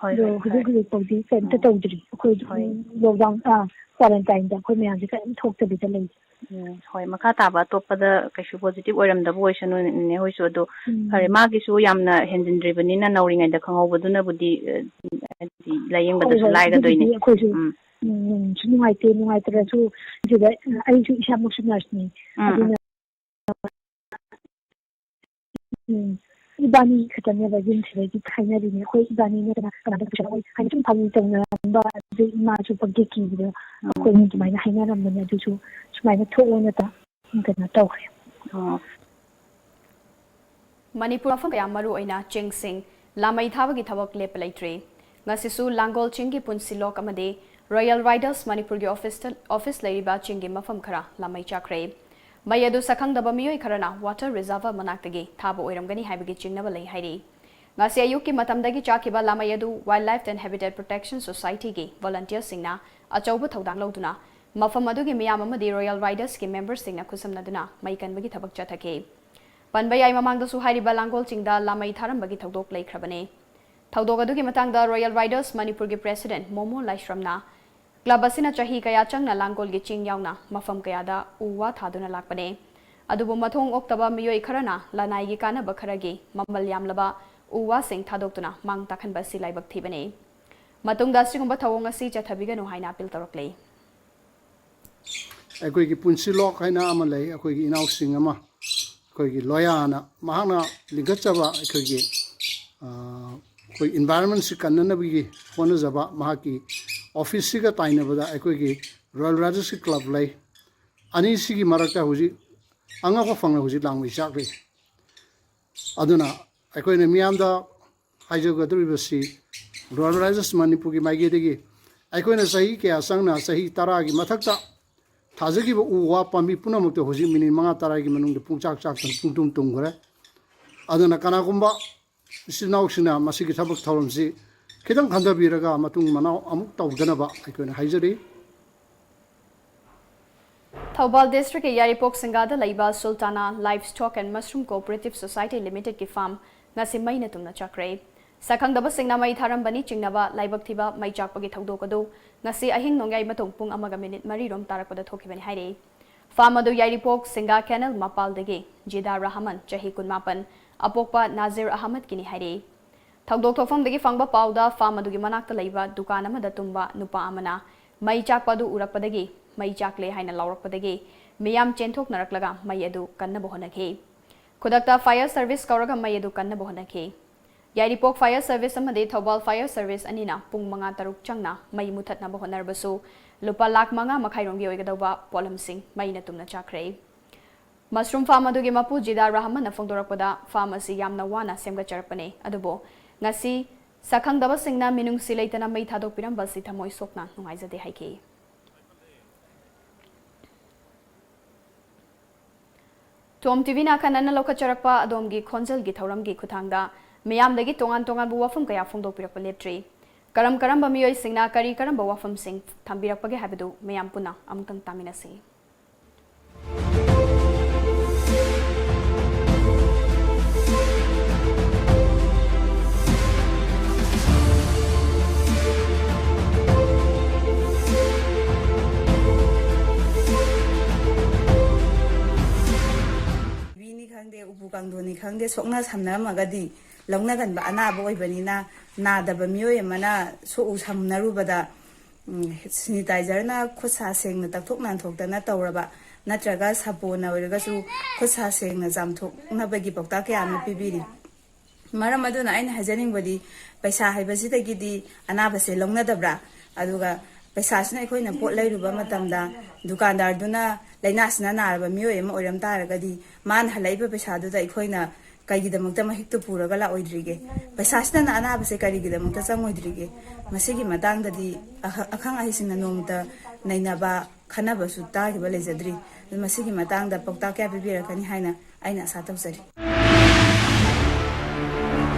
ꯍꯣꯏ, ꯑꯗꯣ ꯍꯣꯏ, ꯍꯧꯖꯤꯛ ꯍꯣꯏ꯫ ꯍꯧꯖꯤꯛ ꯐꯥꯎꯗꯤ ꯀꯩꯝꯇ ꯎꯝ꯫ ꯇꯧꯗ꯭ꯔꯤ꯫ ꯑꯩꯈꯣꯏ ꯍꯣꯏ꯫ ꯂꯣꯛꯗꯥꯎꯟ, ꯑꯥ, ꯀ꯭ꯋꯥꯔꯦꯟꯇꯥꯏꯟꯗ ꯑꯩꯈꯣꯏ ꯃꯌꯥꯝꯁꯦ ꯀꯔꯤꯝ ꯊꯣꯛꯇꯕꯤꯗ ꯂꯩ꯫ ꯎꯝ, ꯍꯣꯏ, ꯃꯈꯥ ꯇꯥꯕ ꯑꯇꯣꯞꯄꯗ ꯀꯩꯁꯨ ꯄꯣꯖꯤꯇꯤꯚ ꯑꯣꯏꯔꯝꯗꯕ ꯑꯣꯏꯁꯅꯨ, ꯅꯦꯅꯦ ꯍꯣꯏꯁꯨ꯫ ꯑꯗꯣ ꯎꯝ꯫ ꯐꯔꯦ, ꯃꯥꯒꯤꯁꯨ ꯌꯥꯝꯅ ꯍꯦꯟꯖꯤꯟꯗ꯭ꯔꯤꯕꯅꯤꯅ ꯅꯧꯔꯤꯉꯩꯗ ꯈꯪꯍꯧꯕꯗꯨꯅꯕꯨꯗꯤ, ꯑ, ꯍꯥꯏꯗꯤ ꯂꯥꯏꯌꯦꯡꯕꯗꯁꯨ ꯍꯣꯏ, ꯍꯣꯏ, ꯂꯥꯏꯒꯗꯣꯏꯅꯦ꯫ ꯑꯗꯨꯕꯨꯗꯤ ꯑꯩꯈꯣꯏꯁꯨ ꯎꯝ꯫ ꯎꯝ, ꯅꯨꯡꯁꯨ ꯅꯨꯡꯉꯥꯏꯇꯦ, ꯅꯨꯡꯉꯥꯏꯇ꯭ꯔꯁꯨ ꯁꯤꯗ ꯑꯩꯁꯨ ꯏꯁꯥꯃꯛꯁꯨ ꯅꯔꯁꯅꯤ꯫ ꯎꯝ, ꯑꯗꯨꯅ ꯎꯝ, ꯏꯕꯥꯅꯤ ꯈꯛꯇꯅꯦꯕ ꯌꯨꯝꯁꯤꯗꯒꯤ ꯍꯥꯏꯅꯔꯤꯅꯦ꯫ ꯑꯩꯈꯣꯏ ꯏꯕꯥꯅꯤꯅ ꯀꯅꯥ ꯀꯅꯥꯗ ꯄꯨꯁꯜꯂꯛꯑꯣꯏ ꯍꯥꯏꯅ ꯁꯨꯝ ꯐꯥꯒꯤ ꯇꯧꯅꯔꯝꯕ, ꯑꯗꯩ ꯏꯃꯥꯁꯨ ꯄꯪꯀꯤ ꯀꯤꯕꯗꯣ ꯎꯝ, ꯑꯩꯈꯣꯏꯅꯤ ꯑꯗꯨꯃꯥꯏꯅ ꯍꯥꯏꯅꯔꯝꯕꯅꯦ꯫ ꯑꯗꯨꯁꯨ ꯁꯨꯃꯥꯏꯅ ꯊꯣꯛꯑꯣꯅ ꯇ-, ꯀꯩꯅꯣ ꯇꯧꯈ꯭ꯔꯦ꯫ ꯑꯣ꯫ ꯃꯅꯤꯄꯨꯔ ꯃꯐꯝ ꯀꯌꯥ, ꯃꯔꯨ ꯑꯣꯏꯅ ꯆꯤꯡꯁꯤꯡ, ꯂꯥꯃꯩ ꯊꯥꯕꯒꯤ ꯊꯕꯛ ꯂꯦꯞꯄ ꯂꯩꯇ꯭ꯔꯤ꯫ ꯉꯁꯤꯁꯨ ꯂꯥꯡꯒꯣꯜ ꯆꯤꯡꯒꯤ ꯄꯨꯟꯁꯤꯂꯣꯛ ꯑꯃꯗꯤ ꯔꯣꯌꯦꯜ ꯔꯥꯏꯗꯔꯁ ꯃꯅꯤꯄꯨꯔꯒꯤ ꯑꯣꯐꯤꯁꯇ, ꯑꯣꯐꯤꯁ ꯂꯩꯔꯤꯕ ꯆꯤꯡꯒꯤ ꯃꯐꯝ ꯈꯔ ꯂꯥꯃꯩ ꯆꯥꯈ꯭ꯔꯦ꯫ ꯃꯩ ꯑꯗꯨ ꯁꯛꯈꯪꯗꯕ ꯃꯤꯑꯣꯏ ꯈꯔꯅ ꯋꯥꯇꯔ ꯔꯤꯖꯔꯚꯔ ꯃꯅꯥꯛꯇꯒꯤ ꯊꯥꯕ ꯑꯣꯏꯔꯝꯒꯅꯤ ꯍꯥꯏꯕꯒꯤ ꯆꯤꯡꯅꯕ ꯂꯩ ꯍꯥꯏꯔꯤ꯫ ꯉꯁꯤ ꯑꯌꯨꯛꯀꯤ ꯃꯇꯝꯗꯒꯤ ꯆꯥꯛꯈꯤꯕ ꯂꯥꯃꯩ ꯑꯗꯨ Wildlife and Habitat Protection Societyꯒꯤ ꯚꯣꯂꯨꯟꯇꯤꯌꯔꯁꯤꯡꯅ ꯑꯆꯧꯕ ꯊꯧꯗꯥꯡ ꯂꯧꯗꯨꯅ ꯃꯐꯝ ꯑꯗꯨꯒꯤ ꯃꯤꯌꯥꯝ ꯑꯃꯗꯤ ꯔꯣꯌꯦꯜ ꯔꯥꯏꯗꯔꯁꯀꯤ ꯃꯦꯝꯕꯔꯁꯤꯡꯅ ꯈꯨꯠꯁꯝꯅꯗꯨꯅ ꯃꯩ ꯀꯟꯕꯒꯤ ꯊꯕꯛ ꯆꯠꯊꯈꯤ꯫ ꯄꯟꯕ ꯌꯥꯏ, ꯃꯃꯥꯡꯗꯁꯨ ꯍꯥꯏꯔꯤꯕ ꯂꯥꯡꯒꯣꯜ ꯆꯤꯡꯗ ꯂꯥꯃꯩ ꯊꯥꯔꯝꯕꯒꯤ ꯊꯧꯗꯣꯛ ꯂꯩꯈ꯭ꯔꯕꯅꯤ꯫ ꯊꯧꯗꯣꯛ ꯑꯗꯨꯒꯤ ꯃꯇꯥꯡꯗ ꯔꯣꯌꯦꯜ ꯔꯥꯏꯗꯔꯁ ꯃꯅꯤꯄꯨꯔꯒꯤ ꯄ꯭ꯔꯦꯁꯤꯗꯦꯟꯠ ꯃꯣꯃꯣ ꯂꯥꯏꯁ꯭ꯔꯝꯅ ꯀ꯭ꯂꯕ ꯑꯁꯤꯅ ꯆꯍꯤ ꯀꯌꯥ ꯆꯪꯅ ꯂꯥꯡꯒꯣꯜꯒꯤ ꯆꯤꯡ ꯌꯥꯎꯅ ꯃꯐꯝ ꯀꯌꯥꯗ ꯎ ꯋꯥ ꯊꯥꯗꯨꯅ ꯂꯥꯛꯄꯅꯦ꯫ ꯑꯗꯨꯕꯨ ꯃꯊꯣꯡ ꯑꯣꯛꯇꯕ ꯃꯤꯑꯣꯏ ꯈꯔꯅ ꯂꯅꯥꯏꯒꯤ ꯀꯥꯟꯅꯕ ꯈꯔꯒꯤ ꯃꯃꯜ ꯌꯥꯝꯂꯕ ꯎ ꯋꯥꯁꯤꯡ ꯊꯥꯗꯣꯛꯇꯨꯅ ꯃꯥꯡ ꯇꯥꯛꯍꯟꯕ ꯑꯁꯤ ꯂꯥꯏꯕꯛ ꯊꯤꯕꯅꯤ꯫ ꯃꯇꯨꯡꯗ ꯑꯁꯤꯒꯨꯝꯕ ꯊꯧꯑꯣꯡ ꯑꯁꯤ ꯆꯠꯊꯕꯤꯒꯅꯨ ꯍꯥꯏꯅ ꯑꯄꯤꯜ ꯇꯧꯔꯛꯂꯤ꯫ ꯑꯩꯈꯣꯏꯒꯤ ꯄꯨꯟꯁꯤꯂꯣꯛ ꯍꯥꯏꯅ ꯑꯃ ꯂꯩ, ꯑꯩꯈꯣꯏꯒꯤ ꯏꯅꯥꯎꯁꯤꯡ ꯑꯃ, ꯑꯩꯈꯣꯏꯒꯤ ꯂꯣꯌꯥꯅ, ꯃꯍꯥꯛꯅ ꯂꯤꯡꯈꯠꯆꯕ ꯑꯩꯈꯣꯏꯒꯤ, ꯑ, ꯑꯩꯈꯣꯏ ꯏꯟꯚꯥꯏꯔꯟꯃꯦꯟꯁꯤ ꯀꯟꯅꯅꯕꯒꯤ ꯍꯣꯠꯅꯖꯕ ꯃꯍꯥꯛꯀꯤ ꯑꯣꯐꯤꯁꯁꯤꯒ ꯇꯥꯏꯅꯕꯗ ꯑꯩꯈꯣꯏꯒꯤ ꯔꯣꯌꯦꯜ ꯔꯥꯏꯗꯔꯁꯀꯤ ꯀ꯭ꯂꯕ ꯂꯩ꯫ ꯑꯅꯤꯁꯤꯒꯤ ꯃꯔꯛꯇ ꯍꯧꯖꯤꯛ ꯑꯉꯛꯄ ꯐꯪꯅ ꯍꯧꯖꯤꯛ ꯂꯥꯡꯃꯩ ꯆꯥꯛꯂꯤ꯫ ꯑꯗꯨꯅ ꯑꯩꯈꯣꯏꯅ ꯃꯤꯌꯥꯝꯗ ꯍꯥꯏꯖꯒꯗꯧꯔꯤꯕꯁꯤ, ꯔꯣꯌꯦꯜ ꯔꯥꯏꯗꯔꯁ ꯃꯅꯤꯄꯨꯔꯒꯤ ꯃꯥꯏꯀꯩꯗꯒꯤ ꯑꯩꯈꯣꯏꯅ ꯆꯍꯤ ꯀꯌꯥ ꯆꯪꯅ, ꯆꯍꯤ ꯇꯔꯥꯒꯤ ꯃꯊꯛꯇ ꯊꯥꯖꯈꯤꯕ ꯎ ꯋꯥ ꯄꯥꯝꯕꯤ ꯄꯨꯝꯅꯃꯛꯇ ꯍꯧꯖꯤꯛ ꯃꯤꯅꯤꯠ ꯃꯉꯥ ꯇꯔꯥꯒꯤ ꯃꯅꯨꯡꯗ ꯄꯨꯡꯆꯥꯛ ꯆꯥꯛꯇꯅ ꯄꯨꯡꯇꯨꯝ ꯇꯨꯝꯈ꯭ꯔꯦ꯫ ꯑꯗꯨꯅ ꯀꯅꯥꯒꯨꯝꯕ ꯏꯆꯤꯜ ꯏꯅꯥꯎꯁꯤꯡꯅ ꯃꯁꯤꯒꯤ ꯊꯕꯛ ꯊꯧꯔꯝꯁꯤ ꯈꯤꯇꯪ ꯈꯟꯊꯕꯤꯔꯒ ꯃꯇꯨꯡ ꯃꯅꯥꯎ ꯑꯃꯨꯛ ꯇꯧꯗꯅꯕ ꯑꯩꯈꯣꯏꯅ ꯍꯥꯏꯖꯔꯤ꯫ ꯊꯧꯕꯥꯜ ꯗꯤꯁꯇ꯭ꯔꯤꯛꯀꯤ ꯌꯥꯏꯔꯤꯄꯣꯛ ꯁꯤꯡꯒꯥꯗ ꯂꯩꯕ ꯁꯨꯜꯇꯥꯅꯥ ꯂꯥꯏꯚꯁ꯭ꯇꯣꯛ ꯑꯦꯟ ꯃꯁꯔꯨꯝ ꯀꯣꯑꯣꯄꯔꯦꯇꯤꯚ ꯁꯣꯁꯥꯏꯇꯤ ꯂꯤꯃꯤꯇꯦꯗꯀꯤ ꯐꯥꯔꯝ ꯉꯁꯤ ꯃꯩꯅ ꯇꯨꯝꯅ ꯆꯥꯛꯈ꯭ꯔꯦ꯫ ꯁꯛꯈꯪꯗꯕꯁꯤꯡꯅ ꯃꯩ ꯊꯥꯔꯝꯕꯅꯤ ꯆꯤꯡꯅꯕ ꯂꯥꯏꯕꯛ ꯊꯤꯕ ꯃꯩ ꯆꯥꯛꯄꯒꯤ ꯊꯧꯗꯣꯛ ꯑꯗꯨ ꯉꯁꯤ ꯑꯍꯤꯡ ꯅꯣꯡꯌꯥꯏ ꯃꯇꯨꯡ ꯄꯨꯡ ꯑꯃꯒ ꯃꯤꯅꯤꯠ ꯃꯔꯤ ꯔꯣꯝ ꯇꯥꯔꯛꯄꯗ ꯊꯣꯛꯈꯤꯕꯅꯤ ꯍꯥꯏꯔꯤ꯫ ꯐꯥꯔꯝ ꯑꯗꯨ ꯌꯥꯏꯔꯤꯄꯣꯛ ꯁꯤꯡꯒꯥ ꯀꯦꯅꯦꯜ ꯃꯄꯥꯜꯗꯒꯤ ꯖꯤꯗꯥ ꯔꯍꯃꯟ, ꯆꯍꯤ ꯀꯨꯟꯃꯥꯄꯟ, ꯑꯄꯣꯛꯄ ꯅꯥꯖꯤꯔ ꯑꯍꯃꯗꯀꯤꯅꯤ ꯍꯥꯏꯔꯤ꯫ ꯊꯧꯗꯣꯛ ꯊꯣꯛꯐꯝꯗꯒꯤ ꯐꯪꯕ ꯄꯥꯎꯗ ꯐꯥꯔꯝ ꯑꯗꯨꯒꯤ ꯃꯅꯥꯛꯇ ꯂꯩꯕ ꯗꯨꯀꯥꯟ ꯑꯃꯗ ꯇꯨꯝꯕ ꯅꯨꯄꯥ ꯑꯃꯅ ꯃꯩ ꯆꯥꯛꯄ ꯑꯗꯨ ꯎꯔꯛꯄꯗꯒꯤ, "ꯃꯩ ꯆꯥꯛꯂꯦ" ꯍꯥꯏꯅ ꯂꯥꯎꯔꯛꯄꯗꯒꯤ ꯃꯤꯌꯥꯝ ꯆꯦꯟꯊꯣꯛꯅꯔꯛꯂꯒ ꯃꯩ ꯑꯗꯨ ꯀꯟꯅꯕ ꯍꯣꯠꯅꯈꯤ꯫ ꯈꯨꯗꯛꯇ fire service ꯀꯧꯔꯒ ꯃꯩ ꯑꯗꯨ ꯀꯟꯅꯕ ꯍꯣꯠꯅꯈꯤ꯫ ꯌꯥꯏꯔꯤꯄꯣꯛ fire service ꯑꯃꯗꯤ ꯊꯧꯕꯥꯜ fire service ꯑꯅꯤꯅ ꯄꯨꯡ ꯃꯉꯥ ꯇꯔꯨꯛ ꯆꯪꯅ ꯃꯩ ꯃꯨꯊꯠꯅꯕ ꯍꯣꯠꯅꯔꯕꯁꯨ, ꯂꯨꯄꯥ ꯂꯥꯈ ꯃꯉꯥ ꯃꯈꯥꯏꯔꯣꯝꯒꯤ ꯑꯣꯏꯒꯗꯧꯕ ꯄꯣꯠꯂꯝꯁꯤꯡ ꯃꯩꯅ ꯇꯨꯝꯅ ꯆꯥꯛꯈ꯭ꯔꯦ꯫ ꯃꯁꯔꯨꯝ farm ꯑꯗꯨꯒꯤ ꯃꯄꯨ ꯖꯤꯗꯥ ꯔꯍꯃꯟꯅ ꯐꯣꯡꯗꯣꯔꯛꯄꯗ, farm ꯑꯁꯤ ꯌꯥꯝꯅ ꯋꯥꯅ ꯁꯦꯝꯒꯠꯆꯔꯛꯄꯅꯤ, ꯑꯗꯨꯕꯨ ꯉꯁꯤ ꯁꯛꯈꯪꯗꯕꯁꯤꯡꯅ ꯃꯤꯅꯨꯡꯁꯤ ꯂꯩꯇꯅ ꯃꯩ ꯊꯥꯗꯣꯛꯄꯤꯔꯝꯕ ꯑꯁꯤ ꯊꯃꯣꯏ ꯁꯣꯛꯅ ꯅꯨꯡꯉꯥꯏꯖꯗꯦ ꯍꯥꯏꯈꯤ꯫ ꯇꯣꯝ ꯇꯤꯚꯤꯅ ꯑꯈꯟꯅꯅ ꯂꯧꯈꯠꯆꯔꯛꯄ ꯑꯗꯣꯝꯒꯤ ꯈꯣꯟꯖꯦꯜꯒꯤ ꯊꯧꯔꯝꯒꯤ ꯈꯨꯠꯊꯥꯡꯗ ꯃꯤꯌꯥꯝꯗꯒꯤ ꯇꯣꯉꯥꯟ ꯇꯣꯉꯥꯟꯕ ꯋꯥꯐꯝ ꯀꯌꯥ ꯐꯣꯡꯗꯣꯛꯄꯤꯔꯛꯄ ꯂꯦꯞꯇ꯭ꯔꯤ꯫ ꯀꯔꯝ ꯀꯔꯝꯕ ꯃꯤꯑꯣꯏꯁꯤꯡꯅ ꯀꯔꯤ ꯀꯔꯝꯕ ꯋꯥꯐꯝꯁꯤꯡ ꯊꯝꯕꯤꯔꯛꯄꯒꯦ ꯍꯥꯏꯕꯗꯨ ꯃꯌꯥꯝ ꯄꯨꯟꯅ ꯑꯃꯨꯛꯇꯪ ꯇꯥꯃꯤꯟꯅꯁꯤ꯫ ꯕꯤꯅꯤ ꯈꯪꯗꯦ, ꯎꯄꯨ ꯀꯥꯡꯊꯣꯟꯅꯤ ꯈꯪꯗꯦ, ꯁꯣꯛꯅ ꯁꯝꯅꯔꯝꯃꯒꯗꯤ ꯂꯧꯅꯒꯟꯕ ꯑꯅꯥꯕ ꯑꯣꯏꯕꯅꯤꯅ, ꯅꯥꯗꯕ ꯃꯤꯑꯣꯏ ꯑꯃꯅ ꯁꯣꯛꯎ ꯁꯝꯅꯔꯨꯕꯗ, ꯎꯝ, sanitizerꯅ ꯈꯨꯠ ꯁꯥ ꯁꯦꯡꯅ ꯇꯛꯊꯣꯛ ꯅꯥꯟꯊꯣꯛꯇꯅ ꯇꯧꯔꯕ, ꯅꯠꯇ꯭ꯔꯒ ꯁꯥꯄꯣꯟꯅ ꯑꯣꯏꯔꯒꯁꯨ ꯈꯨꯠ ꯁꯥ ꯁꯦꯡꯅ ꯆꯥꯝꯊꯣꯛꯅꯕꯒꯤ ꯄꯥꯎꯇꯥꯛ ꯀꯌꯥ ꯑꯃ ꯄꯤꯕꯤꯔꯤ꯫ ꯃꯔꯝ ꯑꯗꯨꯅ ꯑꯩꯅ ꯍꯥꯏꯖꯅꯤꯡꯕꯗꯤ, ꯄꯩꯁꯥ ꯍꯥꯏꯕꯁꯤꯗꯒꯤꯗꯤ ꯑꯅꯥꯕꯁꯦ ꯂꯧꯅꯗꯕ꯭ꯔꯥ? ꯑꯗꯨꯒ ꯄꯩꯁꯥꯁꯤꯅ ꯑꯩꯈꯣꯏꯅ ꯄꯣꯠ ꯂꯩꯔꯨꯕ ꯃꯇꯝꯗ, ꯗꯨꯀꯥꯟꯗꯥꯔꯗꯨꯅ ꯂꯥꯏꯅꯥꯁꯤꯅ ꯅꯥꯔꯕ ꯃꯤꯑꯣꯏ ꯑꯃ ꯑꯣꯏꯔꯝ ꯇꯥꯔꯒꯗꯤ, ꯃꯥꯅ ꯍꯜꯂꯛꯏꯕ ꯄꯩꯁꯥꯗꯨꯗ ꯑꯩꯈꯣꯏꯅ ꯀꯩꯒꯤꯗꯃꯛꯇ ꯃꯍꯤꯛꯇꯨ ꯄꯨꯔꯒ ꯂꯥꯛꯑꯣꯏꯗ꯭ꯔꯤꯒꯦ? ꯄꯩꯁꯥꯁꯤꯗꯅ ꯑꯅꯥꯕꯁꯦ ꯀꯔꯤꯒꯤꯗꯃꯛꯇ ꯆꯪꯉꯣꯏꯗ꯭ꯔꯤꯒꯦ? ꯃꯁꯤꯒꯤ ꯃꯇꯥꯡꯗꯗꯤ ꯑꯈ-, ꯑꯈꯪ ꯑꯍꯩꯁꯤꯡꯅ ꯅꯣꯡꯃꯇ ꯅꯩꯅꯕ, ꯈꯟꯅꯕꯁꯨ ꯇꯥꯈꯤꯕ ꯂꯩꯖꯗ꯭ꯔꯤ꯫ ꯑꯗꯨ ꯃꯁꯤꯒꯤ ꯃꯇꯥꯡꯗ ꯄꯥꯎꯇꯥꯛ ꯀꯌꯥ ꯄꯤꯕꯤꯔꯛꯀꯅꯤ ꯍꯥꯏꯅ ꯑꯩꯅ ꯑꯁꯥ ꯇꯧꯖꯔꯤ꯫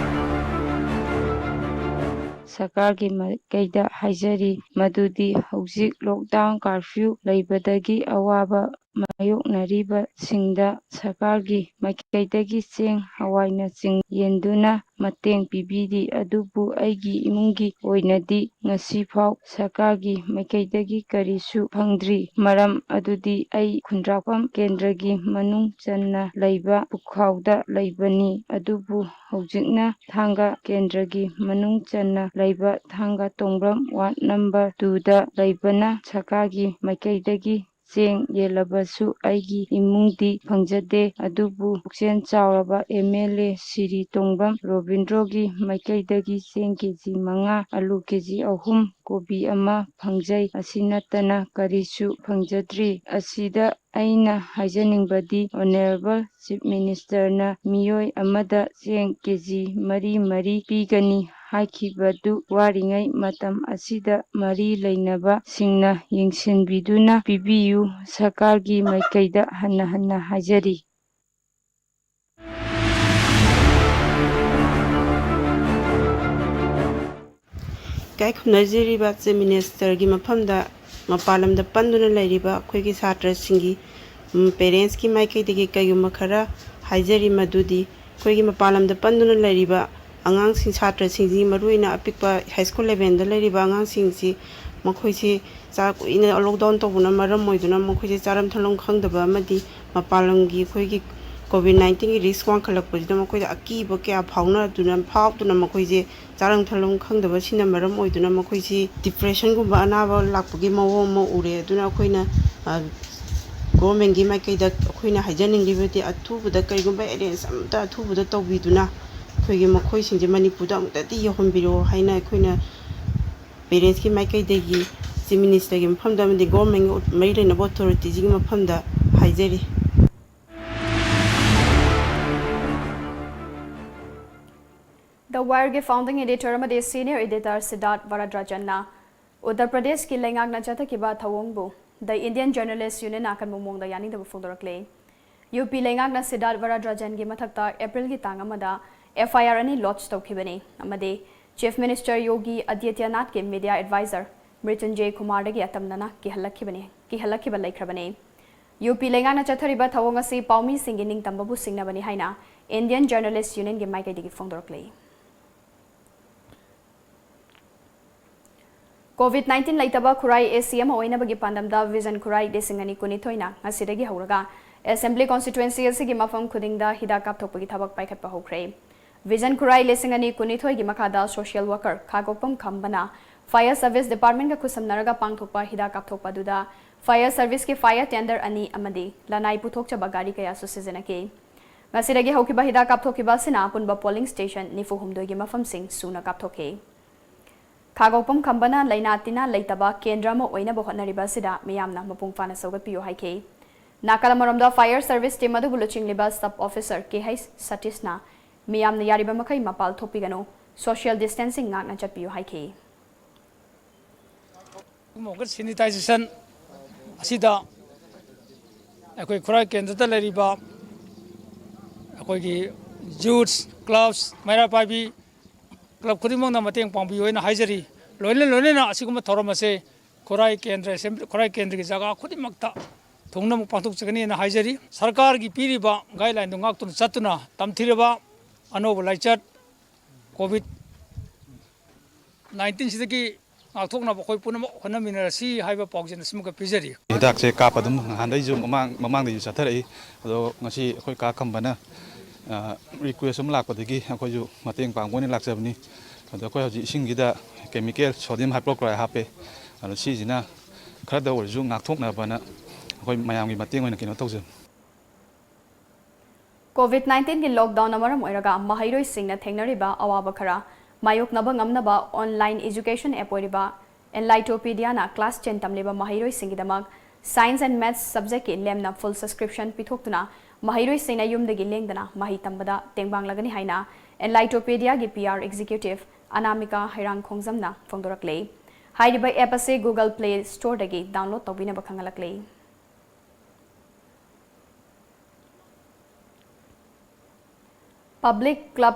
ꯁꯔꯀꯥꯔꯒꯤ ꯃꯥꯏꯀꯩꯗ ꯍꯥꯏꯖꯔꯤ ꯃꯗꯨꯗꯤ ꯍꯧꯖꯤꯛ lockdown curfew ꯂꯩꯕꯗꯒꯤ ꯑꯋꯥꯕ ꯃꯥꯌꯣꯛꯅꯔꯤꯕꯁꯤꯡꯗ ꯁꯔꯀꯥꯔꯒꯤ ꯃꯥꯏꯀꯩꯗꯒꯤ ꯆꯦꯡ, ꯍꯋꯥꯏꯅꯆꯤꯡꯕ ꯌꯦꯟꯗꯨꯅ ꯃꯇꯦꯡ ꯄꯤꯕꯤꯔꯤ꯫ ꯑꯗꯨꯕꯨ ꯑꯩꯒꯤ ꯏꯃꯨꯡꯒꯤ ꯑꯣꯏꯅꯗꯤ ꯉꯁꯤꯐꯥꯎ ꯁꯔꯀꯥꯔꯒꯤ ꯃꯥꯏꯀꯩꯗꯒꯤ ꯀꯔꯤꯁꯨ ꯐꯪꯗ꯭ꯔꯤ꯫ ꯃꯔꯝ ꯑꯗꯨꯗꯤ ꯑꯩ ꯈꯨꯟꯗ꯭ꯔꯥꯛꯄꯝ ꯀꯦꯟꯗ꯭ꯔꯒꯤ ꯃꯅꯨꯡ ꯆꯟꯅ ꯂꯩꯕ ꯄꯨꯈꯥꯎꯗ ꯂꯩꯕꯅꯤ꯫ ꯑꯗꯨꯕꯨ ꯍꯧꯖꯤꯛꯅ ꯊꯥꯡꯒ ꯀꯦꯟꯗ꯭ꯔꯒꯤ ꯃꯅꯨꯡ ꯆꯟꯅ ꯂꯩꯕ ꯊꯥꯡꯒ ꯇꯣꯡꯕ꯭ꯔꯝ ꯋꯥꯔꯗ ꯅꯝꯕꯔ ꯇꯨꯗ ꯂꯩꯕꯅ ꯁꯔꯀꯥꯔꯒꯤ ꯃꯥꯏꯀꯩꯗꯒꯤ ꯆꯦꯡ ꯌꯦꯜꯂꯕꯁꯨ ꯑꯩꯒꯤ ꯏꯃꯨꯡꯗꯤ ꯐꯪꯖꯗꯦ꯫ ꯑꯗꯨꯕꯨ ꯄꯨꯛꯆꯦꯜ ꯆꯥꯎꯔꯕ ꯑꯦꯝ ꯑꯦꯜ ꯑꯦ ꯁꯤꯔꯤ ꯇꯣꯡꯕ꯭ꯔꯝ ꯔꯣꯕꯤꯟꯗ꯭ꯔꯣꯒꯤ ꯃꯥꯏꯀꯩꯗꯒꯤ ꯆꯦꯡ ꯀꯦ ꯖꯤ ꯃꯉꯥ, ꯑꯂꯨ ꯀꯦ ꯖꯤ ꯑꯍꯨꯝ, ꯀꯣꯕꯤ ꯑꯃ ꯐꯪꯖꯩ꯫ ꯑꯁꯤ ꯅꯠꯇꯅ ꯀꯔꯤꯁꯨ ꯐꯪꯖꯗ꯭ꯔꯤ꯫ ꯑꯁꯤꯗ ꯑꯩꯅ ꯍꯥꯏꯖꯅꯤꯡꯕꯗꯤ ꯑꯣꯅꯔꯦꯕꯜ ꯆꯤꯐ ꯃꯤꯅꯤꯁꯇꯔꯅ ꯃꯤꯑꯣꯏ ꯑꯃꯗ ꯆꯦꯡ ꯀꯦ ꯖꯤ ꯃꯔꯤ ꯃꯔꯤ ꯄꯤꯒꯅꯤ ꯍꯥꯏꯈꯤꯕꯗꯨ ꯋꯥꯔꯤꯉꯩ ꯃꯇꯝ ꯑꯁꯤꯗ ꯃꯔꯤ ꯂꯩꯅꯕꯁꯤꯡꯅ ꯌꯦꯡꯁꯤꯟꯕꯤꯗꯨꯅ ꯄꯤꯕꯤꯌꯨ꯫ ꯁꯔꯀꯥꯔꯒꯤ ꯃꯥꯏꯀꯩꯗ ꯍꯟꯅ ꯍꯟꯅ ꯍꯥꯏꯖꯔꯤ꯫ ꯏꯀꯥꯏ ꯈꯨꯝꯅꯖꯔꯤꯕ ꯆꯤꯐ ꯃꯤꯅꯤꯁꯇꯔꯒꯤ ꯃꯐꯝꯗ ꯃꯄꯥꯟ ꯂꯝꯗ ꯄꯟꯗꯨꯅ ꯂꯩꯔꯤꯕ ꯑꯩꯈꯣꯏꯒꯤ ꯁꯥꯇ꯭ꯔꯁꯤꯡꯒꯤ, ꯎꯝ, ꯄꯦꯔꯦꯟꯁꯀꯤ ꯃꯥꯏꯀꯩꯗꯒꯤ ꯀꯩꯒꯨꯝꯕ ꯈꯔ ꯍꯥꯏꯖꯔꯤ, ꯃꯗꯨꯗꯤ ꯑꯩꯈꯣꯏꯒꯤ ꯃꯄꯥꯟ ꯂꯝꯗ ꯄꯟꯗꯨꯅ ꯂꯩꯔꯤꯕ ꯑꯉꯥꯡꯁꯤꯡ, ꯁꯥꯇ꯭ꯔꯁꯤꯡꯁꯤ, ꯃꯔꯨꯑꯣꯏꯅ ꯑꯄꯤꯛꯄ ꯍꯥꯏ ꯁ꯭ꯀꯨꯜ ꯂꯦꯚꯦꯜꯗ ꯂꯩꯔꯤꯕ ꯑꯉꯥꯡꯁꯤꯡꯁꯤ, ꯃꯈꯣꯏꯁꯤ ꯆꯥꯛ ꯀꯨꯏꯅ ꯂꯣꯛꯗꯥꯎꯟ ꯇꯧꯕꯅ ꯃꯔꯝ ꯑꯣꯏꯗꯨꯅ ꯃꯈꯣꯏꯁꯦ ꯆꯥꯔꯝ ꯊꯛꯂꯝ ꯈꯪꯗꯕ ꯑꯃꯗꯤ ꯃꯄꯥꯟ ꯂꯝꯒꯤ ꯑꯩꯈꯣꯏꯒꯤ ꯀꯣꯚꯤꯗ ꯅꯥꯏꯟꯇꯤꯟꯒꯤ ꯔꯤꯁꯛ ꯋꯥꯡꯈꯠꯂꯛꯄꯁꯤꯗ ꯃꯈꯣꯏꯗ ꯑꯀꯤꯕ ꯀꯌꯥ ꯐꯥꯎꯅꯗꯨꯅ, ꯐꯥꯎꯗꯨꯅ ꯃꯈꯣꯏꯁꯦ ꯆꯥꯔꯝ ꯊꯛꯂꯝ ꯈꯪꯗꯕꯁꯤꯅ ꯃꯔꯝ ꯑꯣꯏꯗꯨꯅ ꯃꯈꯣꯏꯁꯤ ꯗꯤꯄ꯭ꯔꯦꯁꯟꯒꯨꯝꯕ ꯑꯅꯥꯕ ꯂꯥꯛꯄꯒꯤ ꯃꯑꯣꯡ ꯑꯃ ꯎꯔꯦ꯫ ꯑꯗꯨꯅ ꯑꯩꯈꯣꯏꯅ, ꯑ, ꯒꯣꯔꯃꯦꯟꯒꯤ ꯃꯥꯏꯀꯩꯗ ꯑꯩꯈꯣꯏꯅ ꯍꯥꯏꯖꯅꯤꯡꯂꯤꯕꯗꯤ ꯑꯊꯨꯕꯗ ꯀꯔꯤꯒꯨꯝꯕ ꯑꯦꯔꯦꯟꯖ ꯑꯃꯇ ꯑꯊꯨꯕꯗ ꯇꯧꯕꯤꯗꯨꯅ ꯑꯩꯈꯣꯏꯒꯤ ꯃꯈꯣꯏꯁꯤꯡꯁꯦ ꯃꯅꯤꯄꯨꯔꯗ ꯑꯃꯨꯛꯇꯗꯤ ꯌꯧꯍꯟꯕꯤꯔꯛꯑꯣ ꯍꯥꯏꯅ ꯑꯩꯈꯣꯏꯅ ꯄꯦꯔꯦꯟꯁꯀꯤ ꯃꯥꯏꯀꯩꯗꯒꯤ ꯆꯤꯐ ꯃꯤꯅꯤꯁꯇꯔꯒꯤ ꯃꯐꯝꯗ ꯑꯃꯗꯤ ꯒꯣꯔꯃꯦꯟꯒꯤ ꯃꯔꯤ ꯂꯩꯅꯕ ꯑꯣꯊꯣꯔꯤꯇꯤꯁꯤꯒꯤ ꯃꯐꯝꯗ ꯍꯥꯏꯖꯔꯤ꯫ The Wireꯒꯤ founding editor ꯑꯃꯗꯤ senior editor ꯁꯤꯗꯥꯔꯊ ꯚꯥꯔꯗ꯭ꯔꯥꯖꯟꯅ ꯎꯠꯇꯔ ꯄ꯭ꯔꯗꯦꯁꯀꯤ ꯂꯩꯉꯥꯛꯅ ꯆꯠꯊꯈꯤꯕ ꯊꯧꯑꯣꯡꯕꯨ The Indian Journalists Unionꯅ ꯑꯀꯟꯕ ꯃꯑꯣꯡꯗ ꯌꯥꯅꯤꯡꯗꯕ ꯐꯣꯡꯗꯣꯔꯛꯂꯦ꯫ ꯌꯨ ꯄꯤ ꯂꯩꯉꯥꯛꯅ ꯁꯤꯗꯥꯔꯊ ꯚꯥꯔꯗ꯭ꯔꯥꯖꯟꯒꯤ ꯃꯊꯛꯇ ꯑꯦꯄ꯭ꯔꯤꯜꯒꯤ ꯇꯥꯡ ꯑꯃꯗ ꯑꯦꯐ ꯑꯥꯏ ꯑꯥꯔ ꯑꯅꯤ ꯂꯣꯗꯖ ꯇꯧꯈꯤꯕꯅꯤ ꯑꯃꯗꯤ ꯆꯤꯐ ꯃꯤꯅꯤꯁꯇꯔ ꯌꯣꯒꯤ ꯑꯗꯤꯇ꯭ꯌꯅꯥꯊꯀꯤ ꯃꯤꯗꯤꯌꯥ ꯑꯦꯗꯚꯥꯏꯖꯔ ꯃ꯭ꯔꯤꯇ꯭ꯌꯨꯟꯖꯌ ꯀꯨꯃꯥꯔꯗꯒꯤ ꯑꯇꯝꯅꯅ ꯀꯤꯍꯜꯂꯛꯈꯤꯕꯅꯤ, ꯀꯤꯍꯜꯂꯛꯈꯤꯕ ꯂꯩꯈ꯭ꯔꯕꯅꯤ꯫ ꯌꯨ ꯄꯤ ꯂꯩꯉꯥꯛꯅ ꯆꯠꯊꯔꯤꯕ ꯊꯧꯑꯣꯡ ꯑꯁꯤ ꯄꯥꯎꯃꯤꯁꯤꯡꯒꯤ ꯅꯤꯡꯇꯝꯕꯕꯨ ꯁꯤꯡꯅꯕꯅꯤ ꯍꯥꯏꯅ Indian Journalist Unionꯒꯤ ꯃꯥꯏꯀꯩꯗꯒꯤ ꯐꯣꯡꯗꯣꯔꯛꯂꯤ꯫ COVID nineteen ꯂꯩꯇꯕ ꯈꯨꯔꯥꯏ A C ꯑꯃ ꯑꯣꯏꯅꯕꯒꯤ ꯄꯥꯟꯗꯝꯗ Vision ꯈꯨꯔꯥꯏ ꯂꯤꯁꯤꯡ ꯑꯅꯤ ꯀꯨꯟꯅꯤꯊꯣꯏꯅ ꯉꯁꯤꯗꯒꯤ ꯍꯧꯔꯒ Assembly Constituency ꯑꯁꯤꯒꯤ ꯃꯐꯝ ꯈꯨꯗꯤꯡꯗ ꯍꯤꯗꯥꯛ ꯀꯥꯞꯊꯣꯛꯄꯒꯤ ꯊꯕꯛ ꯄꯥꯏꯈꯠꯄ ꯍꯧꯈ꯭ꯔꯦ꯫ Vision ꯈꯨꯔꯥꯏ ꯂꯤꯁꯤꯡ ꯑꯅꯤ ꯀꯨꯟꯅꯤꯊꯣꯏꯒꯤ ꯃꯈꯥꯗ Social Worker ꯈꯥꯒꯣꯛꯄꯝ ꯈꯝꯕꯅ Fire Service Departmentꯀ ꯈꯨꯠꯁꯝꯅꯔꯒ ꯄꯥꯡꯊꯣꯛꯄ ꯍꯤꯗꯥꯛ ꯀꯥꯞꯊꯣꯛꯄ ꯑꯗꯨꯗ Fire Serviceꯀꯤ Fire Tender ꯑꯅꯤ ꯑꯃꯗꯤ ꯂꯅꯥꯏ ꯄꯨꯊꯣꯛꯆꯕ ꯒꯥꯔꯤ ꯀꯌꯥꯁꯨ ꯁꯤꯖꯤꯟꯅꯈꯤ꯫ ꯉꯁꯤꯗꯒꯤ ꯍꯧꯈꯤꯕ ꯍꯤꯗꯥꯛ ꯀꯥꯞꯊꯣꯛꯈꯤꯕ ꯑꯁꯤꯅ ꯑꯄꯨꯟꯕ polling station ꯅꯤꯐꯨ ꯍꯨꯝꯗꯣꯏꯒꯤ ꯃꯐꯝꯁꯤꯡ ꯁꯨꯅ ꯀꯥꯞꯊꯣꯛꯈꯤ꯫ ꯈꯥꯒꯣꯛꯄꯝ ꯈꯝꯕꯅ ꯂꯩꯅꯥ ꯇꯤꯟꯅꯥ ꯂꯩꯇꯕ ꯀꯦꯟꯗ꯭ꯔ ꯑꯃ ꯑꯣꯏꯅꯕ ꯍꯣꯠꯅꯔꯤꯕ ꯑꯁꯤꯗ ꯃꯤꯌꯥꯝꯅ ꯃꯄꯨꯡ ꯐꯥꯅ ꯁꯧꯒꯠꯄꯤꯌꯨ ꯍꯥꯏꯈꯤ꯫ ꯅꯥꯀꯜ ꯑꯃꯔꯣꯝꯗ Fire Service Team ꯑꯗꯨꯕꯨ ꯂꯨꯆꯤꯡꯂꯤꯕ Sub Officer ꯀꯦ ꯍꯩꯆ ꯁꯇꯤꯁꯅ ꯃꯤꯌꯥꯝꯅ ꯌꯥꯔꯤꯕ ꯃꯈꯩ ꯃꯄꯥꯜ ꯊꯣꯛꯄꯤꯒꯅꯨ, Social Distancing ꯉꯥꯛꯅ ꯆꯠꯄꯤꯌꯨ ꯍꯥꯏꯈꯤ꯫ ꯑꯃꯨꯛꯀ Sanitisation ꯑꯁꯤꯗ ꯑꯩꯈꯣꯏ ꯈꯨꯔꯥꯏ ꯀꯦꯟꯗ꯭ꯔꯗ ꯂꯩꯔꯤꯕ ꯑꯩꯈꯣꯏꯒꯤ Youths, Clubs, ꯃꯩꯔꯥ ꯄꯥꯏꯕꯤ club ꯈꯨꯗꯤꯡꯃꯛꯅ ꯃꯇꯦꯡ ꯄꯥꯡꯕꯤꯌꯨ ꯍꯥꯏꯅ ꯍꯥꯏꯖꯔꯤ꯫ ꯂꯣꯏꯅ ꯂꯣꯏꯅꯅ ꯑꯁꯤꯒꯨꯝꯕ ꯊꯧꯔꯝ ꯑꯁꯦ ꯈꯨꯔꯥꯏ ꯀꯦꯟꯗ꯭ꯔ ꯑꯦꯁꯦꯝꯕ꯭ꯂꯤ, ꯈꯨꯔꯥꯏ ꯀꯦꯟꯗ꯭ꯔꯒꯤ ꯖꯒꯥ ꯈꯨꯗꯤꯡꯃꯛꯇ ꯊꯨꯡꯅꯃꯛ ꯄꯥꯡꯊꯣꯛꯆꯒꯅꯤ ꯍꯥꯏꯅ ꯍꯥꯏꯖꯔꯤ꯫ ꯁꯔꯀꯥꯔꯒꯤ ꯄꯤꯔꯤꯕ guideline ꯗꯨ ꯉꯥꯛꯇꯨꯅ ꯆꯠꯇꯨꯅ ꯇꯝꯊꯤꯔꯕ ꯑꯅꯧꯕ ꯂꯥꯏꯆꯠ COVID nineteen ꯁꯤꯗꯒꯤ ꯉꯥꯛꯊꯣꯛꯅꯕ ꯑꯩꯈꯣꯏ ꯄꯨꯝꯅꯃꯛ ꯍꯣꯠꯅꯃꯤꯟꯅꯔꯁꯤ ꯍꯥꯏꯕ ꯄꯥꯎꯖꯦꯜ ꯑꯁꯤꯃꯒ ꯄꯤꯖꯔꯤ꯫ ꯍꯤꯗꯥꯛꯁꯦ ꯀꯥꯞꯄ ꯑꯗꯨꯝ ꯅꯍꯥꯟꯗꯩꯁꯨ ꯃꯃꯥꯡ, ꯃꯃꯥꯡꯗꯩꯁꯨ ꯆꯠꯊꯔꯛꯏ꯫ ꯑꯗꯣ ꯉꯁꯤ ꯑꯩꯈꯣꯏ ꯀꯥ ꯈꯝꯕꯅ, ꯑ, request ꯑꯃ ꯂꯥꯛꯄꯗꯒꯤ ꯑꯩꯈꯣꯏꯁꯨ ꯃꯇꯦꯡ ꯄꯥꯡꯕ ꯑꯣꯏꯅ ꯂꯥꯛꯆꯕꯅꯤ꯫ ꯑꯗꯣ ꯑꯩꯈꯣꯏ ꯍꯧꯖꯤꯛ ꯏꯁꯤꯡꯁꯤꯗ chemical sodium hypochlorite ꯍꯥꯞꯄꯦ꯫ ꯑꯗꯣ ꯁꯤꯁꯤꯅ ꯈꯔꯗ ꯑꯣꯏꯔꯁꯨ ꯉꯥꯛꯊꯣꯛꯅꯕꯅ ꯑꯩꯈꯣꯏ ꯃꯌꯥꯝꯒꯤ ꯃꯇꯦꯡ ꯑꯣꯏꯅ ꯀꯩꯅꯣ ꯇꯧꯖꯕꯅꯤ꯫ COVID nineteenꯒꯤ lockdownꯅ ꯃꯔꯝ ꯑꯣꯏꯔꯒ ꯃꯍꯩꯔꯣꯏꯁꯤꯡꯅ ꯊꯦꯡꯅꯔꯤꯕ ꯑꯋꯥꯕ ꯈꯔ ꯃꯥꯌꯣꯛꯅꯕ ꯉꯝꯅꯕ online education app ꯑꯣꯏꯔꯤꯕ Enlightopediaꯅ class ten ꯇꯝꯂꯤꯕ ꯃꯍꯩꯔꯣꯏꯁꯤꯡꯒꯤꯗꯃꯛ Science and Maths subjectꯀꯤ ꯂꯦꯝꯅ full subscription ꯄꯤꯊꯣꯛꯇꯨꯅ ꯃꯍꯩꯔꯣꯏꯁꯤꯡꯅ ꯌꯨꯝꯗꯒꯤ ꯂꯦꯡꯗꯅ ꯃꯍꯩ ꯇꯝꯕꯗ ꯇꯦꯡꯕꯥꯡꯂꯒꯅꯤ ꯍꯥꯏꯅ Enlightopediaꯒꯤ P R executive ꯑꯅꯥꯃꯤꯀꯥ ꯍꯩꯔꯥꯡꯈꯣꯡꯖꯝꯅ ꯐꯣꯡꯗꯣꯔꯛꯂꯤ꯫ ꯍꯥꯏꯔꯤꯕ app ꯑꯁꯤ Google Play Storeꯗꯒꯤ download ꯇꯧꯕꯤꯅꯕ ꯈꯪꯍꯜꯂꯛꯂꯤ꯫ Public Club,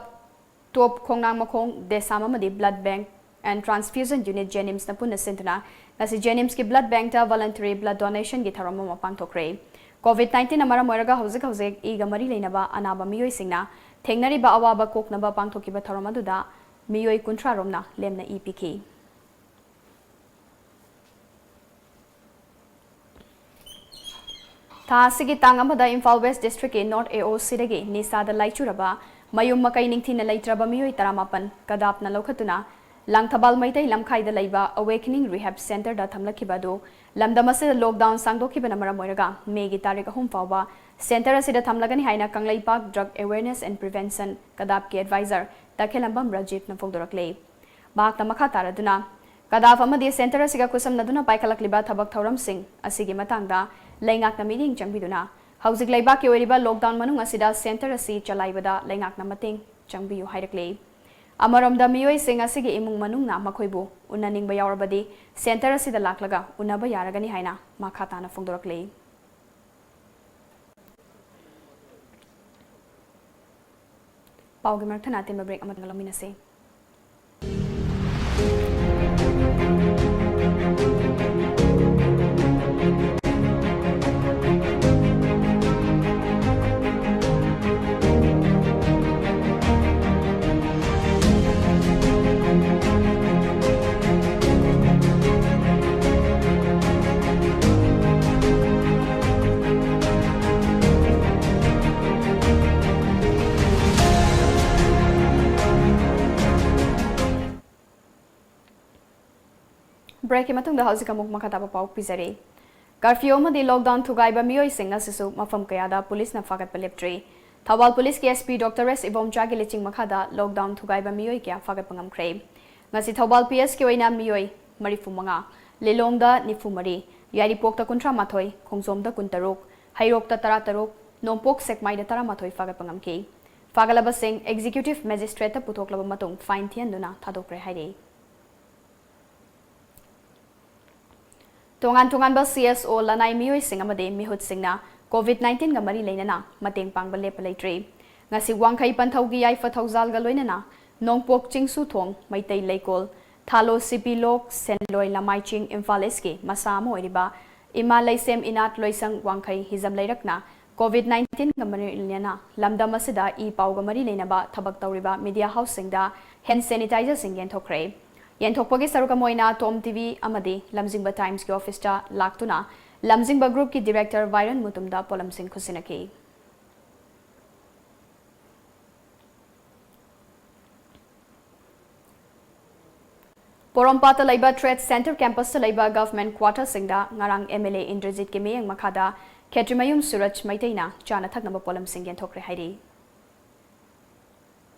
Top ꯈꯣꯡꯅꯥꯡ ꯃꯈꯣꯡ, DESAM ꯑꯃꯗꯤ Blood Bank and Transfusion Unit JNIMSꯅ ꯄꯨꯟꯅ ꯁꯤꯟꯗꯨꯅ ꯉꯁꯤ JNIMSꯀꯤ blood bankꯇ voluntary blood donationꯒꯤ ꯊꯧꯔꯝ ꯑꯃ ꯄꯥꯡꯊꯣꯛꯈ꯭ꯔꯦ꯫ COVID nineteen ꯅ ꯃꯔꯝ ꯑꯣꯏꯔꯒ ꯍꯧꯖꯤꯛ ꯍꯧꯖꯤꯛ ꯏꯒ ꯃꯔꯤ ꯂꯩꯅꯕ ꯑꯅꯥꯕ ꯃꯤꯑꯣꯏꯁꯤꯡꯅ ꯊꯦꯡꯅꯔꯤꯕ ꯑꯋꯥꯕ ꯀꯣꯛꯅꯕ ꯄꯥꯡꯊꯣꯛꯈꯤꯕ ꯊꯧꯔꯝ ꯑꯗꯨꯗ ꯃꯤꯑꯣꯏ ꯀꯨꯟꯊ꯭ꯔꯥ ꯔꯣꯝꯅ ꯂꯦꯝꯅ ꯏ ꯄꯤꯈꯤ꯫ ꯊꯥ ꯑꯁꯤꯒꯤ ꯇꯥꯡ ꯑꯃꯗ ꯏꯝꯐꯥꯜ ꯋꯦꯁ꯭ꯠ ꯗꯤꯁꯇ꯭ꯔꯤꯛꯀꯤ ꯅꯣꯔꯠ ꯑꯦ ꯑꯣ ꯁꯤꯗꯒꯤ ꯅꯤꯁꯥꯗ ꯂꯥꯏꯆꯨꯔꯕ ꯃꯌꯨꯝ ꯃꯀꯩ ꯅꯤꯡꯊꯤꯅ ꯂꯩꯇ꯭ꯔꯕ ꯃꯤꯑꯣꯏ ꯇꯔꯥꯃꯥꯄꯟ ꯀꯗꯥꯞꯅ ꯂꯧꯈꯠꯇꯨꯅ ꯂꯥꯡꯊꯕꯥꯜ ꯃꯩꯇꯩ ꯂꯝꯈꯥꯏꯗ ꯂꯩꯕ Awakening Rehab Centreꯗ ꯊꯝꯂꯛꯈꯤꯕ ꯑꯗꯨ ꯂꯝꯗꯝ ꯑꯁꯤꯗ ꯂꯣꯛꯗꯥꯎꯟ ꯁꯥꯡꯗꯣꯛꯈꯤꯕꯅ ꯃꯔꯝ ꯑꯣꯏꯔꯒ ꯃꯦꯒꯤ ꯇꯥꯔꯤꯛ ꯑꯍꯨꯝ ꯐꯥꯎꯕ ꯁꯦꯟꯇꯔ ꯑꯁꯤꯗ ꯊꯝꯂꯒꯅꯤ ꯍꯥꯏꯅ Kangleipak Drug Awareness and Prevention ꯀꯗꯥꯞꯀꯤ ꯑꯦꯗꯚꯥꯏꯖꯔ ꯇꯈꯦꯜꯂꯝꯕꯝ ꯔꯥꯖꯤꯞꯅ ꯐꯣꯡꯗꯣꯔꯛꯂꯦ꯫ ꯃꯍꯥꯛꯅ ꯃꯈꯥ ꯇꯥꯔꯗꯨꯅ, ꯀꯗꯥꯞ ꯑꯃꯗꯤ ꯁꯦꯟꯇꯔ ꯑꯁꯤꯒ ꯈꯨꯠꯁꯝꯅꯗꯨꯅ ꯄꯥꯏꯈꯠꯂꯛꯂꯤꯕ ꯊꯕꯛ ꯊꯧꯔꯝꯁꯤꯡ ꯑꯁꯤꯒꯤ ꯃꯇꯥꯡꯗ ꯂꯩꯉꯥꯛꯅ ꯃꯤꯠꯌꯦꯡ ꯆꯪꯕꯤꯗꯨꯅ, ꯍꯧꯖꯤꯛ ꯂꯩꯕꯥꯛꯀꯤ ꯑꯣꯏꯔꯤꯕ ꯂꯣꯛꯗꯥꯎꯟ ꯃꯅꯨꯡ ꯑꯁꯤꯗ ꯁꯦꯟꯇꯔ ꯑꯁꯤ ꯆꯂꯥꯏꯕꯗ ꯂꯩꯉꯥꯛꯅ ꯃꯇꯦꯡ ꯆꯪꯕꯤꯌꯨ ꯍꯥꯏꯔꯛꯂꯦ꯫ ꯑꯃꯔꯣꯝꯗ, ꯃꯤꯑꯣꯏꯁꯤꯡ ꯑꯁꯤꯒꯤ ꯏꯃꯨꯡ ꯃꯅꯨꯡꯅ ꯃꯈꯣꯏꯕꯨ ꯎꯅꯅꯤꯡꯕ ꯌꯥꯎꯔꯕꯗꯤ ꯁꯦꯟꯇꯔ ꯑꯁꯤꯗ ꯂꯥꯛꯂꯒ ꯎꯅꯕ ꯌꯥꯔꯒꯅꯤ ꯍꯥꯏꯅ ꯃꯈꯥ ꯇꯥꯅ ꯐꯣꯡꯗꯣꯔꯛꯂꯤ꯫ ꯄꯥꯎꯒꯤ ꯃꯔꯛ ꯊꯠꯅ ꯑꯇꯦꯟꯕ ꯕ꯭ꯔꯦꯛ ꯑꯃꯇꯪꯒ ꯂꯧꯃꯤꯟꯅꯁꯤ꯫ ꯕ꯭ꯔꯦꯛꯀꯤ ꯃꯇꯨꯡꯗ ꯍꯧꯖꯤꯛ ꯑꯃꯨꯛ ꯃꯈꯥ ꯇꯥꯕ ꯄꯥꯎ ꯄꯤꯖꯔꯤ꯫ ꯀꯔꯐ꯭ꯌꯨ ꯑꯃꯗꯤ ꯂꯣꯛꯗꯥꯎꯟ ꯊꯨꯒꯥꯏꯕ ꯃꯤꯑꯣꯏꯁꯤꯡ ꯑꯁꯤꯁꯨ ꯃꯐꯝ ꯀꯌꯥꯗ ꯄꯨꯂꯤꯁꯅ ꯐꯥꯒꯠꯄ ꯂꯦꯞꯇ꯭ꯔꯤ꯫ ꯊꯧꯕꯥꯜ ꯄꯨꯂꯤꯁꯀꯤ SP ꯗꯣꯛꯇꯔ ꯑꯦꯁ ꯏꯕꯣꯝꯆꯥꯒꯤ ꯂꯤꯆꯤꯡ ꯃꯈꯥꯗ ꯂꯣꯛꯗꯥꯎꯟ ꯊꯨꯒꯥꯏꯕ ꯃꯤꯑꯣꯏ ꯀꯌꯥ ꯐꯥꯒꯠꯄ ꯉꯝꯈ꯭ꯔꯦ꯫ ꯉꯁꯤ ꯊꯧꯕꯥꯜ PSꯀꯤ ꯑꯣꯏꯅ ꯃꯤꯑꯣꯏ ꯃꯔꯤꯐꯨ ꯃꯉꯥ, ꯂꯤꯂꯣꯡꯗ ꯅꯤꯐꯨ ꯃꯔꯤ, ꯌꯥꯏꯔꯤꯄꯣꯛꯇ ꯀꯨꯟꯊ꯭ꯔꯥ ꯃꯥꯊꯣꯏ, ꯈꯣꯡꯖꯣꯝꯗ ꯀꯨꯟꯇꯔꯨꯛ, ꯍꯩꯔꯣꯛꯇ ꯇꯔꯥꯇꯔꯨꯛ, ꯅꯣꯡꯄꯣꯛ ꯁꯦꯛꯃꯥꯏꯗ ꯇꯔꯥꯃꯥꯊꯣꯏ ꯐꯥꯒꯠꯄ ꯉꯝꯈꯤ꯫ ꯐꯥꯒꯠꯂꯕꯁꯤꯡ ꯑꯦꯛꯖꯤꯀ꯭ꯌꯨꯇꯤꯚ ꯃꯦꯖꯤꯁꯇ꯭ꯔꯦꯠꯇ ꯄꯨꯊꯣꯛꯂꯕ ꯃꯇꯨꯡ ꯐꯥꯏꯟ ꯊꯤꯍꯟꯗꯨꯅ ꯊꯥꯗꯣꯛꯈ꯭ꯔꯦ ꯍꯥꯏꯔꯤ꯫ ꯇꯣꯉꯥꯟ ꯇꯣꯉꯥꯟꯕ CSO, ꯂꯅꯥꯏ ꯃꯤꯑꯣꯏꯁꯤꯡ ꯑꯃꯗꯤ ꯃꯤꯍꯨꯠꯁꯤꯡꯅ COVID nineteen ꯒ ꯃꯔꯤ ꯂꯩꯅꯅ ꯃꯇꯦꯡ ꯄꯥꯡꯕ ꯂꯦꯞꯄ ꯂꯩꯇ꯭ꯔꯤ꯫ ꯉꯁꯤ ꯋꯥꯡꯈꯩ ꯄꯟꯊꯧꯒꯤ ꯌꯥꯏꯐ ꯊꯧꯖꯥꯜꯒ ꯂꯣꯏꯅꯅ ꯅꯣꯡꯄꯣꯛ ꯆꯤꯡꯁꯨꯊꯣꯡ ꯃꯩꯇꯩ ꯂꯩꯀꯣꯜ, ꯊꯥꯂꯣ CP Block, ꯁꯦꯟꯂꯣꯏ ꯂꯃꯥꯏ ꯆꯤꯡ, ꯏꯝꯐꯥꯜ ꯏꯁꯀꯤ ꯃꯁꯥ ꯑꯃ ꯑꯣꯏꯔꯤꯕ ꯏꯃꯥ ꯂꯩꯁꯦꯝ ꯏꯅꯥꯠ ꯂꯣꯏꯁꯪ ꯋꯥꯡꯈꯩ ꯍꯤꯖꯝ ꯂꯩꯔꯛꯅ COVID nineteen ꯒ ꯃꯔꯤ ꯂꯩꯅꯅ ꯂꯝꯗꯝ ꯑꯁꯤꯗ ꯏ ꯄꯥꯎꯒ ꯃꯔꯤ ꯂꯩꯅꯕ ꯊꯕꯛ ꯇꯧꯔꯤꯕ media house ꯁꯤꯡꯗ hand sanitizer ꯁꯤꯡ ꯌꯦꯟꯊꯣꯛꯈ꯭ꯔꯦ꯫ ꯌꯦꯟꯊꯣꯛꯄꯒꯤ ꯁꯔꯨꯛ ꯑꯃ ꯑꯣꯏꯅ Tom TV ꯑꯃꯗꯤ ꯂꯝꯖꯤꯡꯕ Times ꯀꯤ office ꯇ ꯂꯥꯛꯇꯨꯅ ꯂꯝꯖꯤꯡꯕ group ꯀꯤ director ꯕꯥꯏꯔꯟ ꯃꯨꯇꯨꯝꯗ ꯄꯣꯠꯂꯝꯁꯤꯡ ꯈꯨꯠꯁꯤꯟꯅꯈꯤ꯫ ꯄꯣꯔꯣꯝꯄꯥꯠꯇ ꯂꯩꯕ Trade Center campus ꯇ ꯂꯩꯕ government quarter ꯁꯤꯡꯗ ꯉꯔꯥꯡ MLA ꯏꯟꯗ꯭ꯔꯖꯤꯠꯀꯤ ꯃꯤꯠꯌꯦꯡ ꯃꯈꯥꯗ ꯈꯦꯇ꯭ꯔꯤꯃꯌꯨꯝ ꯁꯨꯔꯖ ꯃꯩꯇꯩꯅ ꯆꯥꯅ ꯊꯛꯅꯕ ꯄꯣꯠꯂꯝꯁꯤꯡ ꯌꯦꯟꯊꯣꯛꯈ꯭ꯔꯦ ꯍꯥꯏꯔꯤ꯫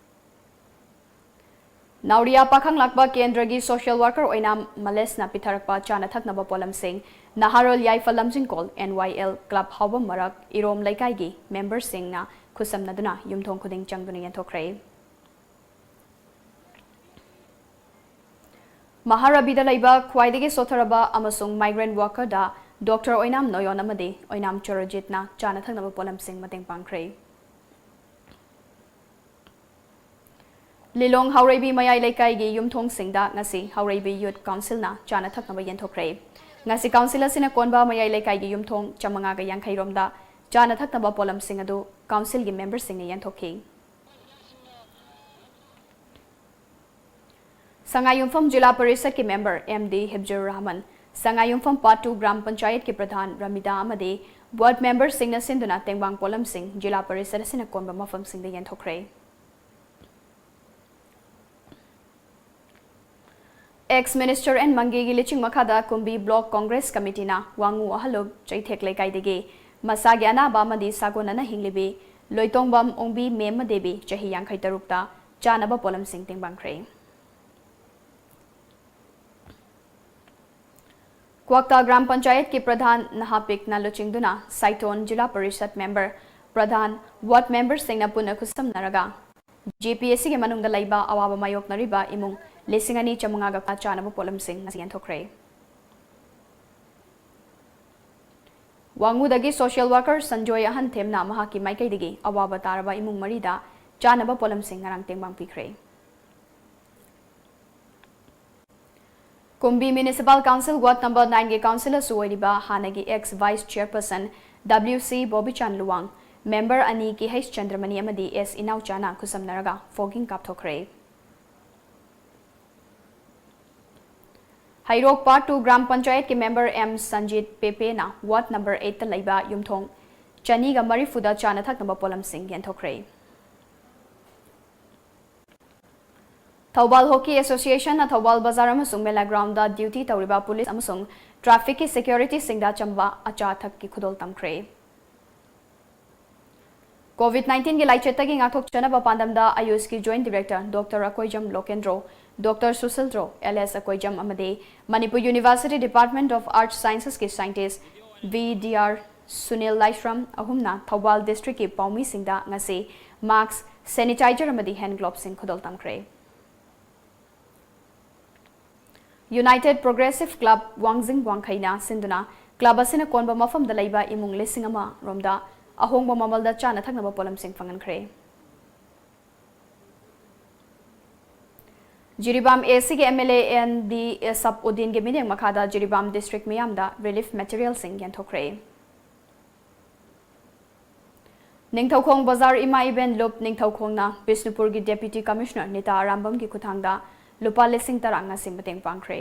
ꯅꯥꯎꯔꯤꯌꯥ ꯄꯥꯈꯪ ꯂꯥꯛꯄ ꯀꯦꯟꯗ꯭ꯔꯒꯤ social worker ꯑꯣꯏꯅ ꯃꯂꯦꯁꯅ ꯄꯤꯊꯔꯛꯄ ꯆꯥꯅ ꯊꯛꯅꯕ ꯄꯣꯠꯂꯝꯁꯤꯡ ꯅꯍꯥꯔꯣꯜ ꯌꯥꯏꯐ ꯂꯝꯖꯤꯡꯀꯣꯜ, NYL club ꯍꯥꯎꯕꯝ ꯃꯔꯛ ꯏꯔꯣꯝ ꯂꯩꯀꯥꯏꯒꯤ member ꯁꯤꯡꯅ ꯈꯨꯠꯁꯝꯅꯗꯨꯅ ꯌꯨꯝꯊꯣꯡ ꯈꯨꯗꯤꯡ ꯆꯪꯗꯨꯅ ꯌꯦꯟꯊꯣꯛꯈ꯭ꯔꯦ꯫ ꯃꯍꯥꯔꯥꯕꯤꯗ ꯂꯩꯕ ꯈ꯭ꯋꯥꯏꯗꯒꯤ ꯁꯣꯠꯊꯔꯕ ꯑꯃꯁꯨꯡ migrant worker ꯗ Doctor ꯑꯣꯏꯅꯥꯝ ꯅꯣꯌꯣꯟ ꯑꯃꯗꯤ ꯑꯣꯏꯅꯥꯝ ꯆꯔꯖꯤꯠꯅ ꯆꯥꯅ ꯊꯛꯅꯕ ꯄꯣꯠꯂꯝꯁꯤꯡ ꯃꯇꯦꯡ ꯄꯥꯡꯈ꯭ꯔꯦ꯫ ꯂꯤꯂꯣꯡ ꯍꯥꯎꯔꯩꯕꯤ ꯃꯌꯥꯏ ꯂꯩꯀꯥꯏꯒꯤ ꯌꯨꯝꯊꯣꯡꯁꯤꯡꯗ ꯉꯁꯤ ꯍꯥꯎꯔꯩꯕꯤ Youth Council ꯅ ꯆꯥꯅ ꯊꯛꯅꯕ ꯌꯦꯟꯊꯣꯛꯈ꯭ꯔꯦ꯫ ꯉꯁꯤ council ꯑꯁꯤꯅ ꯀꯣꯟꯕ ꯃꯌꯥꯏ ꯂꯩꯀꯥꯏꯒꯤ ꯌꯨꯝꯊꯣꯡ ꯆꯥꯃꯉꯥꯒ ꯌꯥꯡꯈꯩ ꯔꯣꯝꯗ ꯆꯥꯅ ꯊꯛꯅꯕ ꯄꯣꯠꯂꯝꯁꯤꯡ ꯑꯗꯨ council ꯒꯤ member ꯁꯤꯡꯅ ꯌꯦꯟꯊꯣꯛꯈꯤ꯫ ꯁꯉꯥꯏꯌꯨꯝꯐꯝ ꯖꯤꯂꯥ ꯄꯔꯤꯁꯠꯀꯤ member M D Hifzur Rahman, ꯁꯉꯥꯏꯌꯨꯝꯐꯝ Part two ꯒ꯭ꯔꯥꯝ ꯄꯟꯆꯥꯌꯠꯀꯤ ꯄ꯭ꯔꯙꯥꯟ ꯔꯃꯤꯗꯥ ꯑꯃꯗꯤ ward member ꯁꯤꯡꯅ ꯁꯤꯟꯗꯨꯅ ꯇꯦꯡꯕꯥꯡ ꯄꯣꯠꯂꯝꯁꯤꯡ ꯖꯤꯂꯥ ꯄꯔꯤꯁꯠ ꯑꯁꯤꯅ ꯀꯣꯟꯕ ꯃꯐꯝꯁꯤꯡꯗ ꯌꯦꯟꯊꯣꯛꯈ꯭ꯔꯦ꯫ Ex minister N ꯃꯪꯒꯤꯒꯤ ꯂꯨꯆꯤꯡ ꯃꯈꯥꯗ ꯀꯨꯝꯕꯤ Block Congress Committee ꯅ ꯋꯥꯉꯨ ꯑꯍꯜꯂꯨꯞ ꯆꯩꯊꯦꯛ ꯂꯩꯀꯥꯏꯗꯒꯤ ꯃꯁꯥꯒꯤ ꯑꯅꯥꯕ ꯑꯃꯗꯤ ꯁꯥꯒꯣꯟꯅꯅ ꯍꯤꯡꯂꯤꯕꯤ ꯂꯣꯏꯇꯣꯡꯕꯝ ꯑꯣꯡꯕꯤ ꯃꯦꯝꯃ ꯗꯦꯕꯤ, ꯆꯍꯤ ꯌꯥꯡꯈꯩ ꯇꯔꯨꯛꯇ ꯆꯥꯅꯕ ꯄꯣꯠꯂꯝꯁꯤꯡ ꯇꯦꯡꯕꯥꯡꯈ꯭ꯔꯦ꯫ ꯀ꯭ꯋꯥꯛꯇꯥ ꯒ꯭ꯔꯥꯝ ꯄꯟꯆꯥꯌꯠꯀꯤ ꯄ꯭ꯔꯙꯥꯟ ꯅꯍꯥꯄꯤꯛꯅ ꯂꯨꯆꯤꯡꯗꯨꯅ ꯁꯥꯏꯇꯣꯟ ꯖꯤꯂꯥ ꯄꯔꯤꯁꯠ member, ꯄ꯭ꯔꯙꯥꯟ, ward member ꯁꯤꯡꯅ ꯄꯨꯟꯅ ꯈꯨꯠꯁꯝꯅꯔꯒ ꯖꯦ ꯄꯤ ꯑꯦꯁ ꯁꯤꯒꯤ ꯃꯅꯨꯡꯗ ꯂꯩꯕ ꯑꯋꯥꯕ ꯃꯥꯌꯣꯛꯅꯔꯤꯕ ꯏꯃꯨꯡ ꯂꯤꯁꯤꯡ ꯑꯅꯤ ꯆꯥꯃꯉꯥꯒ ꯆꯥꯅꯕ ꯄꯣꯠꯂꯝꯁꯤꯡ ꯉꯁꯤ ꯌꯦꯟꯊꯣꯛꯈ꯭ꯔꯦ꯫ ꯋꯥꯉꯨꯗꯒꯤ social worker ꯁꯟꯖꯣꯏ ꯑꯍꯟꯊꯦꯝꯅ ꯃꯍꯥꯛꯀꯤ ꯃꯥꯏꯀꯩꯗꯒꯤ ꯑꯋꯥꯕ ꯇꯥꯔꯕ ꯏꯃꯨꯡ ꯃꯔꯤꯗ ꯆꯥꯅꯕ ꯄꯣꯠꯂꯝꯁꯤꯡ ꯉꯔꯥꯡ ꯇꯦꯡꯕꯥꯡ ꯄꯤꯈ꯭ꯔꯦ꯫ ꯀꯨꯝꯕꯤ Municipal Council Ward number nine ꯒꯤ councillorꯁꯨ ꯑꯣꯏꯔꯤꯕ ꯍꯥꯟꯅꯒꯤ ex vice chairperson W C ꯕꯣꯕꯤꯆꯥꯟ Luwang, member ꯑꯅꯤ ꯀꯦ ꯑꯩꯆ ꯆꯟꯗ꯭ꯔꯃꯅꯤ ꯑꯃꯗꯤ ꯑꯦꯁ ꯏꯅꯥꯎꯆꯥꯅ ꯈꯨꯠꯁꯝꯅꯔꯒ ꯐꯣꯒꯤꯡ ꯀꯥꯞꯊꯣꯛꯈ꯭ꯔꯦ꯫ ꯍꯩꯔꯣꯛ Part two ꯒ꯭ꯔꯥꯝ ꯄꯟꯆꯥꯌꯠꯀꯤ member ꯑꯦꯝ ꯁꯟꯖꯤꯠ ꯄꯦꯄꯦꯅ ward number eight ꯇ ꯂꯩꯕ ꯌꯨꯝꯊꯣꯡ ꯆꯅꯤꯒ ꯃꯔꯤꯐꯨꯗ ꯆꯥꯅ ꯊꯛꯅꯕ ꯄꯣꯠꯂꯝꯁꯤꯡ ꯌꯦꯟꯊꯣꯛꯈ꯭ꯔꯦ꯫ ꯊꯧꯕꯥꯜ Hockey Associationꯅ ꯊꯧꯕꯥꯜ ꯕꯖꯥꯔ ꯑꯃꯁꯨꯡ ꯃꯦꯂꯥ groundꯗ duty ꯇꯧꯔꯤꯕ police ꯑꯃꯁꯨꯡ trafficꯀꯤ securityꯁꯤꯡꯗ ꯑꯆꯝꯕ ꯑꯆꯥ ꯑꯊꯛꯀꯤ ꯈꯨꯗꯣꯜ ꯇꯝꯈ꯭ꯔꯦ꯫ COVID nineteen ꯒꯤ ꯂꯥꯏꯆꯠꯇꯒꯤ ꯉꯥꯛꯊꯣꯛꯆꯅꯕ ꯄꯥꯟꯗꯝꯗ AYUSꯀꯤ Joint Director Doctor ꯑꯀꯣꯏꯖꯝ ꯂꯣꯀꯦꯟꯗ꯭ꯔꯣ, Doctor ꯁꯨꯁꯤꯜꯗ꯭ꯔꯣ, L S ꯑꯀꯣꯏꯖꯝ ꯑꯃꯗꯤ Manipur University Department of Arts Sciencesꯀꯤ scientist V D R Sunil ꯂꯥꯏꯁ꯭ꯔꯝ ꯑꯍꯨꯝꯅ ꯊꯧꯕꯥꯜ districtꯀꯤ ꯄꯥꯎꯃꯤꯁꯤꯡꯗ ꯉꯁꯤ mask, sanitizer ꯑꯃꯗꯤ hand gloveꯁꯤꯡ ꯈꯨꯗꯣꯜ ꯇꯝꯈ꯭ꯔꯦ꯫ United Progressive Club ꯋꯥꯡꯖꯤꯡ ꯋꯥꯡꯈꯩꯅ ꯁꯤꯟꯗꯨꯅ club ꯑꯁꯤꯅ ꯀꯣꯟꯕ ꯃꯐꯝꯗ ꯂꯩꯕ ꯏꯃꯨꯡ ꯂꯤꯁꯤꯡ ꯑꯃ ꯔꯣꯝꯗ ꯑꯍꯣꯡꯕ ꯃꯃꯜꯗ ꯆꯥꯅ ꯊꯛꯅꯕ ꯄꯣꯠꯂꯝꯁꯤꯡ ꯐꯪꯍꯟꯈ꯭ꯔꯦ꯫ ꯖꯤꯔꯤꯕꯥꯝ ACꯒꯤ MLA N D Sabudeenꯒꯤ ꯃꯤꯠꯌꯦꯡ ꯃꯈꯥꯗ ꯖꯤꯔꯤꯕꯥꯝ district ꯃꯤꯌꯥꯝꯗ relief materialꯁꯤꯡ ꯌꯦꯟꯊꯣꯛꯈ꯭ꯔꯦ꯫ ꯅꯤꯡꯊꯧꯈꯣꯡ ꯕꯖꯥꯔ ꯏꯃꯥ ꯏꯕꯦꯟ ꯂꯨꯞ ꯅꯤꯡꯊꯧꯈꯣꯡꯅ ꯕꯤꯁꯅꯨꯄꯨꯔꯒꯤ Deputy Commissioner ꯅꯤꯇꯥ ꯑꯔꯥꯝꯕꯝꯒꯤ ꯈꯨꯠꯊꯥꯡꯗ ꯂꯨꯄꯥ ꯂꯤꯁꯤꯡ ꯇꯔꯥ ꯉꯁꯤ ꯃꯇꯦꯡ ꯄꯥꯡꯈ꯭ꯔꯦ꯫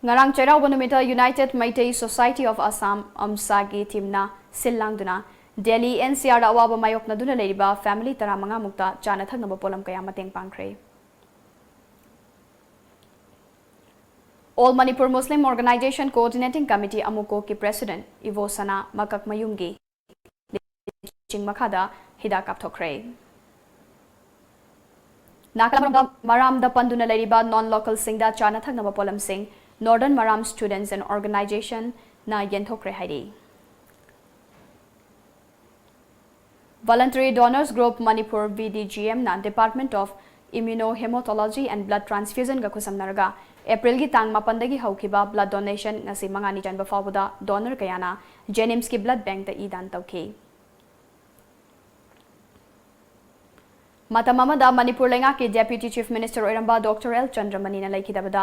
ꯉꯔꯥꯡ ꯆꯩꯔꯥꯎꯕ ꯅꯨꯃꯤꯠꯇ United Meitei Society of Assam, ꯑꯝꯁꯥꯒꯤ teamꯅ ꯁꯤꯜ ꯂꯥꯡꯗꯨꯅ ꯗꯦꯜꯂꯤ NCRꯗ ꯑꯋꯥꯕ ꯃꯥꯌꯣꯛꯅꯗꯨꯅ ꯂꯩꯔꯤꯕ family ꯇꯔꯥꯃꯉꯥ ꯃꯨꯛꯇ ꯆꯥꯅ ꯊꯛꯅꯕ ꯄꯣꯠꯂꯝ ꯀꯌꯥ ꯃꯇꯦꯡ ꯄꯥꯡꯈ꯭ꯔꯦ꯫ All Manipur Muslim Organisation Coordinating Committee, ꯑꯃꯨꯀꯣꯒꯤ President ꯏꯕꯣꯁꯅꯥ ꯃꯀꯛꯃꯌꯨꯝꯒꯤ ꯂꯨꯆꯤꯡ ꯃꯈꯥꯗ ꯍꯤꯗꯥꯛ ꯀꯥꯞꯊꯣꯛꯈ꯭ꯔꯦ꯫ ꯅꯥꯒꯥꯂꯦꯟꯗ ꯃꯔꯥꯝꯗ ꯄꯟꯗꯨꯅ ꯂꯩꯔꯤꯕ non localꯁꯤꯡꯗ ꯆꯥꯅ ꯊꯛꯅꯕ ꯄꯣꯠꯂꯝꯁꯤꯡ Northern Maram Students and Organizationꯅ ꯌꯦꯟꯊꯣꯛꯈ꯭ꯔꯦ ꯍꯥꯏꯔꯤ꯫ Voluntary Donors Group Manipur, VDGMꯅ Department of Immunohematology and Blood Transfusionꯒ ꯈꯨꯠꯁꯝꯅꯔꯒ Aprilꯒꯤ ꯇꯥꯡ ꯃꯥꯄꯟꯗꯒꯤ ꯍꯧꯈꯤꯕ blood donation ꯉꯁꯤ ꯃꯉꯥꯅꯤ ꯆꯟꯕ ꯐꯥꯎꯕꯗ donor ꯀꯌꯥꯅ JNIMSꯀꯤ blood bankꯇ ꯏ ꯗꯥꯟ ꯇꯧꯈꯤ꯫ ꯃꯇꯝ ꯑꯃꯗ ꯃꯅꯤꯄꯨꯔ ꯂꯩꯉꯥꯛꯀꯤ Deputy Chief Minister ꯑꯣꯏꯔꯝꯕ Doctor L ꯆꯟꯗ꯭ꯔꯃꯅꯤꯅ ꯂꯩꯈꯤꯗꯕꯗ